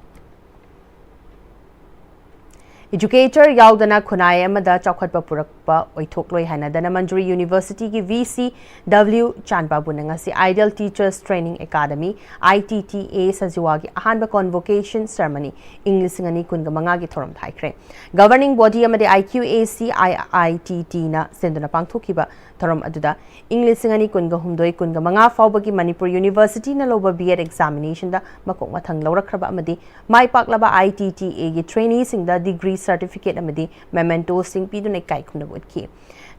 Educator ꯌꯥꯎꯗꯅ ꯈꯨꯟꯅꯥꯏ ꯑꯃꯗ ꯆꯥꯎꯈꯠꯄ ꯄꯨꯔꯛꯄ ꯑꯣꯏꯊꯣꯛꯂꯣꯏ ꯍꯥꯏꯅ ꯙꯅꯃꯟꯖꯨꯔꯤ University ꯒꯤ V C W ꯆꯥꯟꯕꯥꯕꯨꯅ ꯉꯁꯤ Ideal Teachers Training Academy, I T T A, ꯁꯖꯤꯋꯥꯒꯤ ꯑꯍꯥꯟꯕ convocation ceremony ꯏꯪ ꯂꯤꯁꯤꯡ ꯑꯅꯤ ꯀꯨꯟꯒ ꯃꯉꯥꯒꯤ ꯊꯧꯔꯝꯗ ꯍꯥꯏꯈ꯭ꯔꯦ꯫ Governing body ꯑꯃꯗꯤ I Q A C I I T T ꯅ ꯁꯤꯟꯗꯨꯅ ꯄꯥꯡꯊꯣꯛꯈꯤꯕ ꯊꯧꯔꯝ ꯑꯗꯨꯗ ꯏꯪ ꯂꯤꯁꯤꯡ ꯑꯅꯤ ꯀꯨꯟꯒ ꯍꯨꯝꯗꯣꯏ ꯀꯨꯟꯒ ꯃꯉꯥ ꯐꯥꯎꯕꯒꯤ ꯃꯅꯤꯄꯨꯔ University ꯅ ꯂꯧꯕ B Ed examination ꯗ ꯃꯀꯣꯛ ꯃꯊꯪ ꯂꯧꯔꯛꯈ꯭ꯔꯕ ꯑꯃꯗꯤ ꯃꯥꯏ ꯄꯥꯛꯂꯕ I T T A ꯒꯤ trainee ꯁꯤꯡꯗ degree certificate ꯑꯃꯗꯤ memento ꯁꯤꯡ ꯄꯤꯗꯨꯅ ꯏꯀꯥꯏ ꯈꯨꯝꯅꯕ ꯎꯠꯈꯤ꯫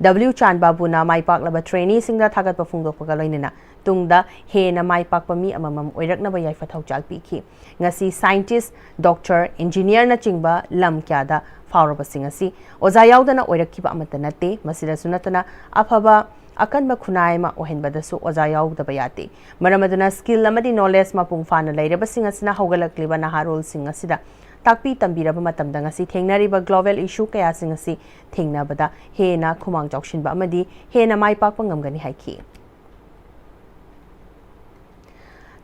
W ꯆꯥꯟꯕꯥꯕꯨꯅ ꯃꯥꯏ ꯄꯥꯛꯂꯕ trainee ꯁꯤꯡꯗ ꯊꯥꯒꯠꯄ ꯐꯣꯡꯗꯣꯛꯄꯒ ꯂꯣꯏꯅꯅ ꯇꯨꯡꯗ ꯍꯦꯟꯅ ꯃꯥꯏ ꯄꯥꯛꯄ ꯃꯤ ꯑꯃꯃꯝ ꯑꯣꯏꯔꯛꯅꯕ ꯌꯥꯏꯐ ꯊꯧꯖꯥꯜ ꯄꯤꯈꯤ꯫ ꯉꯁꯤ scientist, doctor, engineer ꯅꯆꯤꯡꯕ ꯂꯝ ꯀꯌꯥꯗ ꯐꯥꯎꯔꯕꯁꯤꯡ ꯑꯁꯤ ꯑꯣꯖꯥ ꯌꯥꯎꯗꯅ ꯑꯣꯏꯔꯛꯈꯤꯕ ꯑꯃꯠꯇ ꯅꯠꯇꯦ꯫ ꯃꯁꯤꯗꯁꯨ ꯅꯠꯇꯅ ꯑꯐꯕ ꯑꯀꯟꯕ ꯈꯨꯟꯅꯥꯏ ꯑꯃ ꯑꯣꯏꯍꯟꯕꯗꯁꯨ ꯑꯣꯖꯥ ꯌꯥꯎꯗꯕ ꯌꯥꯗꯦ꯫ ꯃꯔꯝ ꯑꯗꯨꯅ skill ꯑꯃꯗꯤ knowledge ꯃꯄꯨꯡ ꯐꯥꯅ ꯂꯩꯔꯕꯁꯤꯡ ꯑꯁꯤꯅ ꯍꯧꯒꯠꯂꯛꯂꯤꯕ ꯅꯍꯥꯔꯣꯜꯁꯤꯡ ꯑꯁꯤꯗ ꯇꯥꯛꯄꯤ ꯇꯝꯕꯤꯔꯕ ꯃꯇꯝꯗ ꯉꯁꯤ ꯊꯦꯡꯅꯔꯤꯕ global issue ꯀꯌꯥꯁꯤꯡ ꯑꯁꯤ ꯊꯦꯡꯅꯕꯗ ꯍꯦꯟꯅ ꯈꯨꯃꯥꯡ ꯆꯥꯎꯁꯤꯟꯕ ꯑꯃꯗꯤ ꯍꯦꯟꯅ ꯃꯥꯏ ꯄꯥꯛꯄ ꯉꯝꯒꯅꯤ ꯍꯥꯏꯈꯤ꯫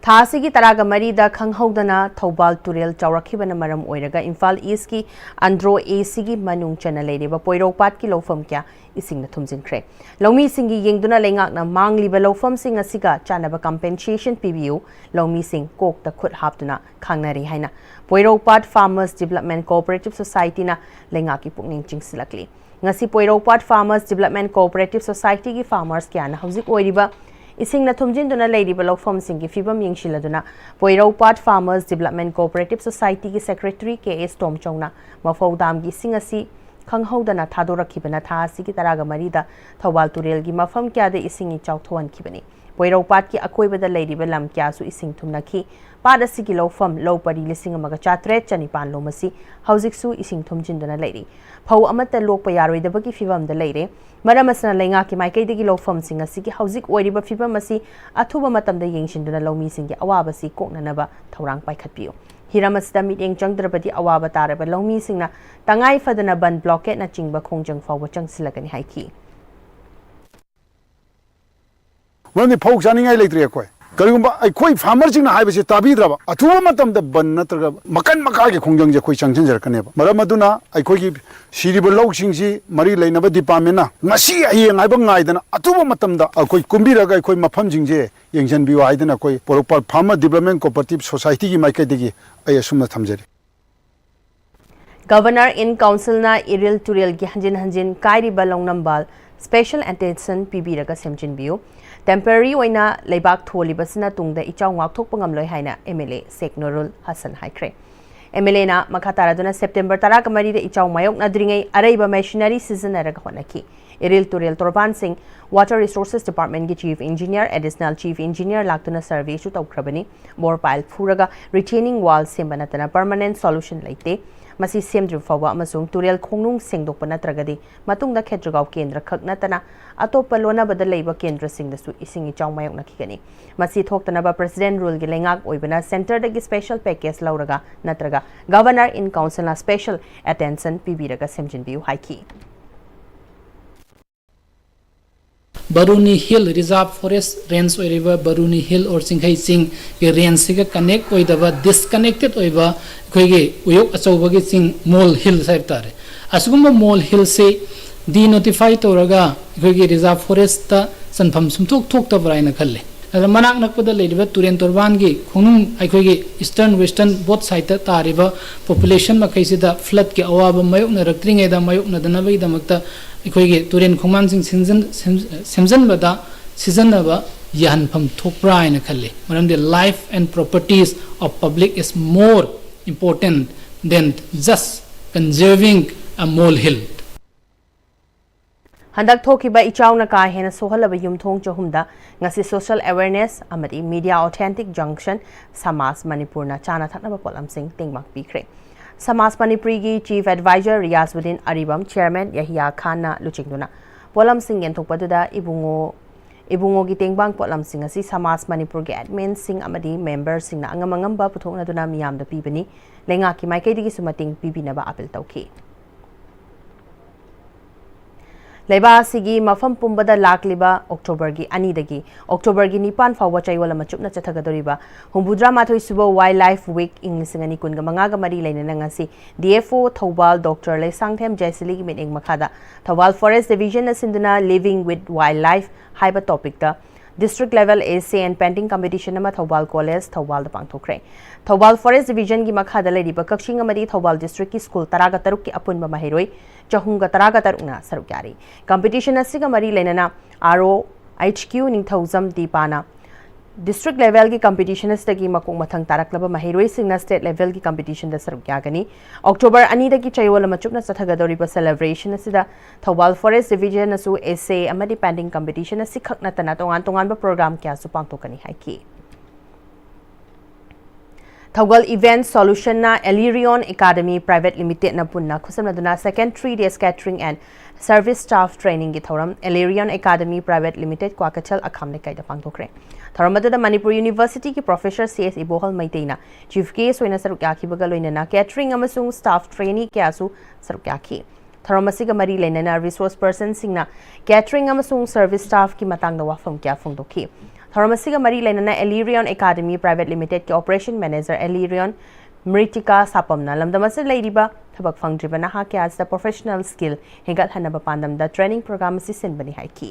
ꯊꯥ ꯑꯁꯤꯒꯤ ꯇꯔꯥꯒ ꯃꯔꯤꯗ ꯈꯪꯍꯧꯗꯅ ꯊꯧꯕꯥꯜ ꯇꯨꯔꯦꯜ ꯆꯥꯎꯔꯛꯈꯤꯕꯅ ꯃꯔꯝ ꯑꯣꯏꯔꯒ ꯏꯝꯐꯥꯜ East ꯀꯤ ꯑꯟꯗ꯭ꯔꯣ A C ꯒꯤ ꯃꯅꯨꯡ ꯆꯟꯅ ꯂꯩꯔꯤꯕ ꯄꯣꯏꯔꯧ ꯄꯥꯠꯀꯤ ꯂꯧꯐꯝ ꯀꯌꯥ ꯏꯁꯤꯡꯅ ꯊꯨꯝꯖꯤꯟꯈ꯭ꯔꯦ꯫ ꯂꯧꯃꯤꯁꯤꯡꯒꯤ ꯌꯦꯡꯗꯨꯅ ꯂꯩꯉꯥꯛꯅ ꯃꯥꯡꯂꯤꯕ ꯂꯧꯐꯝꯁꯤꯡ ꯑꯁꯤꯒ ꯆꯥꯟꯅꯕ compensation ꯄꯤꯕꯤꯌꯨ, ꯂꯧꯃꯤꯁꯤꯡ ꯀꯣꯛꯇ ꯈꯨꯠ ꯍꯥꯞꯇꯨꯅ ꯈꯥꯡꯅꯔꯤ ꯍꯥꯏꯅ ꯄꯣꯏꯔꯧ ꯄꯥꯠ Farmers Development Cooperative Society ꯅ ꯂꯩꯉꯥꯛꯀꯤ ꯄꯨꯛꯅꯤꯡ ꯆꯤꯡꯁꯤꯜꯂꯛꯂꯤ꯫ ꯉꯁꯤ ꯄꯣꯏꯔꯧ ꯄꯥꯠ Farmers Development Cooperative Society ꯒꯤ farmers ꯀꯌꯥꯅ ꯍꯧꯖꯤꯛ ꯑꯣꯏꯔꯤꯕ ꯏꯁꯤꯡꯅ ꯊꯨꯝꯖꯤꯟꯗꯨꯅ ꯂꯩꯔꯤꯕ ꯂꯧꯐꯝꯁꯤꯡꯒꯤ ꯐꯤꯕꯝ ꯌꯦꯡꯁꯤꯜꯂꯗꯨꯅ ꯄꯣꯏꯔꯧ ꯄꯥꯠ Farmers Development Cooperative Society ꯒꯤ secretary K S ꯇꯣꯝꯆꯧꯅ ꯃꯐꯧ dam ꯒꯤ ꯏꯁꯤꯡ ꯑꯁꯤ ꯈꯪꯍꯧꯗꯅ ꯊꯥꯗꯣꯔꯛꯈꯤꯕꯅ ꯊꯥ ꯑꯁꯤꯒꯤ ꯇꯔꯥꯒ ꯃꯔꯤꯗ ꯊꯧꯕꯥꯜ ꯇꯨꯔꯦꯜꯒꯤ ꯃꯐꯝ ꯀꯌꯥꯗ ꯏꯁꯤꯡ ꯏꯆꯥꯎ ꯊꯣꯛꯍꯟꯈꯤꯕꯅꯤ꯫ ꯄꯣꯏꯔꯧ ꯄꯥꯠꯀꯤ ꯑꯀꯣꯏꯕꯗ ꯂꯩꯔꯤꯕ ꯂꯝ ꯀꯌꯥꯁꯨ ꯏꯁꯤꯡ ꯊꯨꯝꯅꯈꯤ꯫ ꯄꯥꯠ ꯑꯁꯤꯒꯤ ꯂꯧꯐꯝ ꯂꯧ ꯄꯔꯤ ꯂꯤꯁꯤꯡ ꯑꯃꯒ ꯆꯥꯇ꯭ꯔꯦꯠ ꯆꯅꯤꯄꯥꯟ ꯂꯣꯝ ꯑꯁꯤ ꯍꯧꯖꯤꯛꯁꯨ ꯏꯁꯤꯡ ꯊꯨꯝꯖꯤꯟꯗꯨꯅ ꯂꯩꯔꯤ꯫ ꯐꯧ ꯑꯃꯠꯇ ꯂꯣꯛꯄ ꯌꯥꯔꯣꯏꯗꯕꯒꯤ ꯐꯤꯚꯝꯗ ꯂꯩꯔꯦ꯫ ꯃꯔꯝ ꯑꯁꯤꯅ ꯂꯩꯉꯥꯛꯀꯤ ꯃꯥꯏꯀꯩꯗꯒꯤ ꯂꯧꯐꯝꯁꯤꯡ ꯑꯁꯤꯒꯤ ꯍꯧꯖꯤꯛ ꯑꯣꯏꯔꯤꯕ ꯐꯤꯚꯝ ꯑꯁꯤ ꯑꯊꯨꯕ ꯃꯇꯝꯗ ꯌꯦꯡꯁꯤꯟꯗꯨꯅ ꯂꯧꯃꯤꯁꯤꯡꯒꯤ ꯑꯋꯥꯕꯁꯤ ꯀꯣꯛꯅꯅꯕ ꯊꯧꯔꯥꯡ ꯄꯥꯏꯈꯠꯄꯤꯌꯨ꯫ ꯍꯤꯔꯝ ꯑꯁꯤꯗ ꯃꯤꯠꯌꯦꯡ ꯆꯪꯗ꯭ꯔꯕꯗꯤ ꯑꯋꯥꯕ ꯇꯥꯔꯕ ꯂꯧꯃꯤꯁꯤꯡꯅ ꯇꯉꯥꯏ ꯐꯗꯅ ꯕꯟ ꯕ꯭ꯂꯣꯀꯦꯠꯅꯆꯤꯡꯕ ꯈꯣꯡꯖꯪ ꯐꯥꯎꯕ ꯆꯪꯁꯤꯜꯂꯒꯅꯤ ꯍꯥꯏꯈꯤ꯫ ꯃꯔꯝꯗꯤ ꯐꯧ ꯆꯥꯅꯤꯡꯉꯥꯏ ꯂꯩꯇ꯭ꯔꯦ ꯑꯩꯈꯣꯏ꯫ ꯀꯔꯤꯒꯨꯝꯕ ꯑꯩꯈꯣꯏ ꯐꯥꯔꯃꯔꯁꯤꯡꯅ ꯍꯥꯏꯕꯁꯤ ꯇꯥꯕꯤꯗ꯭ꯔꯕ, ꯑꯊꯨꯕ ꯃꯇꯝꯗ ꯕꯟ ꯅꯠꯇ꯭ꯔꯒ ꯃꯀꯟ ꯃꯀꯥꯒꯤ ꯈꯣꯡꯖꯪꯁꯦ ꯑꯩꯈꯣꯏ ꯆꯪꯁꯤꯟꯖꯔꯛꯀꯅꯦꯕ꯫ ꯃꯔꯝ ꯑꯗꯨꯅ ꯑꯩꯈꯣꯏꯒꯤ ꯁꯤꯔꯤꯕ ꯂꯧꯁꯤꯡꯁꯤ ꯃꯔꯤ ꯂꯩꯅꯕ ꯗꯤꯄꯥꯔꯠꯃꯦꯟꯅ ꯉꯁꯤ ꯍꯌꯦꯡ ꯍꯥꯏꯕ ꯉꯥꯏꯗꯅ ꯑꯊꯨꯕ ꯃꯇꯝꯗ ꯑꯩꯈꯣꯏ ꯀꯨꯝꯕꯤꯔꯒ ꯑꯩꯈꯣꯏ ꯃꯐꯝꯁꯤꯡꯁꯦ ꯌꯦꯡꯁꯤꯟꯕꯤꯌꯨ ꯍꯥꯏꯗꯅ ꯑꯩꯈꯣꯏ ꯄꯣꯔꯣꯝꯄꯥꯠ ꯐꯥꯔꯃꯔ ꯗꯤꯕ꯭ꯂꯞꯃꯦꯟ ꯀꯣꯑꯣꯄꯔꯦꯇꯤꯞ ꯁꯣꯁꯥꯏꯇꯤꯒꯤ ꯃꯥꯏꯀꯩꯗꯒꯤ ꯑꯩ ꯑꯁꯨꯝꯅ ꯊꯝꯖꯔꯤ꯫ Governor in Councilꯅ ꯏꯔꯤꯜ ꯇꯨꯔꯦꯜꯒꯤ ꯍꯟꯖꯤꯟ ꯍꯟꯖꯤꯟ ꯀꯥꯏꯔꯤꯕ ꯂꯧꯅꯝꯕꯥꯜ special attention ꯄꯤꯕꯤꯔꯒ ꯁꯦꯝꯖꯤꯟꯕꯤꯌꯨ꯫ Temporary ꯑꯣꯏꯅ ꯂꯩꯕꯥꯛ ꯊꯣꯜꯂꯤꯕꯁꯤꯅ ꯇꯨꯡꯗ ꯏꯆꯥꯎ ꯉꯥꯛꯊꯣꯛꯄ ꯉꯝꯂꯣꯏ ꯍꯥꯏꯅ MLA ꯁꯦꯛ ꯅꯨꯔꯨꯜ ꯍꯁꯟ ꯍꯥꯏꯈ꯭ꯔꯦ꯫ MLAꯅ ꯃꯈꯥ ꯇꯥꯔꯗꯨꯅ September ꯇꯔꯥꯒ ꯃꯔꯤꯗ ꯏꯆꯥꯎ ꯃꯥꯌꯣꯛꯅꯗ꯭ꯔꯤꯉꯩ ꯑꯔꯩꯕ machinery ꯁꯤꯖꯤꯟꯅꯔꯒ ꯍꯣꯠꯅꯈꯤ꯫ ꯏꯔꯤꯜ ꯇꯨꯔꯦꯜ ꯇꯣꯔꯕꯥꯟꯁꯤꯡ Water Resources Departmentꯀꯤ Chief Engineer, Additional Chief Engineer ꯂꯥꯛꯇꯨꯅ surveyꯁꯨ ꯇꯧꯈ꯭ꯔꯕꯅꯤ꯫ Bore pile ꯐꯨꯔꯒ retaining wall ꯁꯦꯝꯕ ꯅꯠꯇꯅ permanent solution ꯂꯩꯇꯦ꯫ ꯃꯁꯤ ꯁꯦꯝꯗ꯭ꯔꯤꯕ ꯐꯥꯎꯕ ꯑꯃꯁꯨꯡ ꯇꯨꯔꯦꯜ ꯈꯣꯡꯅꯨꯡ ꯁꯦꯡꯗꯣꯛꯄ ꯅꯠꯇ꯭ꯔꯒꯗꯤ ꯃꯇꯨꯡꯗ ꯈꯦꯇ꯭ꯔꯒꯥꯎ ꯀꯦꯟꯗ꯭ꯔ ꯈꯛ ꯅꯠꯇꯅ ꯑꯇꯣꯞꯄ ꯂꯣꯟꯅꯕꯗ ꯂꯩꯕ ꯀꯦꯟꯗ꯭ꯔꯁꯤꯡꯗꯁꯨ ꯏꯁꯤꯡ ꯏꯆꯥꯎ ꯃꯥꯌꯣꯛꯅꯈꯤꯒꯅꯤ꯫ ꯃꯁꯤ ꯊꯣꯛꯇꯅꯕ President Ruleꯒꯤ ꯂꯩꯉꯥꯛ ꯑꯣꯏꯕꯅ Centreꯗꯒꯤ special package ꯂꯧꯔꯒ ꯅꯠꯇ꯭ꯔꯒ Governor in Councilꯅ special attention ꯄꯤꯕꯤꯔꯒ ꯁꯦꯝꯖꯤꯟꯕꯤꯌꯨ ꯍꯥꯏꯈꯤ꯫ ꯕꯔꯨꯅꯤ ꯍꯤꯜ ꯔꯤꯖꯥꯔꯚ ꯐꯣꯔꯦꯁ ꯔꯦꯟꯖ ꯑꯣꯏꯔꯤꯕ ꯕꯔꯨꯅꯤ ꯍꯤꯜ ꯑꯣꯔ ꯆꯤꯡꯈꯩ ꯆꯤꯡꯒꯤ ꯔꯦꯟꯖꯁꯤꯒ ꯀꯅꯦꯛ ꯑꯣꯏꯗꯕ, ꯗꯤꯁꯀꯅꯦꯛꯇꯦꯠ ꯑꯣꯏꯕ ꯑꯩꯈꯣꯏꯒꯤ ꯎꯌꯣꯛ ꯑꯆꯧꯕꯒꯤ ꯆꯤꯡ ꯃꯣꯜ ꯍꯤꯜꯁ ꯍꯥꯏꯕ ꯇꯥꯔꯦ꯫ ꯑꯁꯤꯒꯨꯝꯕ ꯃꯣꯜ ꯍꯤꯜꯁꯁꯤ ꯗꯤꯅꯣꯇꯤꯐꯥꯏ ꯇꯧꯔꯒ ꯑꯩꯈꯣꯏꯒꯤ ꯔꯤꯖꯥꯔꯚ ꯐꯣꯔꯦꯁꯇ ꯆꯟꯐꯝ ꯁꯨꯡꯊꯣꯛ ꯊꯣꯛꯇꯕ꯭ꯔꯥ ꯍꯥꯏꯅ ꯈꯜꯂꯤ꯫ ꯑꯗ ꯃꯅꯥꯛ ꯅꯛꯄꯗ ꯂꯩꯔꯤꯕ ꯇꯨꯔꯦꯟ ꯇꯣꯔꯕꯥꯟꯒꯤ ꯈꯣꯡꯅꯨꯡ ꯑꯩꯈꯣꯏꯒꯤ ꯏꯁꯇꯔꯟ ꯋꯦꯁꯇꯔꯟ ꯕꯣꯠ ꯁꯥꯏꯠꯇ ꯇꯥꯔꯤꯕ ꯄꯣꯄꯨꯂꯦꯁꯟ ꯃꯈꯩꯁꯤꯗ ꯐ꯭ꯂꯠꯀꯤ ꯑꯋꯥꯕ ꯃꯥꯌꯣꯛꯅꯔꯛꯇ꯭ꯔꯤꯉꯩꯗ ꯃꯥꯌꯣꯛꯅꯗꯅꯕꯒꯤꯗꯃꯛꯇ ꯑꯩꯈꯣꯏꯒꯤ ꯇꯨꯔꯦꯟ ꯈꯣꯡꯕꯥꯟꯁꯤꯡ ꯁꯦꯝꯖꯤꯟ- ꯁꯦꯝ- ꯁꯦꯝꯖꯤꯟꯕꯗ ꯁꯤꯖꯤꯟꯅꯕ ꯌꯥꯍꯟꯐꯝ ꯊꯣꯛꯄ꯭ꯔꯥ ꯍꯥꯏꯅ ꯈꯜꯂꯤ꯫ ꯃꯔꯝꯗꯤ life and properties of public is more important than just conserving a molehill. ꯍꯟꯗꯛ ꯊꯣꯛꯈꯤꯕ ꯏꯆꯥꯎꯅ ꯀꯥ ꯍꯦꯟꯅ ꯁꯣꯛꯍꯜꯂꯕ ꯌꯨꯝꯊꯣꯡ ꯆꯍꯨꯝꯗ ꯉꯁꯤ social awareness ꯑꯃꯗꯤ media authentic junction ꯁꯃꯥꯖ ꯃꯅꯤꯄꯨꯔꯅ ꯆꯥꯅ ꯊꯛꯅꯕ ꯄꯣꯠꯂꯝꯁꯤꯡ ꯇꯦꯡꯕꯥꯡ ꯄꯤꯈ꯭ꯔꯦ꯫ ꯁꯃꯥꯖ ꯃꯅꯤꯄꯨꯔꯤꯒꯤ chief advisor ꯔꯤꯌꯥꯖꯨꯗꯤꯟ ꯑꯔꯤꯕꯝ, chairman ꯌꯍꯤꯌꯥ ꯈꯥꯟꯅ ꯂꯨꯆꯤꯡꯗꯨꯅ ꯄꯣꯠꯂꯝꯁꯤꯡ ꯌꯦꯟꯊꯣꯛꯄꯗꯨꯗ ꯏꯕꯨꯡꯉꯣ ꯏꯕꯨꯡꯉꯣꯒꯤ ꯇꯦꯡꯕꯥꯡ ꯄꯣꯠꯂꯝꯁꯤꯡ ꯑꯁꯤ ꯁꯃꯥꯖ ꯃꯅꯤꯄꯨꯔꯒꯤ adminꯁꯤꯡ ꯑꯃꯗꯤ memberꯁꯤꯡꯅ ꯑꯉꯝ ꯑꯉꯝꯕ ꯄꯨꯊꯣꯛꯅꯗꯨꯅ ꯃꯤꯌꯥꯝꯗ ꯄꯤꯕꯅꯤ꯫ ꯂꯩꯉꯥꯛꯀꯤ ꯃꯥꯏꯀꯩꯗꯒꯤꯁꯨ ꯃꯇꯦꯡ ꯄꯤꯕꯤꯅꯕ appeal ꯇꯧꯈꯤ꯫ ꯂꯩꯕꯥꯛ ꯑꯁꯤꯒꯤ ꯃꯐꯝ ꯄꯨꯝꯕꯗ ꯂꯥꯛꯂꯤꯕ ꯑꯣꯛꯇꯣꯕꯔꯒꯤ ꯑꯅꯤꯗꯒꯤ ꯑꯣꯛꯇꯣꯕꯔꯒꯤ ꯅꯤꯄꯥꯟ ꯐꯥꯎꯕ ꯆꯌꯣꯜ ꯑꯃ ꯆꯨꯞꯅ ꯆꯠꯊꯒꯗꯧꯔꯤꯕ ꯍꯨꯝꯐꯨꯇꯔꯥ ꯃꯥꯊꯣꯏ ꯁꯨꯕ Wildlife Week ꯏꯪ ꯂꯤꯁꯤꯡ ꯑꯅꯤ ꯀꯨꯟꯒ ꯃꯉꯥꯒ ꯃꯔꯤ ꯂꯩꯅꯅ ꯉꯁꯤ D F O ꯊꯧꯕꯥꯜ ꯗꯣꯛꯇꯔ ꯂꯩꯁꯥꯡꯊꯦꯝ ꯖꯦꯁꯤꯂꯤꯒꯤ ꯃꯤꯠꯌꯦꯡ ꯃꯈꯥꯗ ꯊꯧꯕꯥꯜ forest divisionꯅ ꯁꯤꯟꯗꯨꯅ Living with Wildlife ꯍꯥꯏꯕ topicꯇ district level essay and painting competition ꯑꯃ ꯊꯧꯕꯥꯜ college ꯊꯧꯕꯥꯜꯗ ꯄꯥꯡꯊꯣꯛꯈ꯭ꯔꯦ꯫ ꯊꯧꯕꯥꯜ forest divisionꯒꯤ ꯃꯈꯥꯗ ꯂꯩꯔꯤꯕ ꯀꯛꯆꯤꯡ ꯑꯃꯗꯤ ꯊꯧꯕꯥꯜ districtꯀꯤ school ꯇꯔꯥꯒ ꯇꯔꯨꯛꯀꯤ ꯑꯄꯨꯟꯕ ꯃꯍꯩꯔꯣꯏ ꯆꯍꯨꯝꯒ ꯇꯔꯥꯒ ꯇꯔꯨꯛꯅ ꯁꯔꯨꯛ ꯌꯥꯔꯤ꯫ Competition ꯑꯁꯤꯒ ꯃꯔꯤ ꯂꯩꯅꯅ R O H Q ꯅꯤꯡꯊꯧꯖꯝ ꯗꯤꯄꯥꯅ district levelꯒꯤ competition ꯑꯁꯤꯗꯒꯤ ꯃꯀꯣꯛ ꯃꯊꯪ ꯇꯥꯔꯛꯂꯕ ꯃꯍꯩꯔꯣꯏꯁꯤꯡꯅ state levelꯒꯤ competitionꯗ ꯁꯔꯨꯛ ꯌꯥꯒꯅꯤ꯫ ꯑꯣꯛꯇꯣꯕꯔ ꯑꯅꯤꯗꯒꯤ ꯆꯌꯣꯜ ꯑꯃ ꯆꯨꯞꯅ ꯆꯠꯊꯒꯗꯧꯔꯤꯕ celebration ꯑꯁꯤꯗ ꯊꯧꯕꯥꯜ forest divisionꯅꯁꯨ essay ꯑꯃꯗꯤ painting competition ꯑꯁꯤꯈꯛ ꯅꯠꯇꯅ ꯇꯣꯉꯥꯟ ꯇꯣꯉꯥꯟꯕ program ꯀꯌꯥꯁꯨ ꯄꯥꯡꯊꯣꯛꯀꯅꯤ ꯍꯥꯏꯈꯤ꯫ ꯊꯧꯒꯜ Event Solutionꯅ Elerion Academy Private Limitedꯅ ꯄꯨꯟꯅ ꯈꯨꯠꯁꯝꯅꯗꯨꯅ second three days catering and service staff trainingꯒꯤ ꯊꯧꯔꯝ Elerion Academy Private Limited Kwakeithel ꯑꯈꯥꯝ ꯂꯩꯀꯥꯏꯗ ꯄꯥꯡꯊꯣꯛꯈ꯭ꯔꯦ꯫ ꯊꯧꯔꯝ ꯑꯗꯨꯗ Manipur Universityꯒꯤ professor C S ꯏꯕꯣꯍꯜ ꯃꯩꯇꯩꯅ chief guest ꯑꯣꯏꯅ ꯁꯔꯨꯛ ꯌꯥꯈꯤꯕꯒ ꯂꯣꯏꯅꯅ catering ꯑꯃꯁꯨꯡ staff trainee ꯀꯌꯥꯁꯨ ꯁꯔꯨꯛ ꯌꯥꯈꯤ꯫ ꯊꯧꯔꯝ ꯑꯁꯤꯒ ꯃꯔꯤ ꯂꯩꯅꯅ resource personꯁꯤꯡꯅ catering ꯑꯃꯁꯨꯡ service staffꯀꯤ ꯃꯇꯥꯡꯗ ꯋꯥꯐꯝ ꯀꯌꯥ ꯐꯣꯡꯗꯣꯛꯈꯤ꯫ ꯊꯧꯔꯝ ꯑꯁꯤꯒ ꯃꯔꯤ ꯂꯩꯅꯅ Elerion Academy Private Limitedꯀꯤ operation manager Elerion ꯃ꯭ꯔꯤꯇꯤꯀꯥ ꯁꯥꯄꯝꯅ ꯂꯝꯗꯝ ꯑꯁꯤꯗ ꯂꯩꯔꯤꯕ ꯊꯕꯛ ꯐꯪꯗ꯭ꯔꯤꯕ ꯅꯍꯥ ꯀꯌꯥ ꯑꯁꯤꯗ professional skill ꯍꯦꯟꯒꯠꯍꯟꯅꯕ ꯄꯥꯟꯗꯝꯗ training program ꯑꯁꯤ ꯁꯤꯟꯕꯅꯤ ꯍꯥꯏꯈꯤ꯫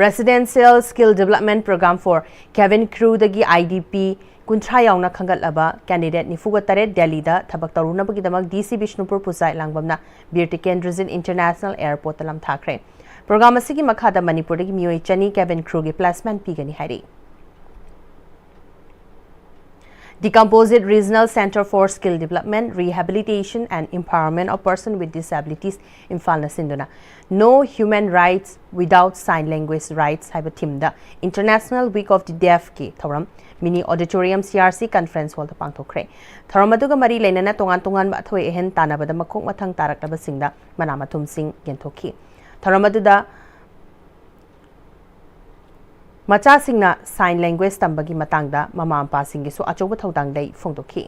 Residential Skill Development Program for Cabin Crewꯗꯒꯤ I D P ꯀꯨꯟꯊ꯭ꯔꯥ ꯌꯥꯎꯅ ꯈꯟꯒꯠꯂꯕ candidate ꯅꯤꯐꯨꯒ ꯇꯔꯦꯠ ꯗꯦꯜꯂꯤꯗ ꯊꯕꯛ ꯇꯧꯔꯨꯅꯕꯒꯤꯗꯃꯛ D C Bishnupur ꯄꯨꯖꯥꯏ ꯂꯥꯡꯕꯝꯅ Bir Tikendrajit International Airportꯇ ꯂꯝꯊꯥꯈ꯭ꯔꯦ꯫ Program ꯑꯁꯤꯒꯤ ꯃꯈꯥꯗ ꯃꯅꯤꯄꯨꯔꯗꯒꯤ ꯃꯤꯑꯣꯏ ꯆꯅꯤ cabin crewꯒꯤ placement ꯄꯤꯒꯅꯤ ꯍꯥꯏꯔꯤ꯫ The Composite Regional Centre for Skill Development, Rehabilitation and Empowerment of Persons with Disabilities, ꯏꯝꯐꯥꯜꯅ ꯁꯤꯟꯗꯨꯅ No Human Rights Without Sign Language Rights ꯍꯥꯏꯕ ꯊꯤꯝꯗ International Week of the Deafꯀꯤ ꯊꯧꯔꯝ mini auditorium C R C conference ꯍꯣꯜꯗ ꯄꯥꯡꯊꯣꯛꯈ꯭ꯔꯦ꯫ ꯊꯧꯔꯝ ꯑꯗꯨꯒ ꯃꯔꯤ ꯂꯩꯅꯅ ꯇꯣꯉꯥꯟ ꯇꯣꯉꯥꯟꯕ ꯑꯊꯣꯏ ꯑꯍꯦꯟ ꯇꯥꯟꯅꯕꯗ ꯃꯈꯣꯡ ꯃꯊꯪ ꯇꯥꯔꯛꯂꯕꯁꯤꯡꯗ ꯃꯅꯥ ꯃꯊꯨꯝꯁꯤꯡ ꯌꯦꯟꯊꯣꯛꯈꯤ꯫ ꯊꯧꯔꯝ ꯑꯗꯨꯗ ꯃꯆꯥꯁꯤꯡꯅ ꯁꯥꯏꯟ ꯂꯦꯡꯒ꯭ꯋꯦꯖ ꯇꯝꯕꯒꯤ ꯃꯇꯥꯡꯗ ꯃꯃꯥ ꯃꯄꯥꯁꯤꯡꯒꯤꯁꯨ ꯑꯆꯧꯕ ꯊꯧꯗꯥꯡ ꯂꯩ ꯐꯣꯡꯗꯣꯛꯈꯤ꯫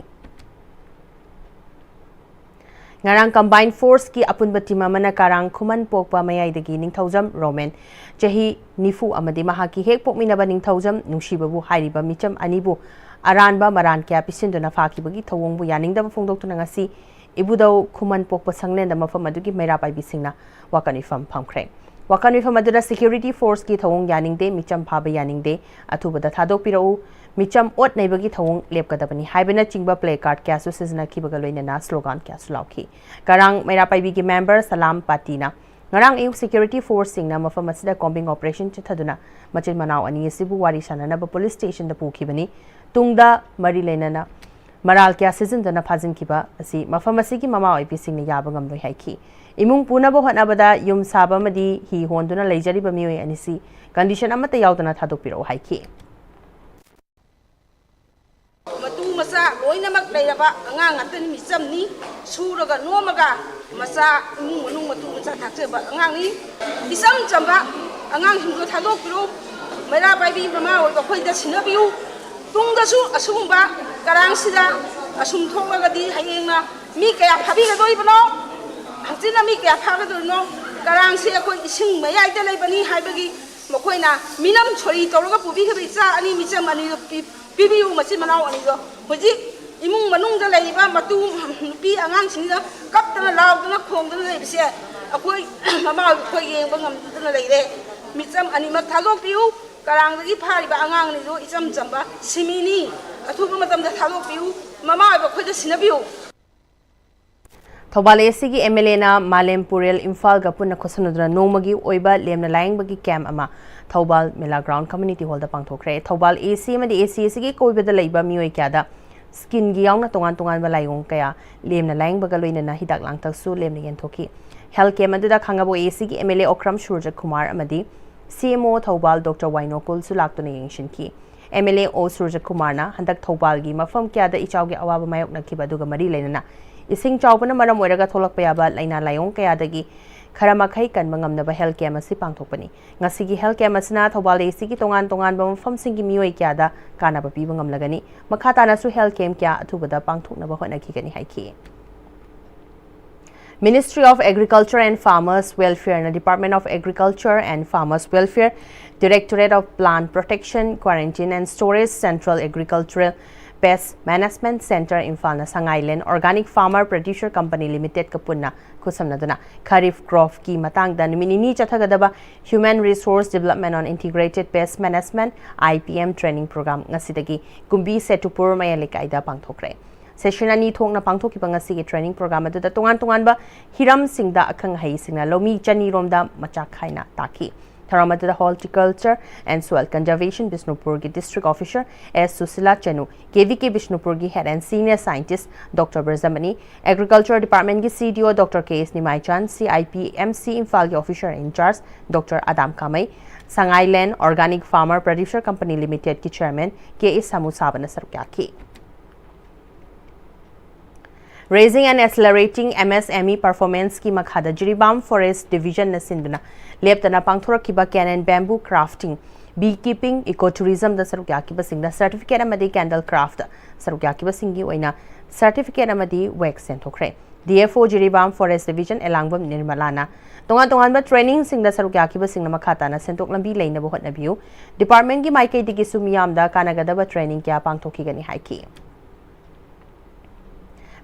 ꯉꯔꯥꯡ ꯀꯝꯕꯥꯏꯟ ꯐꯣꯔꯁꯀꯤ ꯑꯄꯨꯟꯕ ꯇꯤꯝ ꯑꯃꯅ ꯀꯔꯥꯡ ꯈꯨꯃꯟ ꯄꯣꯛꯄ ꯃꯌꯥꯏꯗꯒꯤ ꯅꯤꯡꯊꯧꯖꯝ ꯔꯣꯃꯦꯟ, ꯆꯍꯤ ꯅꯤꯐꯨ, ꯑꯃꯗꯤ ꯃꯍꯥꯛꯀꯤ ꯍꯦꯛ ꯄꯣꯛꯃꯤꯟꯅꯕ ꯅꯤꯡꯊꯧꯖꯝ ꯅꯨꯡꯁꯤꯕꯕꯨ ꯍꯥꯏꯔꯤꯕ ꯃꯤꯆꯝ ꯑꯅꯤꯕꯨ ꯑꯔꯥꯟꯕ ꯃꯔꯥꯟ ꯀꯌꯥ ꯄꯤꯁꯤꯟꯗꯨꯅ ꯐꯥꯈꯤꯕꯒꯤ ꯊꯧꯑꯣꯡꯕꯨ ꯌꯥꯅꯤꯡꯗꯕ ꯐꯣꯡꯗꯣꯛꯇꯨꯅ ꯉꯁꯤ ꯏꯕꯨꯙꯧ ꯈꯨꯃꯟ ꯄꯣꯛꯄ ꯁꯪꯂꯦꯟꯗ ꯃꯐꯝ ꯑꯗꯨꯒꯤ ꯃꯩꯔꯥ ꯄꯥꯏꯕꯤꯁꯤꯡꯅ ꯋꯥꯀꯠ ꯃꯤꯐꯝ ꯐꯝꯈ꯭ꯔꯦ꯫ ꯋꯥꯀꯠ ꯃꯤꯐꯝ ꯑꯗꯨꯗ ꯁꯦꯀ꯭ꯌꯨꯔꯤꯇꯤ ꯐꯣꯔꯁꯀꯤ ꯊꯧꯑꯣꯡ ꯌꯥꯅꯤꯡꯗꯦ, ꯃꯤꯆꯝ ꯐꯥꯕ ꯌꯥꯅꯤꯡꯗꯦ, ꯑꯊꯨꯕꯗ ꯊꯥꯗꯣꯛꯄꯤꯔꯛꯎ, ꯃꯤꯆꯝ ꯑꯣꯠ ꯅꯩꯕꯒꯤ ꯊꯧꯑꯣꯡ ꯂꯦꯞꯀꯗꯕꯅꯤ ꯍꯥꯏꯕꯅꯆꯤꯡꯕ ꯄ꯭ꯂꯦ ꯀꯥꯔꯗ ꯀꯌꯥꯁꯨ ꯁꯤꯖꯤꯟꯅꯈꯤꯕꯒ ꯂꯣꯏꯅꯅ ꯁ꯭ꯂꯣꯒꯥꯟ ꯀꯌꯥꯁꯨ ꯂꯥꯎꯈꯤ꯫ ꯀꯔꯥꯡ ꯃꯩꯔꯥ ꯄꯥꯏꯕꯤꯒꯤ ꯃꯦꯝꯕꯔ ꯁꯂꯥꯝ ꯄꯥꯇꯤꯅ ꯉꯔꯥꯡ ꯑꯌꯨꯛ ꯁꯦꯀ꯭ꯌꯨꯔꯤꯇꯤ ꯐꯣꯔꯁꯁꯤꯡꯅ ꯃꯐꯝ ꯑꯁꯤꯗ ꯀꯣꯝꯕꯤꯡ ꯑꯣꯄꯔꯦꯁꯟ ꯆꯠꯊꯗꯨꯅ ꯃꯆꯤꯟ ꯃꯅꯥꯎ ꯑꯅꯤ ꯑꯁꯤꯕꯨ ꯋꯥꯔꯤ ꯁꯥꯟꯅꯅꯕ ꯄꯨꯂꯤꯁ ꯁ꯭ꯇꯦꯁꯟꯗ ꯄꯨꯈꯤꯕꯅꯤ꯫ ꯇꯨꯡꯗ ꯃꯔꯤ ꯂꯩꯅꯅ ꯃꯔꯥꯜ ꯀꯌꯥ ꯁꯤꯖꯤꯟꯗꯨꯅ ꯐꯥꯖꯤꯟꯈꯤꯕ ꯑꯁꯤ ꯃꯐꯝ ꯑꯁꯤꯒꯤ ꯃꯃꯥ ꯑꯣꯏꯕꯤꯁꯤꯡꯅ ꯌꯥꯕ ꯉꯝꯂꯣꯏ ꯍꯥꯏꯈꯤ꯫ ꯏꯃꯨꯡ ꯄꯨꯅꯕ ꯍꯣꯠꯅꯕꯗ ꯌꯨꯝ ꯁꯥꯕ ꯑꯃꯗꯤ ꯍꯤ ꯍꯣꯟꯗꯨꯅ ꯂꯩꯖꯔꯤꯕ ꯃꯤꯑꯣꯏ ꯑꯅꯤꯁꯤ ꯀꯟꯗꯤꯁꯟ ꯑꯃꯠꯇ ꯌꯥꯎꯗꯅ ꯊꯥꯗꯣꯛꯄꯤꯔꯛꯎ ꯍꯥꯏꯈꯤ꯫ ꯃꯇꯨ ꯃꯆꯥ ꯂꯣꯏꯅꯃꯛ ꯂꯩꯔꯕ ꯑꯉꯥꯡ ꯉꯥꯛꯇꯅꯤ, ꯃꯤꯆꯝꯅꯤ꯫ ꯁꯨꯔꯒ ꯅꯣꯝꯃꯒ ꯃꯆꯥ, ꯏꯃꯨꯡ ꯃꯅꯨꯡ ꯃꯇꯨ ꯃꯆꯥ ꯊꯥꯛꯆꯕ ꯑꯉꯥꯡꯅꯤ꯫ ꯏꯆꯝ ꯆꯝꯕ ꯑꯉꯥꯡꯁꯤꯡꯗꯣ ꯊꯥꯗꯣꯛꯄꯤꯔꯣ꯫ ꯃꯩꯔꯥ ꯄꯥꯏꯕꯤ ꯃꯃꯥ ꯑꯣꯏꯕ ꯑꯩꯈꯣꯏꯗ ꯁꯤꯟꯅꯕꯤꯌꯨ꯫ ꯇꯨꯡꯗꯁꯨ ꯑꯁꯤꯒꯨꯝꯕ ꯀꯔꯥꯡꯁꯤꯗ ꯑꯁꯨꯝ ꯊꯣꯛꯂꯒꯗꯤ ꯍꯌꯦꯡꯅ ꯃꯤ ꯀꯌꯥ ꯐꯥꯕꯤꯒꯗꯣꯔꯤꯕꯅꯣ? ꯍꯪꯆꯤꯠꯅ ꯃꯤ ꯀꯌꯥ ꯐꯥꯒꯗꯣꯔꯤꯅꯣ? ꯀꯔꯥꯡꯁꯦ ꯑꯩꯈꯣꯏ ꯏꯁꯤꯡ ꯃꯌꯥꯏꯗ ꯂꯩꯕꯅꯤ ꯍꯥꯏꯕꯒꯤ ꯃꯈꯣꯏꯅ ꯃꯤꯅꯝ ꯁꯣꯔꯤ ꯇꯧꯔꯒ ꯄꯨꯕꯤꯈꯤꯕ ꯏꯆꯥ ꯑꯅꯤ, ꯃꯤꯆꯝ ꯑꯅꯤꯗꯣ ꯄꯤ-, ꯄꯤꯕꯤꯌꯨ, ꯃꯆꯤꯟ ꯃꯅꯥꯎ ꯑꯅꯤꯗꯣ꯫ ꯍꯧꯖꯤꯛ ꯏꯃꯨꯡ ꯃꯅꯨꯡꯗ ꯂꯩꯔꯤꯕ ꯃꯇꯨ ꯅꯨꯄꯤ ꯑꯉꯥꯡꯁꯤꯡꯁꯤꯅ ꯀꯞꯇꯅ ꯂꯥꯎꯗꯅ ꯈꯣꯡꯗꯅ ꯂꯩꯕꯁꯦ ꯑꯩꯈꯣꯏ ꯃꯃꯥ ꯑꯩꯈꯣꯏ ꯌꯦꯡꯕ ꯉꯝꯗꯗꯅ ꯂꯩꯔꯦ꯫ ꯃꯤꯆꯝ ꯑꯅꯤꯃꯛ ꯊꯥꯗꯣꯛꯄꯤꯌꯨ꯫ ꯀꯔꯥꯡꯗꯒꯤ ꯐꯥꯔꯤꯕ ꯑꯉꯥꯡ ꯑꯅꯤꯗꯨ ꯏꯆꯝ ꯆꯝꯕ ꯁꯤꯃꯤꯅꯤ꯫ ꯑꯊꯨꯕ ꯃꯇꯝꯗ ꯊꯥꯗꯣꯛꯄꯤꯌꯨ꯫ ꯃꯃꯥ ꯑꯣꯏꯕ ꯑꯩꯈꯣꯏꯗ ꯁꯤꯟꯅꯕꯤꯌꯨ꯫ ꯊꯧꯕꯥꯜ ꯑꯦ ꯁꯤꯒꯤ ꯑꯦꯝ ꯑꯦꯜ ꯑꯦꯅ ꯃꯥꯂꯦꯝ ꯄꯨꯔꯦꯜ ꯏꯝꯐꯥꯜꯒ ꯄꯨꯟꯅ ꯈꯨꯠꯁꯝꯅꯗꯨꯅ ꯅꯣꯡꯃꯒꯤ ꯑꯣꯏꯕ ꯂꯦꯝꯅ ꯂꯥꯌꯦꯡꯕꯒꯤ ꯀꯦꯝꯞ ꯑꯃ ꯊꯧꯕꯥꯜ ꯃꯦꯂꯥ ꯒ꯭ꯔꯥꯎꯟ ꯀꯝꯃ꯭ꯌꯨꯅꯤꯇꯤ ꯍꯣꯜꯗ ꯄꯥꯡꯊꯣꯛꯈ꯭ꯔꯦ꯫ ꯊꯧꯕꯥꯜ ꯑꯦ ꯁꯤ ꯑꯃꯗꯤ ꯑꯦ ꯁꯤ ꯑꯦ ꯁꯤꯒꯤ ꯀꯣꯏꯕꯗ ꯂꯩꯕ ꯃꯤꯑꯣꯏ ꯀꯌꯥꯗ ꯁ꯭ꯀꯤꯟꯒꯤ ꯌꯥꯎꯅ ꯇꯣꯉꯥꯟ ꯇꯣꯉꯥꯟꯕ ꯂꯥꯏꯑꯣꯡ ꯀꯌꯥ ꯂꯦꯝꯅ ꯂꯥꯌꯦꯡꯕꯒ ꯂꯣꯏꯅꯅ ꯍꯤꯗꯥꯛ ꯂꯥꯡꯊꯛꯁꯨ ꯂꯦꯝꯅ ꯌꯦꯟꯊꯣꯛꯈꯤ꯫ ꯍꯦꯜꯊ ꯀꯦꯝꯞ ꯑꯗꯨꯗ ꯈꯥꯡꯉꯕꯣꯛ ꯑꯦ ꯁꯤꯒꯤ M L A Okram Suraj Kumar ꯑꯃꯗꯤ C M O Thoubal doctor ꯋꯥꯏꯅꯣꯀꯨꯜꯁꯨ ꯂꯥꯛꯇꯨꯅ ꯌꯦꯡꯁꯤꯟꯈꯤ꯫ ꯑꯦꯝ ꯑꯦꯜ ꯑꯦ ꯑꯣ ꯁꯨꯔꯖ ꯀꯨꯃꯥꯔꯅ ꯍꯟꯗꯛ ꯊꯧꯕꯥꯜꯒꯤ ꯃꯐꯝ ꯀꯌꯥꯗ ꯏꯆꯥꯎꯒꯤ ꯑꯋꯥꯕ ꯃꯥꯌꯣꯛꯅꯈꯤꯕ ꯑꯗꯨꯒ ꯃꯔꯤ ꯂꯩꯅꯅ ꯏꯁꯤꯡ ꯆꯥꯎꯕꯅ ꯃꯔꯝ ꯑꯣꯏꯔꯒ ꯊꯣꯛꯂꯛꯄ ꯌꯥꯕ ꯂꯥꯏꯅꯥ ꯂꯥꯏꯑꯣꯡ ꯀꯌꯥꯗꯒꯤ ꯈꯔ ꯃꯈꯩ ꯀꯟꯕ ꯉꯝꯅꯕ ꯍꯦꯜꯊ ꯀꯦꯝꯞ ꯑꯁꯤ ꯄꯥꯡꯊꯣꯛꯄꯅꯤ꯫ ꯉꯁꯤꯒꯤ ꯍꯦꯜꯊ ꯀꯦꯝꯞ ꯑꯁꯤꯅ ꯊꯧꯕꯥꯜ ꯑꯦ ꯁꯤꯒꯤ ꯇꯣꯉꯥꯟ ꯇꯣꯉꯥꯟꯕ ꯃꯐꯝꯁꯤꯡꯒꯤ ꯃꯤꯑꯣꯏ ꯀꯌꯥꯗ ꯀꯥꯟꯅꯕ ꯄꯤꯕ ꯉꯝꯂꯒꯅꯤ꯫ ꯃꯈꯥ ꯇꯥꯅꯁꯨ ꯍꯦꯜꯊ ꯀꯦꯝꯞ ꯀꯌꯥ ꯑꯊꯨꯕꯗ ꯄꯥꯡꯊꯣꯛꯅꯕ ꯍꯣꯠꯅꯈꯤꯒꯅꯤ ꯍꯥꯏꯈꯤ꯫ Ministry of Agriculture and Farmers Welfare ꯅ Department of Agriculture and Farmers Welfare, Directorate of Plant Protection, Quarantine and Storage, Central Agricultural Pest Management Center, ꯏꯝꯐꯥꯜꯅ ꯁꯉꯥꯏꯂꯦꯟ Organic Farmer Producer Company Limited ꯀ ꯄꯨꯟꯅ ꯈꯨꯠꯁꯝꯅꯗꯨꯅ ꯈꯔꯤꯐ ꯀ꯭ꯔꯣꯞꯀꯤ ꯃꯇꯥꯡꯗ ꯅꯨꯃꯤꯠ ꯅꯤꯅꯤ ꯆꯠꯊꯒꯗꯕ Human Resource Development on Integrated Pest Management, I P M, training program ꯉꯁꯤꯗꯒꯤ ꯀꯨꯝꯕꯤ ꯁꯦꯇꯨꯄꯨꯔ ꯃꯌꯥꯏ ꯂꯩꯀꯥꯏꯗ ꯄꯥꯡꯊꯣꯛꯈ꯭ꯔꯦ꯫ Session ꯑꯅꯤ ꯊꯣꯛꯅ ꯄꯥꯡꯊꯣꯛꯈꯤꯕ ꯉꯁꯤꯒꯤ training program ꯑꯗꯨꯗ ꯇꯣꯉꯥꯟ ꯇꯣꯉꯥꯟꯕ ꯍꯤꯔꯝꯁꯤꯡꯗ ꯑꯈꯪ ꯑꯍꯩꯁꯤꯡꯅ ꯂꯧꯃꯤ ꯆꯅꯤ ꯔꯣꯝꯗ ꯃꯆꯥꯛ ꯈꯥꯏꯅ ꯇꯥꯛꯈꯤ꯫ ꯊꯧꯔꯝ ꯑꯗꯨꯗ Horticulture and Soil Conservation ꯕꯤꯁꯅꯨꯄꯨꯔꯒꯤ District Officer S Sushila Chanu, K V K ꯕꯤꯁꯅꯨꯄꯨꯔꯒꯤ Head and Senior Scientist Doctor ꯕ꯭ꯔꯖꯃꯅꯤ, Agriculture Department ꯀꯤ C D O Doctor K S ꯅꯤꯃꯥꯏꯆꯥꯟ, C I P M C ꯏꯝꯐꯥꯜꯒꯤ Officer in Charge Doctor ꯑꯗꯥꯝ ꯀꯥꯃꯩ, ꯁꯉꯥꯏꯂꯦꯟ Organic Farmer Producer Company Limited ꯀꯤ Chairman K A ꯁꯥꯃꯨ ꯁꯥꯕꯅ ꯁꯔꯨꯛ ꯌꯥꯈꯤ꯫ Raising and Accelerating M S M E Performance ꯀꯤ ꯃꯈꯥꯗ Jiribam Forest Division ꯅ ꯁꯤꯟꯗꯨꯅ ꯂꯦꯞꯇꯅ ꯄꯥꯡꯊꯣꯔꯛꯈꯤꯕ Can and Bamboo Crafting, Bee Keeping, Eco Tourism ꯗ ꯁꯔꯨꯛ ꯌꯥꯈꯤꯕꯁꯤꯡꯗ certificate ꯑꯃꯗꯤ candle craft ꯁꯔꯨꯛ ꯌꯥꯈꯤꯕꯁꯤꯡꯒꯤ ꯑꯣꯏꯅ certificate ꯑꯃꯗꯤ wax ꯌꯦꯟꯊꯣꯛꯈ꯭ꯔꯦ꯫ D F O Jiribam Forest Division ꯑꯦꯂꯥꯡꯕꯝ ꯅꯤꯔꯃꯂꯥꯅ ꯇꯣꯉꯥꯟ ꯇꯣꯉꯥꯟꯕ training ꯁꯤꯡꯗ ꯁꯔꯨꯛ ꯌꯥꯈꯤꯕꯁꯤꯡꯅ ꯃꯈꯥ ꯇꯥꯅ ꯁꯦꯟꯊꯣꯛ ꯂꯝꯕꯤ ꯂꯩꯅꯕ ꯍꯣꯠꯅꯕꯤꯌꯨ꯫ Department ꯀꯤ ꯃꯥꯏꯀꯩꯗꯒꯤꯁꯨ ꯃꯤꯌꯥꯝꯗ ꯀꯥꯟꯅꯒꯗꯕ training ꯀꯌꯥ ꯄꯥꯡꯊꯣꯛꯈꯤꯒꯅꯤ ꯍꯥꯏꯈꯤ꯫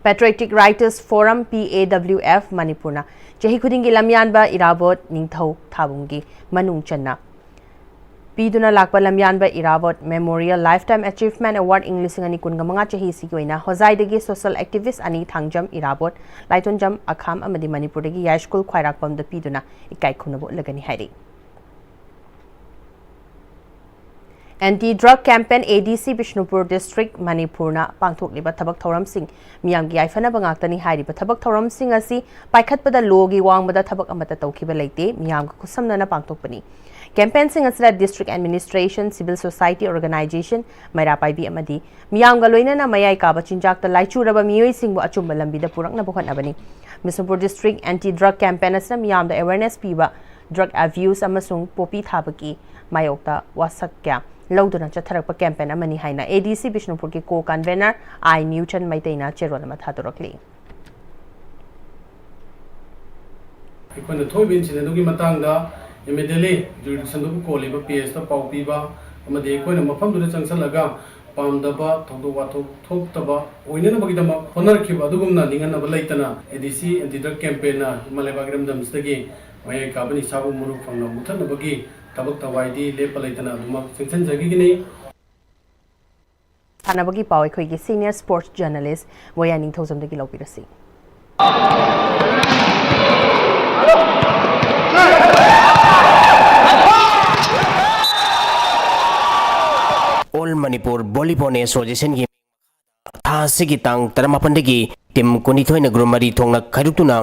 Patriotic Writers Forum, P A W F, ꯃꯅꯤꯄꯨꯔꯅ ꯆꯍꯤ ꯈꯨꯗꯤꯡꯒꯤ ꯂꯝꯌꯥꯟꯕ ꯏꯔꯥꯕꯣꯠ ꯅꯤꯡꯊꯧ ꯊꯥꯕꯨꯡꯒꯤ ꯃꯅꯨꯡ ꯆꯟꯅ ꯄꯤꯗꯨꯅ ꯂꯥꯛꯄ ꯂꯝꯌꯥꯟꯕ ꯏꯔꯥꯕꯣꯠ Memorial Lifetime Achievement Award ꯏꯪ ꯂꯤꯁꯤꯡ ꯑꯅꯤ ꯀꯨꯟꯒ ꯃꯉꯥ ꯆꯍꯤꯁꯤꯒꯤ ꯑꯣꯏꯅ ꯍꯣꯖꯥꯏꯗꯒꯤ social activist ꯑꯅꯤ ꯊꯥꯡꯖꯝ ꯏꯔꯥꯕꯣꯠ, ꯂꯥꯏꯇꯣꯟꯖꯝ ꯑꯈꯥꯝ ꯑꯃꯗꯤ ꯃꯅꯤꯄꯨꯔꯗꯒꯤ ꯌꯥꯏꯁ꯭ꯀꯨꯜ ꯈ꯭ꯋꯥꯏꯔꯥꯛꯄꯝꯗ ꯄꯤꯗꯨꯅ ꯏꯀꯥꯏ ꯈꯨꯝꯅꯕ ꯎꯠꯂꯒꯅꯤ ꯍꯥꯏꯔꯤ꯫ ꯑꯦꯟꯇꯤ ꯗ꯭ꯔꯒ ꯀꯦꯝꯄꯦꯟ, ꯑꯦ ꯗꯤ ꯁꯤ ꯕꯤꯁꯅꯨꯄꯨꯔ ꯗꯤꯁꯇ꯭ꯔꯤꯛ, ꯃꯅꯤꯄꯨꯔꯅ ꯄꯥꯡꯊꯣꯛꯂꯤꯕ ꯊꯕꯛ ꯊꯧꯔꯝꯁꯤꯡ ꯃꯤꯌꯥꯝꯒꯤ ꯌꯥꯏꯐꯅꯕ ꯉꯥꯛꯇꯅꯤ꯫ ꯍꯥꯏꯔꯤꯕ ꯊꯕꯛ ꯊꯧꯔꯝꯁꯤꯡ ꯑꯁꯤ ꯄꯥꯏꯈꯠꯄꯗ ꯂꯣꯒꯤ ꯋꯥꯡꯃꯗ ꯊꯕꯛ ꯑꯃꯠꯇ ꯇꯧꯈꯤꯕ ꯂꯩꯇꯦ, ꯃꯤꯌꯥꯝꯒ ꯈꯨꯠꯁꯝꯅꯅ ꯄꯥꯡꯊꯣꯛꯄꯅꯤ꯫ ꯀꯦꯝꯄꯦꯟꯁꯤꯡ ꯑꯁꯤꯗ district administration, civil society organization, Meira Paibi ꯑꯃꯗꯤ ꯃꯤꯌꯥꯝꯒ ꯂꯣꯏꯅꯅ ꯃꯌꯥꯏ ꯀꯥꯕ ꯆꯤꯟꯖꯥꯛꯇ ꯂꯥꯏꯆꯨꯔꯕ ꯃꯤꯑꯣꯏꯁꯤꯡꯕꯨ ꯑꯆꯨꯝꯕ ꯂꯝꯕꯤꯗ ꯄꯨꯔꯛꯅꯕ ꯍꯣꯠꯅꯕꯅꯤ꯫ Bishnupur district anti drug campaign ꯑꯁꯤꯅ ꯃꯤꯌꯥꯝꯗ ꯑꯦꯋꯦꯔꯅꯦꯁ ꯄꯤꯕ, ꯗ꯭ꯔꯒ ꯑꯦꯕ꯭ꯌꯨꯁ ꯑꯃꯁꯨꯡ ꯄꯣꯄꯤ ꯊꯥꯕꯒꯤ ꯃꯥꯌꯣꯛꯇ ꯋꯥꯁꯛ ꯀꯌꯥ ꯂꯧꯗꯨꯅ ꯆꯠꯊꯔꯛꯄ ꯀꯦꯝꯄꯦꯟ ꯑꯃꯅꯤ ꯍꯥꯏꯅ ꯑꯦ ꯗꯤ ꯁꯤ ꯕꯤꯁꯅꯨꯄꯨꯔꯒꯤ ꯀꯣ ꯀꯟꯚꯦꯅꯔ ꯑꯥꯏ ꯅ꯭ꯌꯨꯇꯟ ꯃꯩꯇꯩꯅ ꯆꯦꯔꯣꯜ ꯑꯃ ꯊꯥꯗꯣꯔꯛꯂꯤ꯫ ꯑꯩꯈꯣꯏꯅ ꯊꯣꯛꯏꯕ ꯏꯟꯁꯤꯗꯦꯟꯗꯨꯒꯤ ꯃꯇꯥꯡꯗ ꯏꯃꯤꯗꯤꯌꯦꯠꯂꯤ ꯖꯨꯔꯤꯗꯤꯛꯁꯟꯗꯨꯕꯨ ꯀꯣꯜꯂꯤꯕ ꯄꯤ ꯑꯦꯁꯇ ꯄꯥꯎ ꯄꯤꯕ ꯑꯃꯗꯤ ꯑꯩꯈꯣꯏꯅ ꯃꯐꯝꯗꯨꯗ ꯆꯪꯁꯤꯜꯂꯒ ꯄꯥꯝꯗꯕ ꯊꯧꯗꯣꯛ ꯋꯥꯊꯣꯛ ꯊꯣꯛꯇꯕ ꯑꯣꯏꯅꯅꯕꯒꯤꯗꯃꯛ ꯍꯣꯠꯅꯔꯛꯈꯤꯕ ꯑꯗꯨꯒꯨꯝꯅ ꯅꯤꯡꯍꯟꯅꯕ ꯂꯩꯇꯅ ꯑꯦ ꯗꯤ ꯁꯤ ꯑꯦꯟꯇꯤ ꯗ꯭ꯔꯒ ꯀꯦꯝꯄꯦꯟꯅ ꯏꯃꯥ ꯂꯩꯕꯥꯛ ꯏꯔꯝꯗꯝꯁꯤꯗꯒꯤ ꯃꯌꯥꯏ ꯀꯥꯕ ꯅꯤꯁꯥꯕꯨ ꯃꯔꯨ ꯐꯪꯅ ꯃꯨꯊꯠꯅꯕꯒꯤ ꯊꯕꯛ ꯊꯧꯋꯥꯏꯗꯤ ꯂꯦꯞꯄ ꯂꯩꯇꯅ ꯑꯗꯨꯃꯛ ꯆꯦꯟꯁꯤꯟꯖꯈꯤꯒꯅꯤ꯫ ꯁꯥꯟꯅꯕꯒꯤ ꯄꯥꯎ ꯑꯩꯈꯣꯏꯒꯤ ꯁꯤꯅꯤꯌꯔ ꯁ꯭ꯄꯣꯔꯠꯁ ꯖꯔꯅꯦꯂꯤꯁ ꯃꯣꯌꯥ ꯅꯤꯡꯊꯧꯖꯝꯗꯒꯤ ꯂꯧꯕꯤꯔꯁꯤ꯫ ꯑꯣꯜ ꯃꯅꯤꯄꯨꯔ ꯚꯣꯂꯤꯕꯣꯜ ꯑꯦꯁꯣꯁꯤꯌꯦꯁꯟꯒꯤ ꯊꯥ ꯑꯁꯤꯒꯤ ꯇꯥꯡ ꯇꯔꯥꯃꯥꯄꯟꯗꯒꯤ ꯇꯤꯝ ꯀꯨꯟꯅꯤꯊꯣꯏꯅ ꯒ꯭ꯔꯨꯞ ꯃꯔꯤ ꯊꯣꯛꯅ ꯈꯥꯏꯗꯣꯛꯇꯨꯅ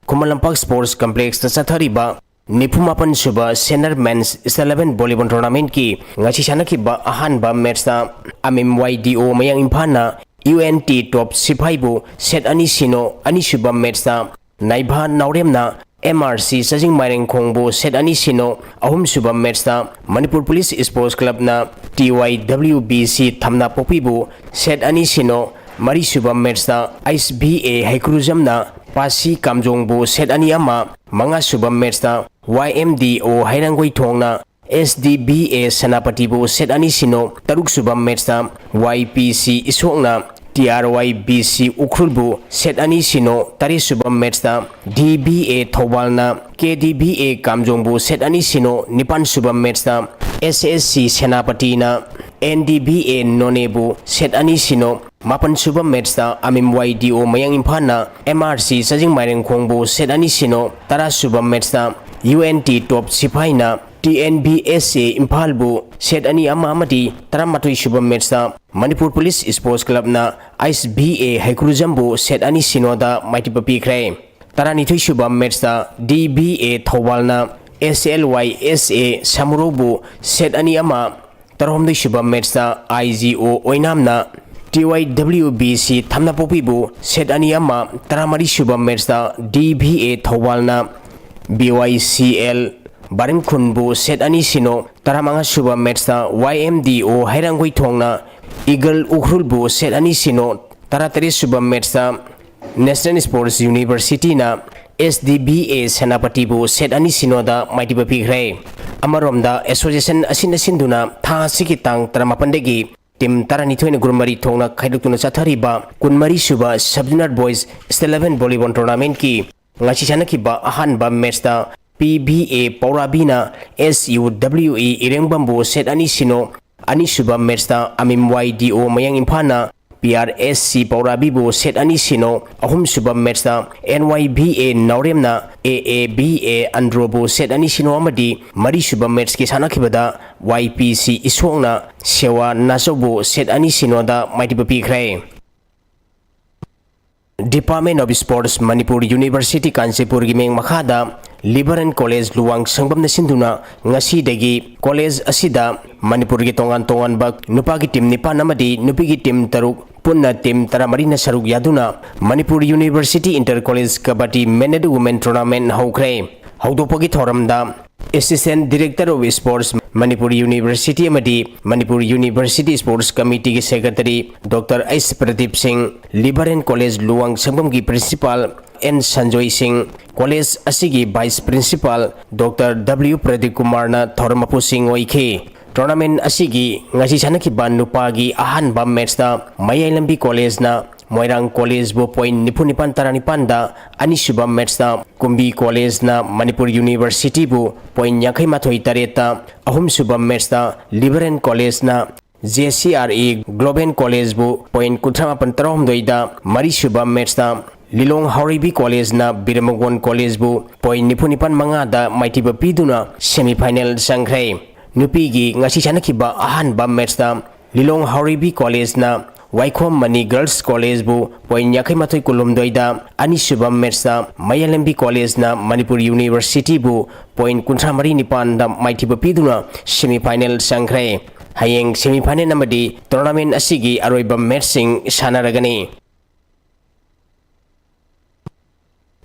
ꯈꯨꯃꯟ ꯂꯝꯄꯥꯛ ꯁ꯭ꯄꯣꯔꯠꯁ ꯀꯝꯄ꯭ꯂꯦꯛꯁꯇ ꯆꯠꯊꯔꯤꯕ ꯅꯤꯐꯨ ꯃꯥꯄꯟ ꯁꯨꯕ ꯁꯦꯅꯔ ꯃꯦꯟꯁ ꯏꯂꯦꯚꯦꯟ ꯚꯣꯂꯤꯕꯣꯜ ꯇꯣꯔꯅꯥꯃꯦꯟꯠꯀꯤ ꯉꯁꯤ ꯁꯥꯟꯅꯈꯤꯕ ꯑꯍꯥꯟꯕ ꯃꯦꯠꯁꯇ ꯑꯃꯤꯝ ꯋꯥꯏ ꯗꯤ ꯑꯣ ꯃꯌꯥꯡ ꯏꯝꯐꯥꯜꯅ ꯌꯨ ꯑꯦꯟ ꯇꯤ ꯇꯣꯞ ꯁꯤꯐꯥꯏꯕꯨ ꯁꯦꯠ ꯑꯅꯤ ꯁꯤꯅꯣ, ꯑꯅꯤꯁꯨꯕ ꯃꯦꯠꯁꯇ ꯅꯥꯏꯚꯥ ꯅꯥꯎꯔꯦꯝꯅ ꯑꯦꯝ ꯑꯥꯔ ꯁꯤ ꯆꯥꯖꯤꯡ ꯃꯥꯏꯔꯦꯡꯈꯣꯡꯕꯨ ꯁꯦꯠ ꯑꯅꯤ ꯁꯤꯅꯣ, ꯑꯍꯨꯝꯁꯨꯕ ꯃꯦꯠꯁꯇ Manipur police sports ꯀ꯭ꯂꯕꯅ T Y W B ꯁꯤ ꯊꯝꯅꯥꯄꯣꯛꯄꯤꯕꯨ ꯁꯦꯠ ꯑꯅꯤ ꯁꯤꯅꯣ, ꯃꯔꯤꯁꯨꯕ ꯃꯦꯠꯁꯇ ꯑꯩꯆ ꯚꯤ ꯑꯦ ꯍꯩꯀ꯭ꯔꯨꯖꯝꯅ ꯄꯥꯁꯤ ꯀꯥꯝꯖꯣꯡꯕꯨ ꯁꯦꯠ ꯑꯅꯤ ꯑꯃ, ꯃꯉꯥꯁꯨꯕ ꯃꯦꯠꯁꯇ ꯋꯥꯏ ꯑꯦꯝ ꯗꯤ ꯑꯣ ꯍꯩꯔꯥꯡꯒꯣꯏꯊꯣꯡꯅ ꯑꯦꯁ ꯗꯤ ꯕꯤ ꯑꯦ ꯁꯦꯅꯥꯄꯇꯤꯕꯨ ꯁꯦꯠ ꯑꯅꯤ ꯁꯤꯅꯣ, ꯇꯔꯨꯛꯁꯨꯕ ꯃꯦꯠꯁꯇ ꯋꯥꯏ ꯄꯤ ꯁꯤ ꯏꯁꯣꯛꯅ T R Y B C ꯎꯈ꯭ꯔꯨꯜꯕꯨ ꯁꯦꯠ ꯑꯅꯤ ꯁꯤꯅꯣ, ꯇꯔꯦꯠꯁꯨꯕ ꯃꯦꯠꯁꯇ ꯗꯤ ꯕꯤ ꯑꯦ ꯊꯧꯕꯥꯜꯅ ꯀꯦ ꯗꯤ ꯕꯤ ꯑꯦ ꯀꯥꯝꯖꯣꯡꯕꯨ ꯁꯦꯠ ꯑꯅꯤ ꯁꯤꯅꯣ, ꯅꯤꯄꯥꯟꯁꯨꯕ ꯃꯦꯠꯁꯇ ꯑꯦꯁ ꯑꯦꯁ ꯁꯤ ꯁꯦꯅꯥꯄꯇꯤꯅ ꯑꯦꯟ ꯗꯤ ꯕꯤ ꯑꯦ ꯅꯣꯅꯦꯕꯨ ꯁꯦꯠ ꯑꯅꯤ ꯁꯤꯅꯣ, ꯃꯥꯄꯟꯁꯨꯕ ꯃꯦꯠꯁꯇ ꯑꯃꯤꯝ Y D O Mayang ꯏꯝꯐꯥꯜꯅ M R C ꯆꯥꯖꯤꯡ ꯃꯥꯏꯔꯦꯡꯈꯣꯡꯕꯨ set ꯑꯅꯤ ꯁꯤꯅꯣ, ꯇꯔꯥꯁꯨꯕ ꯃꯦꯠꯁꯇ ꯌꯨ ꯑꯦꯟ ꯇꯤ ꯇꯣꯞ ꯁꯤꯐꯥꯏꯅ T N B S A ꯏꯝꯐꯥꯜꯕꯨ ꯁꯦꯠ ꯑꯅꯤ ꯑꯃ ꯑꯃꯗꯤ ꯇꯔꯥꯃꯥꯊꯣꯏ ꯁꯨꯕ ꯃꯦꯠꯁꯇ ꯃꯅꯤꯄꯨꯔ ꯄꯨꯂꯤꯁ ꯁ꯭ꯄꯣꯔꯠꯁ ꯀ꯭ꯂꯕꯅ ꯑꯥꯏꯁ ꯕꯤ ꯑꯦ ꯍꯩꯀ꯭ꯔꯨꯖꯝꯕꯨ ꯁꯦꯠ ꯑꯅꯤ ꯁꯤꯅꯣꯗ ꯃꯥꯏꯊꯤꯕ ꯄꯤꯈ꯭ꯔꯦ꯫ ꯇꯔꯥꯅꯤꯊꯣꯏ ꯁꯨꯕ ꯃꯦꯠꯁꯇ ꯗꯤ ꯕꯤ ꯑꯦ ꯊꯧꯕꯥꯜꯅ S L Y S A ꯁꯃꯨꯔꯧꯕꯨ ꯁꯦꯠ ꯑꯅꯤ ꯑꯃ, ꯇꯔꯥꯍꯨꯝꯗꯣꯏ ꯁꯨꯕ ꯃꯦꯠꯁꯇ ꯑꯥꯏ ꯖꯤ ꯑꯣ ꯑꯣꯏꯅꯥꯝꯅ T Y W B C ꯊꯝꯅꯄꯣꯛꯄꯤꯕꯨ ꯁꯦꯠ ꯑꯅꯤ ꯑꯃ, ꯇꯔꯥꯃꯔꯤ ꯁꯨꯕ ꯃꯦꯠꯁꯇ D V A ꯊꯧꯕꯥꯜꯅ B Y C L ꯕꯥꯔꯤꯡꯈꯨꯟꯕꯨ set ꯑꯅꯤ ꯁꯤꯅꯣ, ꯇꯔꯥꯃꯉꯥ ꯁꯨꯕ ꯃꯦꯠꯁꯇ ꯋꯥꯏ ꯑꯦꯝ ꯗꯤ ꯑꯣ ꯍꯩꯔꯥꯡꯒꯣꯏꯊꯣꯡꯅ ꯏꯒꯜ ꯎꯈ꯭ꯔꯨꯜꯕꯨ ꯁꯦꯠ ꯑꯅꯤ ꯁꯤꯅꯣ, ꯇꯔꯥꯇꯔꯦꯠ ꯁꯨꯕ ꯃꯦꯠꯁꯇ ꯅꯦꯁꯅꯦꯜ ꯁ꯭ꯄꯣꯔꯠꯁ ꯌꯨꯅꯤꯚꯔꯁꯤꯇꯤꯅ ꯑꯦꯁ ꯗꯤ ꯕꯤ ꯑꯦ ꯁꯦꯅꯥꯄꯇꯤꯕꯨ ꯁꯦꯠ ꯑꯅꯤ ꯁꯤꯅꯣꯗ ꯃꯥꯏꯊꯤꯕ ꯄꯤꯈ꯭ꯔꯦ꯫ ꯑꯃꯔꯣꯝꯗ, ꯑꯦꯁꯣꯁꯤꯌꯦꯁꯟ ꯑꯁꯤꯅ ꯁꯤꯟꯗꯨꯅ ꯊꯥ ꯑꯁꯤꯒꯤ ꯇꯥꯡ ꯇꯔꯥꯃꯥꯄꯟꯗꯒꯤ ꯇꯤꯝ ꯇꯔꯥꯅꯤꯊꯣꯏꯅ ꯒ꯭ꯔꯨꯞ ꯃꯔꯤ ꯊꯣꯛꯅ ꯈꯥꯏꯗꯣꯛꯇꯨꯅ ꯆꯠꯊꯔꯤꯕ ꯀꯨꯟꯃꯔꯤ ꯁꯨꯕ sub junior boys state level volleyball ꯇꯣꯔꯅꯥꯃꯦꯟꯠꯀꯤ ꯉꯁꯤ ꯁꯥꯟꯅꯈꯤꯕ ꯑꯍꯥꯟꯕ ꯃꯦꯠꯁꯇ ꯄꯤ ꯚꯤ ꯑꯦ ꯄꯧꯔꯥꯕꯤꯅ ꯑꯦꯁ ꯌꯨ ꯗꯕ꯭ꯂꯤꯎ ꯏ ꯏꯔꯦꯡꯕꯝꯕꯨ ꯁꯦꯠ ꯑꯅꯤ ꯁꯤꯅꯣ, ꯑꯅꯤꯁꯨꯕ ꯃꯦꯠꯁꯇ ꯑꯃꯤꯝ Y D O Mayang ꯏꯝꯐꯥꯜꯅ P R S C ꯄꯧꯔꯥꯕꯤꯕꯨ set ꯑꯅꯤ ꯁꯤꯅꯣ, ꯑꯍꯨꯝꯁꯨꯕ ꯃꯦꯠꯁꯇ ꯑꯦꯟ ꯋꯥꯏ ꯚꯤ ꯑꯦ ꯅꯥꯎꯔꯦꯝꯅ ꯑꯦ ꯑꯦ ꯚꯤ ꯑꯦ ꯑꯟꯗ꯭ꯔꯣꯕꯨ ꯁꯦꯠ ꯑꯅꯤ ꯁꯤꯅꯣ ꯑꯃꯗꯤ ꯃꯔꯤꯁꯨꯕ ꯃꯦꯠꯁꯀꯤ ꯁꯥꯟꯅꯈꯤꯕꯗ ꯋꯥꯏ ꯄꯤ ꯁꯤ ꯏꯁꯣꯡꯅ ꯁꯦꯋꯥ ꯅꯥꯆꯧꯕꯨ ꯁꯦꯠ ꯑꯅꯤ ꯁꯤꯅꯣꯗ ꯃꯥꯏꯊꯤꯕ ꯄꯤꯈ꯭ꯔꯦ꯫ Department of Sports, Manipur University, ꯀꯥꯟꯆꯤꯄꯨꯔꯒꯤ ꯃꯤꯡ ꯃꯈꯥꯗ ꯂꯤꯕꯔꯦꯟ ꯀꯣꯂꯦꯖ ꯂꯨꯋꯥꯡ ꯁꯪꯕꯝꯅ ꯁꯤꯟꯗꯨꯅ ꯉꯁꯤꯗꯒꯤ ꯀꯣꯂꯦꯖ ꯑꯁꯤꯗ ꯃꯅꯤꯄꯨꯔꯒꯤ ꯇꯣꯉꯥꯟ ꯇꯣꯉꯥꯟꯕ ꯅꯨꯄꯥꯒꯤ ꯇꯤꯝ ꯅꯤꯄꯥꯟ ꯑꯃꯗꯤ ꯅꯨꯄꯤꯒꯤ ꯇꯤꯝ ꯇꯔꯨꯛ, ꯄꯨꯟꯅ ꯇꯤꯝ ꯇꯔꯥꯃꯔꯤꯅ ꯁꯔꯨꯛ ꯌꯥꯗꯨꯅ Manipur university inter college kabaddi men and women tournament ꯍꯧꯈ꯭ꯔꯦ꯫ ꯍꯧꯗꯣꯛꯄꯒꯤ ꯊꯧꯔꯝꯗ Assistant Director of Sports, Manipur University ꯑꯃꯗꯤ ꯃꯅꯤꯄꯨꯔ ꯌꯨꯅꯤꯚꯔꯁꯤꯇꯤ ꯁ꯭ꯄꯣꯔꯠꯁ ꯀꯃꯤꯇꯤꯒꯤ secretary doctor H Pradip Singh, Liberal college ꯂꯨꯋꯥꯡ ꯁꯪꯕꯝꯒꯤ principal N Sanjoy Singh, college ꯑꯁꯤꯒꯤ vice principal doctor W Pradip ꯀꯨꯃꯥꯔꯅ ꯊꯧꯔꯝ ꯃꯄꯨꯁꯤꯡ ꯑꯣꯏꯈꯤ꯫ ꯇꯣꯔꯅꯥꯃꯦꯟ ꯑꯁꯤꯒꯤ ꯉꯁꯤ ꯁꯥꯟꯅꯈꯤꯕ ꯅꯨꯄꯥꯒꯤ ꯑꯍꯥꯟꯕ ꯃꯦꯠꯁꯇ ꯃꯌꯥꯏ ꯂꯝꯕꯤ ꯀꯣꯂꯦꯖꯅ ꯃꯣꯏꯔꯥꯡ ꯀꯣꯂꯦꯖꯕꯨ ꯄꯣꯏꯟ ꯅꯤꯐꯨ ꯅꯤꯄꯥꯟ, ꯇꯔꯥꯅꯤꯄꯥꯟꯗ, ꯑꯅꯤꯁꯨꯕ ꯃꯦꯠꯁꯇ ꯀꯨꯝꯕꯤ ꯀꯣꯂꯦꯖꯅ ꯃꯅꯤꯄꯨꯔ ꯌꯨꯅꯤꯚꯔꯁꯤꯇꯤꯕꯨ ꯄꯣꯏꯟ ꯌꯥꯡꯈꯩ ꯃꯥꯊꯣꯏ, ꯇꯔꯦꯠꯇ, ꯑꯍꯨꯝꯁꯨꯕ ꯃꯦꯠꯁꯇ ꯂꯤꯕꯔꯦꯟ ꯀꯣꯂꯦꯖꯅ J C R E global ꯀꯣꯂꯦꯖꯕꯨ ꯄꯣꯏꯟ ꯀꯨꯟꯊ꯭ꯔꯥ ꯃꯥꯄꯟ, ꯇꯔꯥꯍꯨꯝꯗꯣꯏꯗ, ꯃꯔꯤꯁꯨꯕ ꯃꯦꯠꯁꯇ ꯂꯤꯂꯣꯡ ꯍꯥꯎꯔꯩꯕꯤ ꯀꯣꯂꯦꯖꯅ ꯕꯤꯔꯃꯒꯣꯟ ꯀꯣꯂꯦꯖꯕꯨ ꯄꯣꯏꯟ ꯅꯤꯐꯨ ꯅꯤꯄꯥꯟ ꯃꯉꯥꯗ ꯃꯥꯏꯊꯤꯕ ꯄꯤꯗꯨꯅ ꯁꯦꯃꯤꯐꯥꯏꯅꯦꯜ ꯆꯪꯈ꯭ꯔꯦ꯫ ꯅꯨꯄꯤꯒꯤ ꯉꯁꯤ ꯁꯥꯟꯅꯈꯤꯕ ꯑꯍꯥꯟꯕ ꯃꯦꯠꯁꯇ ꯂꯤꯂꯣꯡ ꯍꯥꯎꯔꯩꯕꯤ ꯀꯣꯂꯦꯖꯅ ꯋꯥꯏꯈꯣꯝ ꯃꯅꯤ ꯒꯔꯜꯁ ꯀꯣꯂꯦꯖꯕꯨ ꯄꯣꯏꯟ ꯌꯥꯡꯈꯩ ꯃꯥꯊꯣꯏ ꯀꯨꯟꯍꯨꯝꯗꯣꯏꯗ, ꯑꯅꯤꯁꯨꯕ ꯃꯦꯠꯁꯇ ꯃꯌꯥꯂꯦꯝꯕꯤ ꯀꯣꯂꯦꯖꯅ ꯃꯅꯤꯄꯨꯔ ꯌꯨꯅꯤꯚꯔꯁꯤꯇꯤꯕꯨ ꯄꯣꯏꯟ ꯀꯨꯟꯊ꯭ꯔꯥ ꯃꯔꯤ ꯅꯤꯄꯥꯟꯗ ꯃꯥꯏꯊꯤꯕ ꯄꯤꯗꯨꯅ ꯁꯦꯃꯤꯐꯥꯏꯅꯦꯜ ꯆꯪꯈ꯭ꯔꯦ꯫ ꯍꯌꯦꯡ ꯁꯦꯃꯤꯐꯥꯏꯅꯦꯜ ꯑꯃꯗꯤ ꯇꯣꯔꯅꯥꯃꯦꯟ ꯑꯁꯤꯒꯤ ꯑꯔꯣꯏꯕ ꯃꯦꯠꯁꯁꯤꯡ ꯁꯥꯟꯅꯔꯒꯅꯤ꯫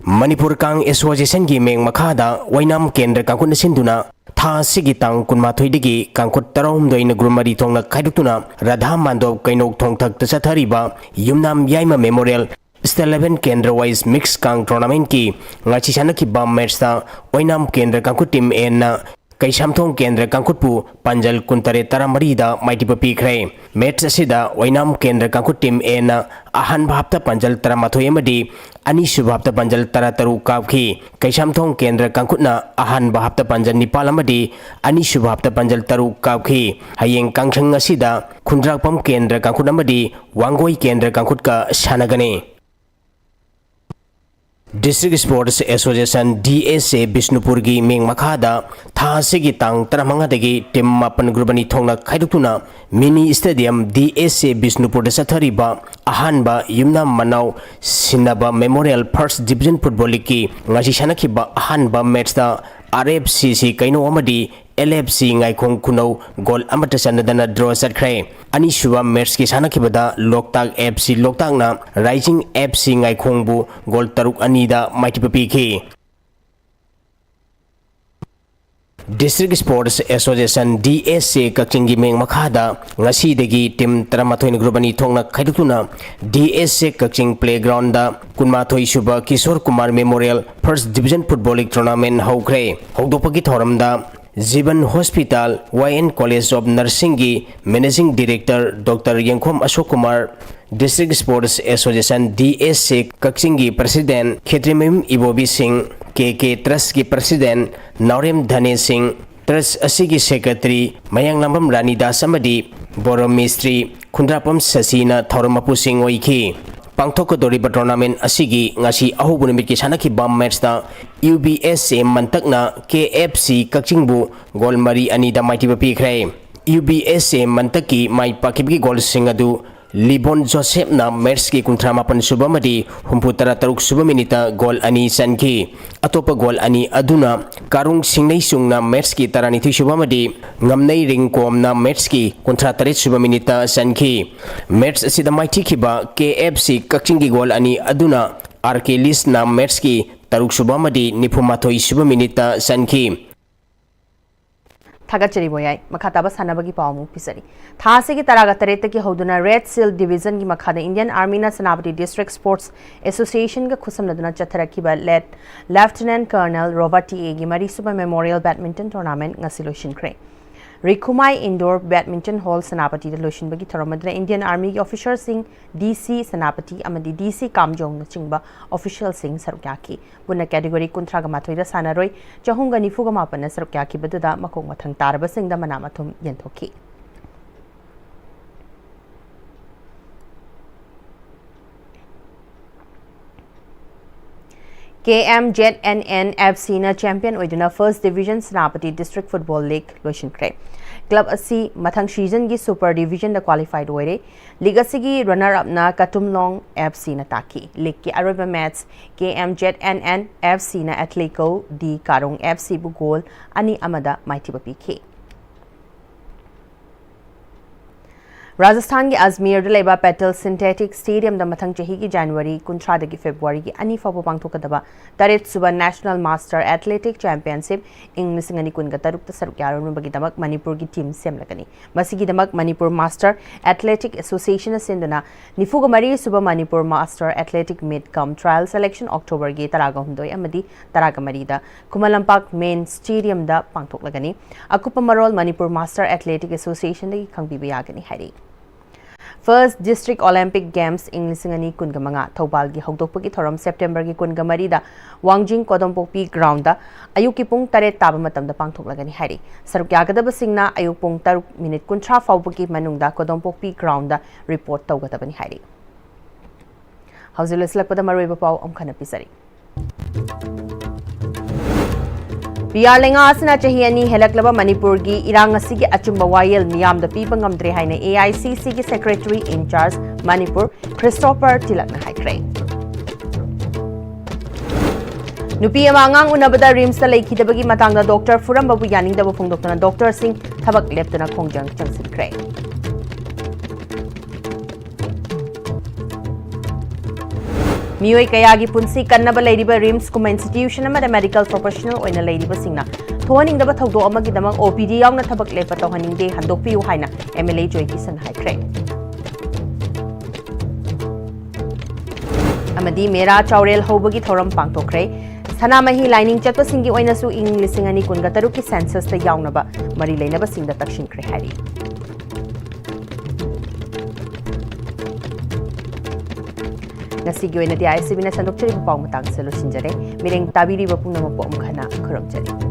ꯃꯅꯤꯄꯨꯔ ꯀꯥꯡ ꯑꯦꯁꯣꯁꯤꯌꯦꯁꯟꯒꯤ ꯃꯤꯡ ꯃꯈꯥꯗ ꯑꯣꯏꯅꯥꯝ ꯀꯦꯟꯗ꯭ꯔ ꯀꯥꯡꯈꯨꯠꯅ ꯁꯤꯟꯗꯨꯅ ꯊꯥ ꯑꯁꯤꯒꯤ ꯇꯥꯡ ꯀꯨꯟꯃꯥꯊꯣꯏꯗꯒꯤ ꯀꯥꯡꯈꯨꯠ ꯇꯔꯥꯍꯨꯝꯗꯣꯏꯅ ꯒ꯭ꯔꯨꯞ ꯃꯔꯤ ꯊꯣꯛꯅ ꯈꯥꯏꯗꯣꯛꯇꯨꯅ ꯔꯥꯙꯥ ꯃꯥꯟꯗꯣꯞ ꯀꯩꯅꯧ ꯊꯣꯡꯊꯛꯇ ꯆꯠꯊꯔꯤꯕ ꯌꯨꯝꯅꯥꯝ ꯌꯥꯏꯃ ꯃꯦꯃꯣꯔꯤꯌꯦꯜ ꯁ꯭ꯇꯦꯠ ꯏꯂꯦꯚꯦꯟ ꯀꯦꯟꯗ꯭ꯔ ꯋꯥꯏꯁ ꯃꯤꯛꯁ ꯀꯥꯡ ꯇꯣꯔꯅꯥꯃꯦꯟꯠꯀꯤ ꯉꯁꯤ ꯁꯥꯟꯅꯈꯤꯕ ꯃꯦꯠꯁꯇ ꯑꯣꯏꯅꯥꯝ ꯀꯦꯟꯗ꯭ꯔ ꯀꯥꯡꯈꯨꯠ ꯇꯤꯝ ꯑꯦꯟꯅ ꯀꯩꯁꯥꯝꯊꯣꯡ ꯀꯦꯟꯗ꯭ꯔ ꯀꯥꯡꯈꯨꯠꯄꯨ ꯄꯥꯟꯖꯜ ꯀꯨꯟꯇꯔꯦꯠ ꯇꯔꯥꯃꯔꯤꯗ ꯃꯥꯏꯊꯤꯕ ꯄꯤꯈ꯭ꯔꯦ꯫ ꯃꯦꯠꯁ ꯑꯁꯤꯗ ꯑꯣꯏꯅꯥꯝ ꯀꯦꯟꯗ꯭ꯔ ꯀꯥꯡꯈꯨꯠ ꯇꯤꯝ ꯑꯦꯅ ꯑꯍꯥꯟꯕ ꯍꯥꯞꯇ ꯄꯥꯟꯖꯜ ꯇꯔꯥꯃꯥꯊꯣꯏ ꯑꯃꯗꯤ ꯑꯅꯤꯁꯨꯕ ꯍꯥꯞꯇ ꯄꯥꯟꯖꯜ ꯇꯔꯥꯇꯔꯨꯛ ꯀꯥꯞꯈꯤ꯫ ꯀꯩꯁꯥꯝꯊꯣꯡ ꯀꯦꯟꯗ꯭ꯔ ꯀꯥꯡꯈꯨꯠꯅ ꯑꯍꯥꯟꯕ ꯍꯥꯞꯇ ꯄꯥꯟꯖꯜ ꯅꯤꯄꯥꯜ ꯑꯃꯗꯤ ꯑꯅꯤꯁꯨꯕ ꯍꯥꯞꯇ ꯄꯥꯟꯖꯜ ꯇꯔꯨꯛ ꯀꯥꯞꯈꯤ꯫ ꯍꯌꯦꯡ ꯀꯥꯡꯁꯪ ꯑꯁꯤꯗ ꯈꯨꯟꯗ꯭ꯔꯥꯛꯄꯝ ꯀꯦꯟꯗ꯭ꯔ ꯀꯥꯡꯈꯨꯠ ꯑꯃꯗꯤ ꯋꯥꯡꯒꯣꯏ ꯀꯦꯟꯗ꯭ꯔ ꯀꯥꯡꯈꯨꯠꯀ ꯁꯥꯟꯅꯒꯅꯤ꯫ District sports association, D S A, ꯕꯤꯁꯅꯨꯄꯨꯔꯒꯤ ꯃꯤꯡ ꯃꯈꯥꯗ ꯊꯥ ꯑꯁꯤꯒꯤ ꯇꯥꯡ ꯇꯔꯥꯃꯉꯥꯗꯒꯤ ꯇꯤꯝ ꯃꯥꯄꯟ ꯒ꯭ꯔꯨꯞ ꯑꯅꯤ ꯊꯣꯛꯅ ꯈꯥꯏꯗꯣꯛꯇꯨꯅ ꯃꯤꯅꯤ ꯁ꯭ꯇꯦꯗꯤꯌꯝ ꯗꯤ ꯑꯦꯁ ꯑꯦ ꯕꯤꯁꯅꯨꯄꯨꯔꯗ ꯆꯠꯊꯔꯤꯕ ꯑꯍꯥꯟꯕ ꯌꯨꯝꯅꯥꯝ ꯃꯅꯥꯎ ꯁꯤꯟꯅꯕ ꯃꯦꯃꯣꯔꯤꯌꯦꯜ ꯐꯥꯔꯁ ꯗꯤꯕꯤꯖꯟ ꯐꯨꯠꯕꯣꯜ ꯂꯤꯒꯀꯤ ꯉꯁꯤ ꯁꯥꯟꯅꯈꯤꯕ ꯑꯍꯥꯟꯕ ꯃꯦꯠꯁꯇ ꯑꯥꯔ ꯑꯦꯐ ꯁꯤ ꯁꯤ ꯀꯩꯅꯧ ꯑꯃꯗꯤ ꯑꯦꯜ ꯑꯦꯐ ꯁꯤ ꯉꯥꯏꯈꯣꯡ ꯈꯨꯅꯧ ꯒꯣꯜ ꯑꯃꯠꯇ ꯆꯟꯅꯗꯅ ꯗ꯭ꯔꯣ ꯆꯠꯈ꯭ꯔꯦ꯫ ꯑꯅꯤꯁꯨꯕ ꯃꯦꯠꯁꯀꯤ ꯁꯥꯟꯅꯈꯤꯕꯗ ꯂꯣꯛꯇꯥꯛ F C ꯂꯣꯛꯇꯥꯛꯅ rising F C ꯉꯥꯏꯈꯣꯡꯕꯨ goal ꯇꯔꯨꯛ ꯑꯅꯤꯗ ꯃꯥꯏꯊꯤꯕ ꯄꯤꯈꯤ꯫ District sports association, D S A, ꯀꯛꯆꯤꯡꯒꯤ ꯃꯤꯡ ꯃꯈꯥꯗ ꯉꯁꯤꯗꯒꯤ ꯇꯤꯝ ꯇꯔꯥꯃꯥꯊꯣꯏꯅ ꯒ꯭ꯔꯨꯞ ꯑꯅꯤ ꯊꯣꯛꯅ ꯈꯥꯏꯗꯣꯛꯇꯨꯅ ꯗꯤ ꯑꯦꯁ ꯑꯦ ꯀꯛꯆꯤꯡ ꯄ꯭ꯂꯦꯒ꯭ꯔꯥꯎꯟꯗ ꯀꯨꯟꯃꯥꯊꯣꯏ ꯁꯨꯕ Kishor Kumar memorial first division football league tournament ꯍꯧꯈ꯭ꯔꯦ꯫ ꯍꯧꯗꯣꯛꯄꯒꯤ ꯊꯧꯔꯝꯗ Jiban hospital, Y N college of ꯅꯔꯁꯤꯡꯒꯤ managing director doctor Yengkhom Ashok Kumar, district sports association, D S A, ꯀꯛꯆꯤꯡꯒꯤ ꯄ꯭ꯔꯁꯤꯗꯦꯟꯠ ꯈꯦꯇ꯭ꯔꯤꯃꯌꯨꯝ ꯏꯕꯣꯕꯤ ꯁꯤꯡ, ꯀꯦ ꯀꯦ ꯇ꯭ꯔꯁꯀꯤ ꯄ꯭ꯔꯁꯤꯗꯦꯟꯠ ꯅꯥꯎꯔꯦꯝ ꯙꯅꯦ ꯁꯤꯡ, ꯇ꯭ꯔꯁ ꯑꯁꯤꯒꯤ ꯁꯦꯀ꯭ꯔꯦꯇꯔꯤ ꯃꯌꯥꯡꯂꯥꯡꯕꯝ ꯔꯥꯅꯤꯗꯥꯁ ꯑꯃꯗꯤ ꯕꯣꯔꯣ ꯃꯤꯁꯇ꯭ꯔꯤ ꯈꯨꯟꯗ꯭ꯔꯥꯛꯄꯝ ꯁꯁꯤꯅ ꯊꯧꯔꯝ ꯃꯄꯨꯁꯤꯡ ꯑꯣꯏꯈꯤ꯫ ꯄꯥꯡꯊꯣꯛꯀꯗꯧꯔꯤꯕ tournament ꯑꯁꯤꯒꯤ ꯉꯁꯤ ꯑꯍꯧꯕ ꯅꯨꯃꯤꯠꯀꯤ ꯁꯥꯟꯅꯈꯤꯕ matchꯇ UBSA ꯃꯟꯇꯛꯅ KFC ꯀꯛꯆꯤꯡꯕꯨ goal ꯃꯔꯤ ꯑꯅꯤꯗ ꯃꯥꯏꯊꯤꯕ ꯄꯤꯈ꯭ꯔꯦ꯫ UBSA ꯃꯟꯇꯛꯀꯤ ꯃꯥꯏ ꯄꯥꯛꯈꯤꯕꯒꯤ goalꯁꯤꯡ ꯑꯗꯨ ꯂꯤꯕꯣꯟ ꯖꯣꯁꯦꯞꯅ matchꯀꯤ ꯀꯨꯟꯊ꯭ꯔꯥ ꯃꯥꯄꯟ ꯁꯨꯕ ꯑꯃꯗꯤ ꯍꯨꯝꯐꯨ ꯇꯔꯥ ꯇꯔꯨꯛ ꯁꯨꯕ minuteꯇ goal ꯑꯅꯤ ꯆꯟꯈꯤ꯫ ꯑꯇꯣꯞꯄ goal ꯑꯅꯤ ꯑꯗꯨꯅ ꯀꯥꯔꯨꯡ ꯁꯤꯡꯅꯩꯁꯨꯡꯅ matchꯀꯤ ꯇꯔꯥꯅꯤꯊꯣꯏ ꯁꯨꯕ ꯑꯃꯗꯤ ꯉꯝꯅꯩ ꯔꯤꯡꯀꯣꯝꯅ matchꯀꯤ ꯀꯨꯟꯊ꯭ꯔꯥ ꯇꯔꯦꯠ ꯁꯨꯕ minuteꯇ ꯆꯟꯈꯤ꯫ Match ꯑꯁꯤꯗ ꯃꯥꯏꯊꯤꯈꯤꯕ KFC ꯀꯛꯆꯤꯡꯒꯤ goal ꯑꯅꯤ ꯑꯗꯨꯅ RK ꯂꯤꯁꯅ matchꯀꯤ ꯇꯔꯨꯛ ꯁꯨꯕ ꯑꯃꯗꯤ ꯅꯤꯐꯨ ꯃꯥꯊꯣꯏ ꯁꯨꯕ minuteꯇ ꯆꯟꯈꯤ꯫ ꯊꯥꯒꯠꯆꯔꯤ ꯕꯣꯌꯥꯏ꯫ ꯃꯈꯥ ꯇꯥꯕ ꯁꯥꯟꯅꯕꯒꯤ ꯄꯥꯎ ꯑꯃꯨꯛ ꯄꯤꯖꯔꯤ꯫ ꯊꯥ ꯑꯁꯤꯒꯤ ꯇꯔꯥꯒ ꯇꯔꯦꯠꯇꯒꯤ ꯍꯧꯗꯨꯅ Red Shield Divisionꯒꯤ ꯃꯈꯥꯗ Indian Armyꯅ Senapati District Sports Associationꯒ ꯈꯨꯠꯁꯝꯅꯗꯨꯅ ꯆꯠꯊꯔꯛꯈꯤꯕ Lat Lieutenant Colonel Robert T Aꯒꯤ ꯃꯔꯤꯁꯨꯕ Memorial Badminton Tournament ꯉꯁꯤ ꯂꯣꯏꯁꯤꯟꯈ꯭ꯔꯦ꯫ ꯔꯤꯈꯨꯃꯥꯏ Indoor Badminton Hall ꯁꯦꯅꯥꯄꯇꯤꯗ ꯂꯣꯏꯁꯤꯟꯕꯒꯤ ꯊꯧꯔꯝ ꯑꯗꯨꯗ Indian Armyꯒꯤ officerꯁꯤꯡ, DC ꯁꯦꯅꯥꯄꯇꯤ ꯑꯃꯗꯤ DC ꯀꯥꯝꯖꯣꯡꯅꯆꯤꯡꯕ officialꯁꯤꯡ ꯁꯔꯨꯛ ꯌꯥꯈꯤ꯫ ꯄꯨꯟꯅ category ꯀꯨꯟꯊ꯭ꯔꯥꯒ ꯃꯥꯊꯣꯏꯗ ꯁꯥꯟꯅꯔꯣꯏ ꯆꯍꯨꯝꯒ ꯅꯤꯐꯨꯒ ꯃꯥꯄꯟꯅ ꯁꯔꯨꯛ ꯌꯥꯈꯤꯕꯗꯨꯗ ꯃꯈꯣꯡ ꯃꯊꯪ ꯇꯥꯔꯕꯁꯤꯡꯗ ꯃꯅꯥ ꯃꯊꯨꯝ ꯌꯦꯟꯊꯣꯛꯈꯤ꯫ KMZNNFCꯅ champion ꯑꯣꯏꯗꯨꯅ First Division Senapati District Football League ꯂꯣꯏꯁꯤꯟꯈ꯭ꯔꯦ꯫ Club ꯑꯁꯤ ꯃꯊꯪ seasonꯒꯤ Super Divisionꯗ qualified ꯑꯣꯏꯔꯦ꯫ League ꯑꯁꯤꯒꯤ runner upꯅ Katumlong FCꯅ ꯇꯥꯈꯤ꯫ Leagueꯀꯤ ꯑꯔꯣꯏꯕ match KMZNNFCꯅ Atletico de Karung FCꯕꯨ goal ꯑꯅꯤ ꯑꯃꯗ ꯃꯥꯏꯊꯤꯕ ꯄꯤꯈꯤ꯫ ꯔꯥꯖꯁꯊꯥꯟꯒꯤ ꯑꯖꯃꯤꯔꯗ ꯂꯩꯕ Patel Synthetic Stadiumꯗ ꯃꯊꯪ ꯆꯍꯤꯒꯤ January ꯀꯨꯟꯊ꯭ꯔꯥꯗꯒꯤ Februaryꯒꯤ ꯑꯅꯤ ꯐꯥꯎꯕ ꯄꯥꯡꯊꯣꯛꯀꯗꯕ ꯇꯔꯦꯠ ꯁꯨꯕ National Master Athletic Championship ꯏꯪ ꯂꯤꯁꯤꯡ ꯑꯅꯤ ꯀꯨꯟꯒ ꯇꯔꯨꯛꯇ ꯁꯔꯨꯛ ꯌꯥꯔꯨꯅꯕꯒꯤꯗꯃꯛ ꯃꯅꯤꯄꯨꯔꯒꯤ team ꯁꯦꯝꯂꯒꯅꯤ꯫ ꯃꯁꯤꯒꯤꯗꯃꯛ Manipur Master Athletic Associationꯅ ꯁꯤꯟꯗꯨꯅ ꯅꯤꯐꯨꯒ ꯃꯔꯤ ꯁꯨꯕ Manipur Master Athletic Meet cum Trial Selection Octoberꯒꯤ ꯇꯔꯥꯒ ꯍꯨꯝꯗꯣꯏ ꯑꯃꯗꯤ ꯇꯔꯥꯒ ꯃꯔꯤꯗ ꯈꯨꯃꯟ ꯂꯝꯄꯥꯛ Main Stadiumꯗ ꯄꯥꯡꯊꯣꯛꯂꯒꯅꯤ꯫ ꯑꯀꯨꯞꯄ ꯃꯔꯣꯜ Manipur Master Athletic Associationꯗꯒꯤ ꯈꯪꯕꯤꯕ ꯌꯥꯒꯅꯤ ꯍꯥꯏꯔꯤ꯫ First District Olympic Games ꯏꯪ ꯂꯤꯁꯤꯡ ꯑꯅꯤ ꯀꯨꯟꯒ ꯃꯉꯥ ꯊꯧꯕꯥꯜꯒꯤ ꯍꯧꯗꯣꯛꯄꯒꯤ ꯊꯧꯔꯝ Septemberꯒꯤ ꯀꯨꯟꯒ ꯃꯔꯤꯗ ꯋꯥꯡꯖꯤꯡ ꯀꯣꯗꯣꯝꯄꯣꯛꯄꯤ groundꯗ ꯑꯌꯨꯛꯀꯤ ꯄꯨꯡ ꯇꯔꯦꯠ ꯇꯥꯕ ꯃꯇꯝꯗ ꯄꯥꯡꯊꯣꯛꯂꯒꯅꯤ ꯍꯥꯏꯔꯤ꯫ ꯁꯔꯨꯛ ꯌꯥꯒꯗꯕꯁꯤꯡꯅ ꯑꯌꯨꯛ ꯄꯨꯡ ꯇꯔꯨꯛ minute ꯀꯨꯟꯊ꯭ꯔꯥ ꯐꯥꯎꯕꯒꯤ ꯃꯅꯨꯡꯗ ꯀꯣꯗꯣꯝꯄꯣꯛꯄꯤ groundꯗ report ꯇꯧꯒꯗꯕꯅꯤ ꯍꯥꯏꯔꯤ꯫ ꯍꯧꯖꯤꯛ ꯂꯣꯏꯁꯤꯜꯂꯛꯄꯗ ꯃꯔꯨꯑꯣꯏꯕ ꯄꯥꯎ ꯑꯃꯨꯛ ꯍꯟꯅ ꯄꯤꯖꯔꯤ꯫ ꯄꯤ ꯑꯥꯔ ꯂꯩꯉꯥꯛ ꯑꯁꯤꯅ ꯆꯍꯤ ꯑꯅꯤ ꯍꯦꯜꯂꯛꯂꯕ ꯃꯅꯤꯄꯨꯔꯒꯤ ꯏꯔꯥꯡ ꯑꯁꯤꯒꯤ ꯑꯆꯨꯝꯕ ꯋꯥꯌꯦꯜ ꯃꯤꯌꯥꯝꯗ ꯄꯤꯕ ꯉꯝꯗ꯭ꯔꯦ ꯍꯥꯏꯅ ꯑꯦ ꯑꯥꯏ ꯁꯤ ꯁꯤꯒꯤ secretary in charge Manipur Christopher ꯇꯤꯂꯛꯅ ꯍꯥꯏꯈ꯭ꯔꯦ꯫ ꯅꯨꯄꯤ ꯑꯃ ꯑꯉꯥꯡ ꯎꯅꯕꯗ ꯔꯤꯝꯁꯇ ꯂꯩꯈꯤꯗꯕꯒꯤ ꯃꯇꯥꯡꯗ ꯗꯣꯛꯇꯔ ꯐꯨꯔꯝꯕꯕꯨ ꯌꯥꯅꯤꯡꯗꯕ ꯐꯣꯡꯗꯣꯛꯇꯨꯅ ꯗꯣꯛꯇꯔꯁꯤꯡ ꯊꯕꯛ ꯂꯦꯞꯇꯨꯅ ꯈꯣꯡꯖꯪ ꯆꯪꯁꯤꯟꯈ꯭ꯔꯦ꯫ ꯃꯤꯑꯣꯏ ꯀꯌꯥꯒꯤ ꯄꯨꯟꯁꯤ ꯀꯟꯅꯕ ꯂꯩꯔꯤꯕ ꯔꯤꯝꯁꯀꯨꯝꯕ institution ꯑꯃꯗ medical professional ꯑꯣꯏꯅ ꯂꯩꯔꯤꯕꯁꯤꯡꯅ ꯊꯣꯛꯍꯟꯅꯤꯡꯗꯕ ꯊꯧꯗꯣꯛ ꯑꯃꯒꯤꯗꯃꯛ ꯑꯣ ꯄꯤ ꯗꯤ ꯌꯥꯎꯅ ꯊꯕꯛ ꯂꯦꯞꯄ ꯇꯧꯍꯟꯅꯤꯡꯗꯦ, ꯍꯟꯗꯣꯛꯄꯤꯌꯨ ꯍꯥꯏꯅ ꯑꯦꯝ ꯑꯦꯜ ꯑꯦ ꯖꯣꯏ ꯀꯤꯁꯟ ꯍꯥꯏꯈ꯭ꯔꯦ꯫ ꯑꯃꯗꯤ ꯃꯦꯔꯥ ꯆꯥꯎꯔꯦꯜ ꯍꯧꯕꯒꯤ ꯊꯧꯔꯝ ꯄꯥꯡꯊꯣꯛꯈ꯭ꯔꯦ꯫ ꯁꯅꯥꯃꯍꯤ ꯂꯥꯏꯅꯤꯡ ꯆꯠꯄꯁꯤꯡꯒꯤ ꯑꯣꯏꯅꯁꯨ ꯏꯪ ꯂꯤꯁꯤꯡ ꯑꯅꯤ ꯀꯨꯟꯒ ꯇꯔꯨꯛꯀꯤ census ꯇ ꯌꯥꯎꯅꯕ ꯃꯔꯤ ꯂꯩꯅꯕꯁꯤꯡꯗ ꯇꯛꯁꯤꯟꯈ꯭ꯔꯦ ꯍꯥꯏꯔꯤ꯫ ꯉꯁꯤꯒꯤ ꯑꯣꯏꯅꯗꯤ ꯑꯥꯏ ꯑꯦꯁ ꯁꯤ ꯕꯤꯅ ꯁꯟꯗꯣꯛꯆꯔꯤꯕ ꯄꯥꯎ ꯃꯇꯥꯡꯁꯤꯗ ꯂꯣꯏꯁꯤꯟꯖꯔꯦ꯫ ꯃꯤꯔꯦꯡ ꯇꯥꯕꯤꯔꯤꯕ ꯄꯨꯝꯅꯃꯛꯄꯨ ꯑꯃꯨꯛ ꯍꯟꯅ ꯈꯨꯔꯨꯝꯖꯔꯤ꯫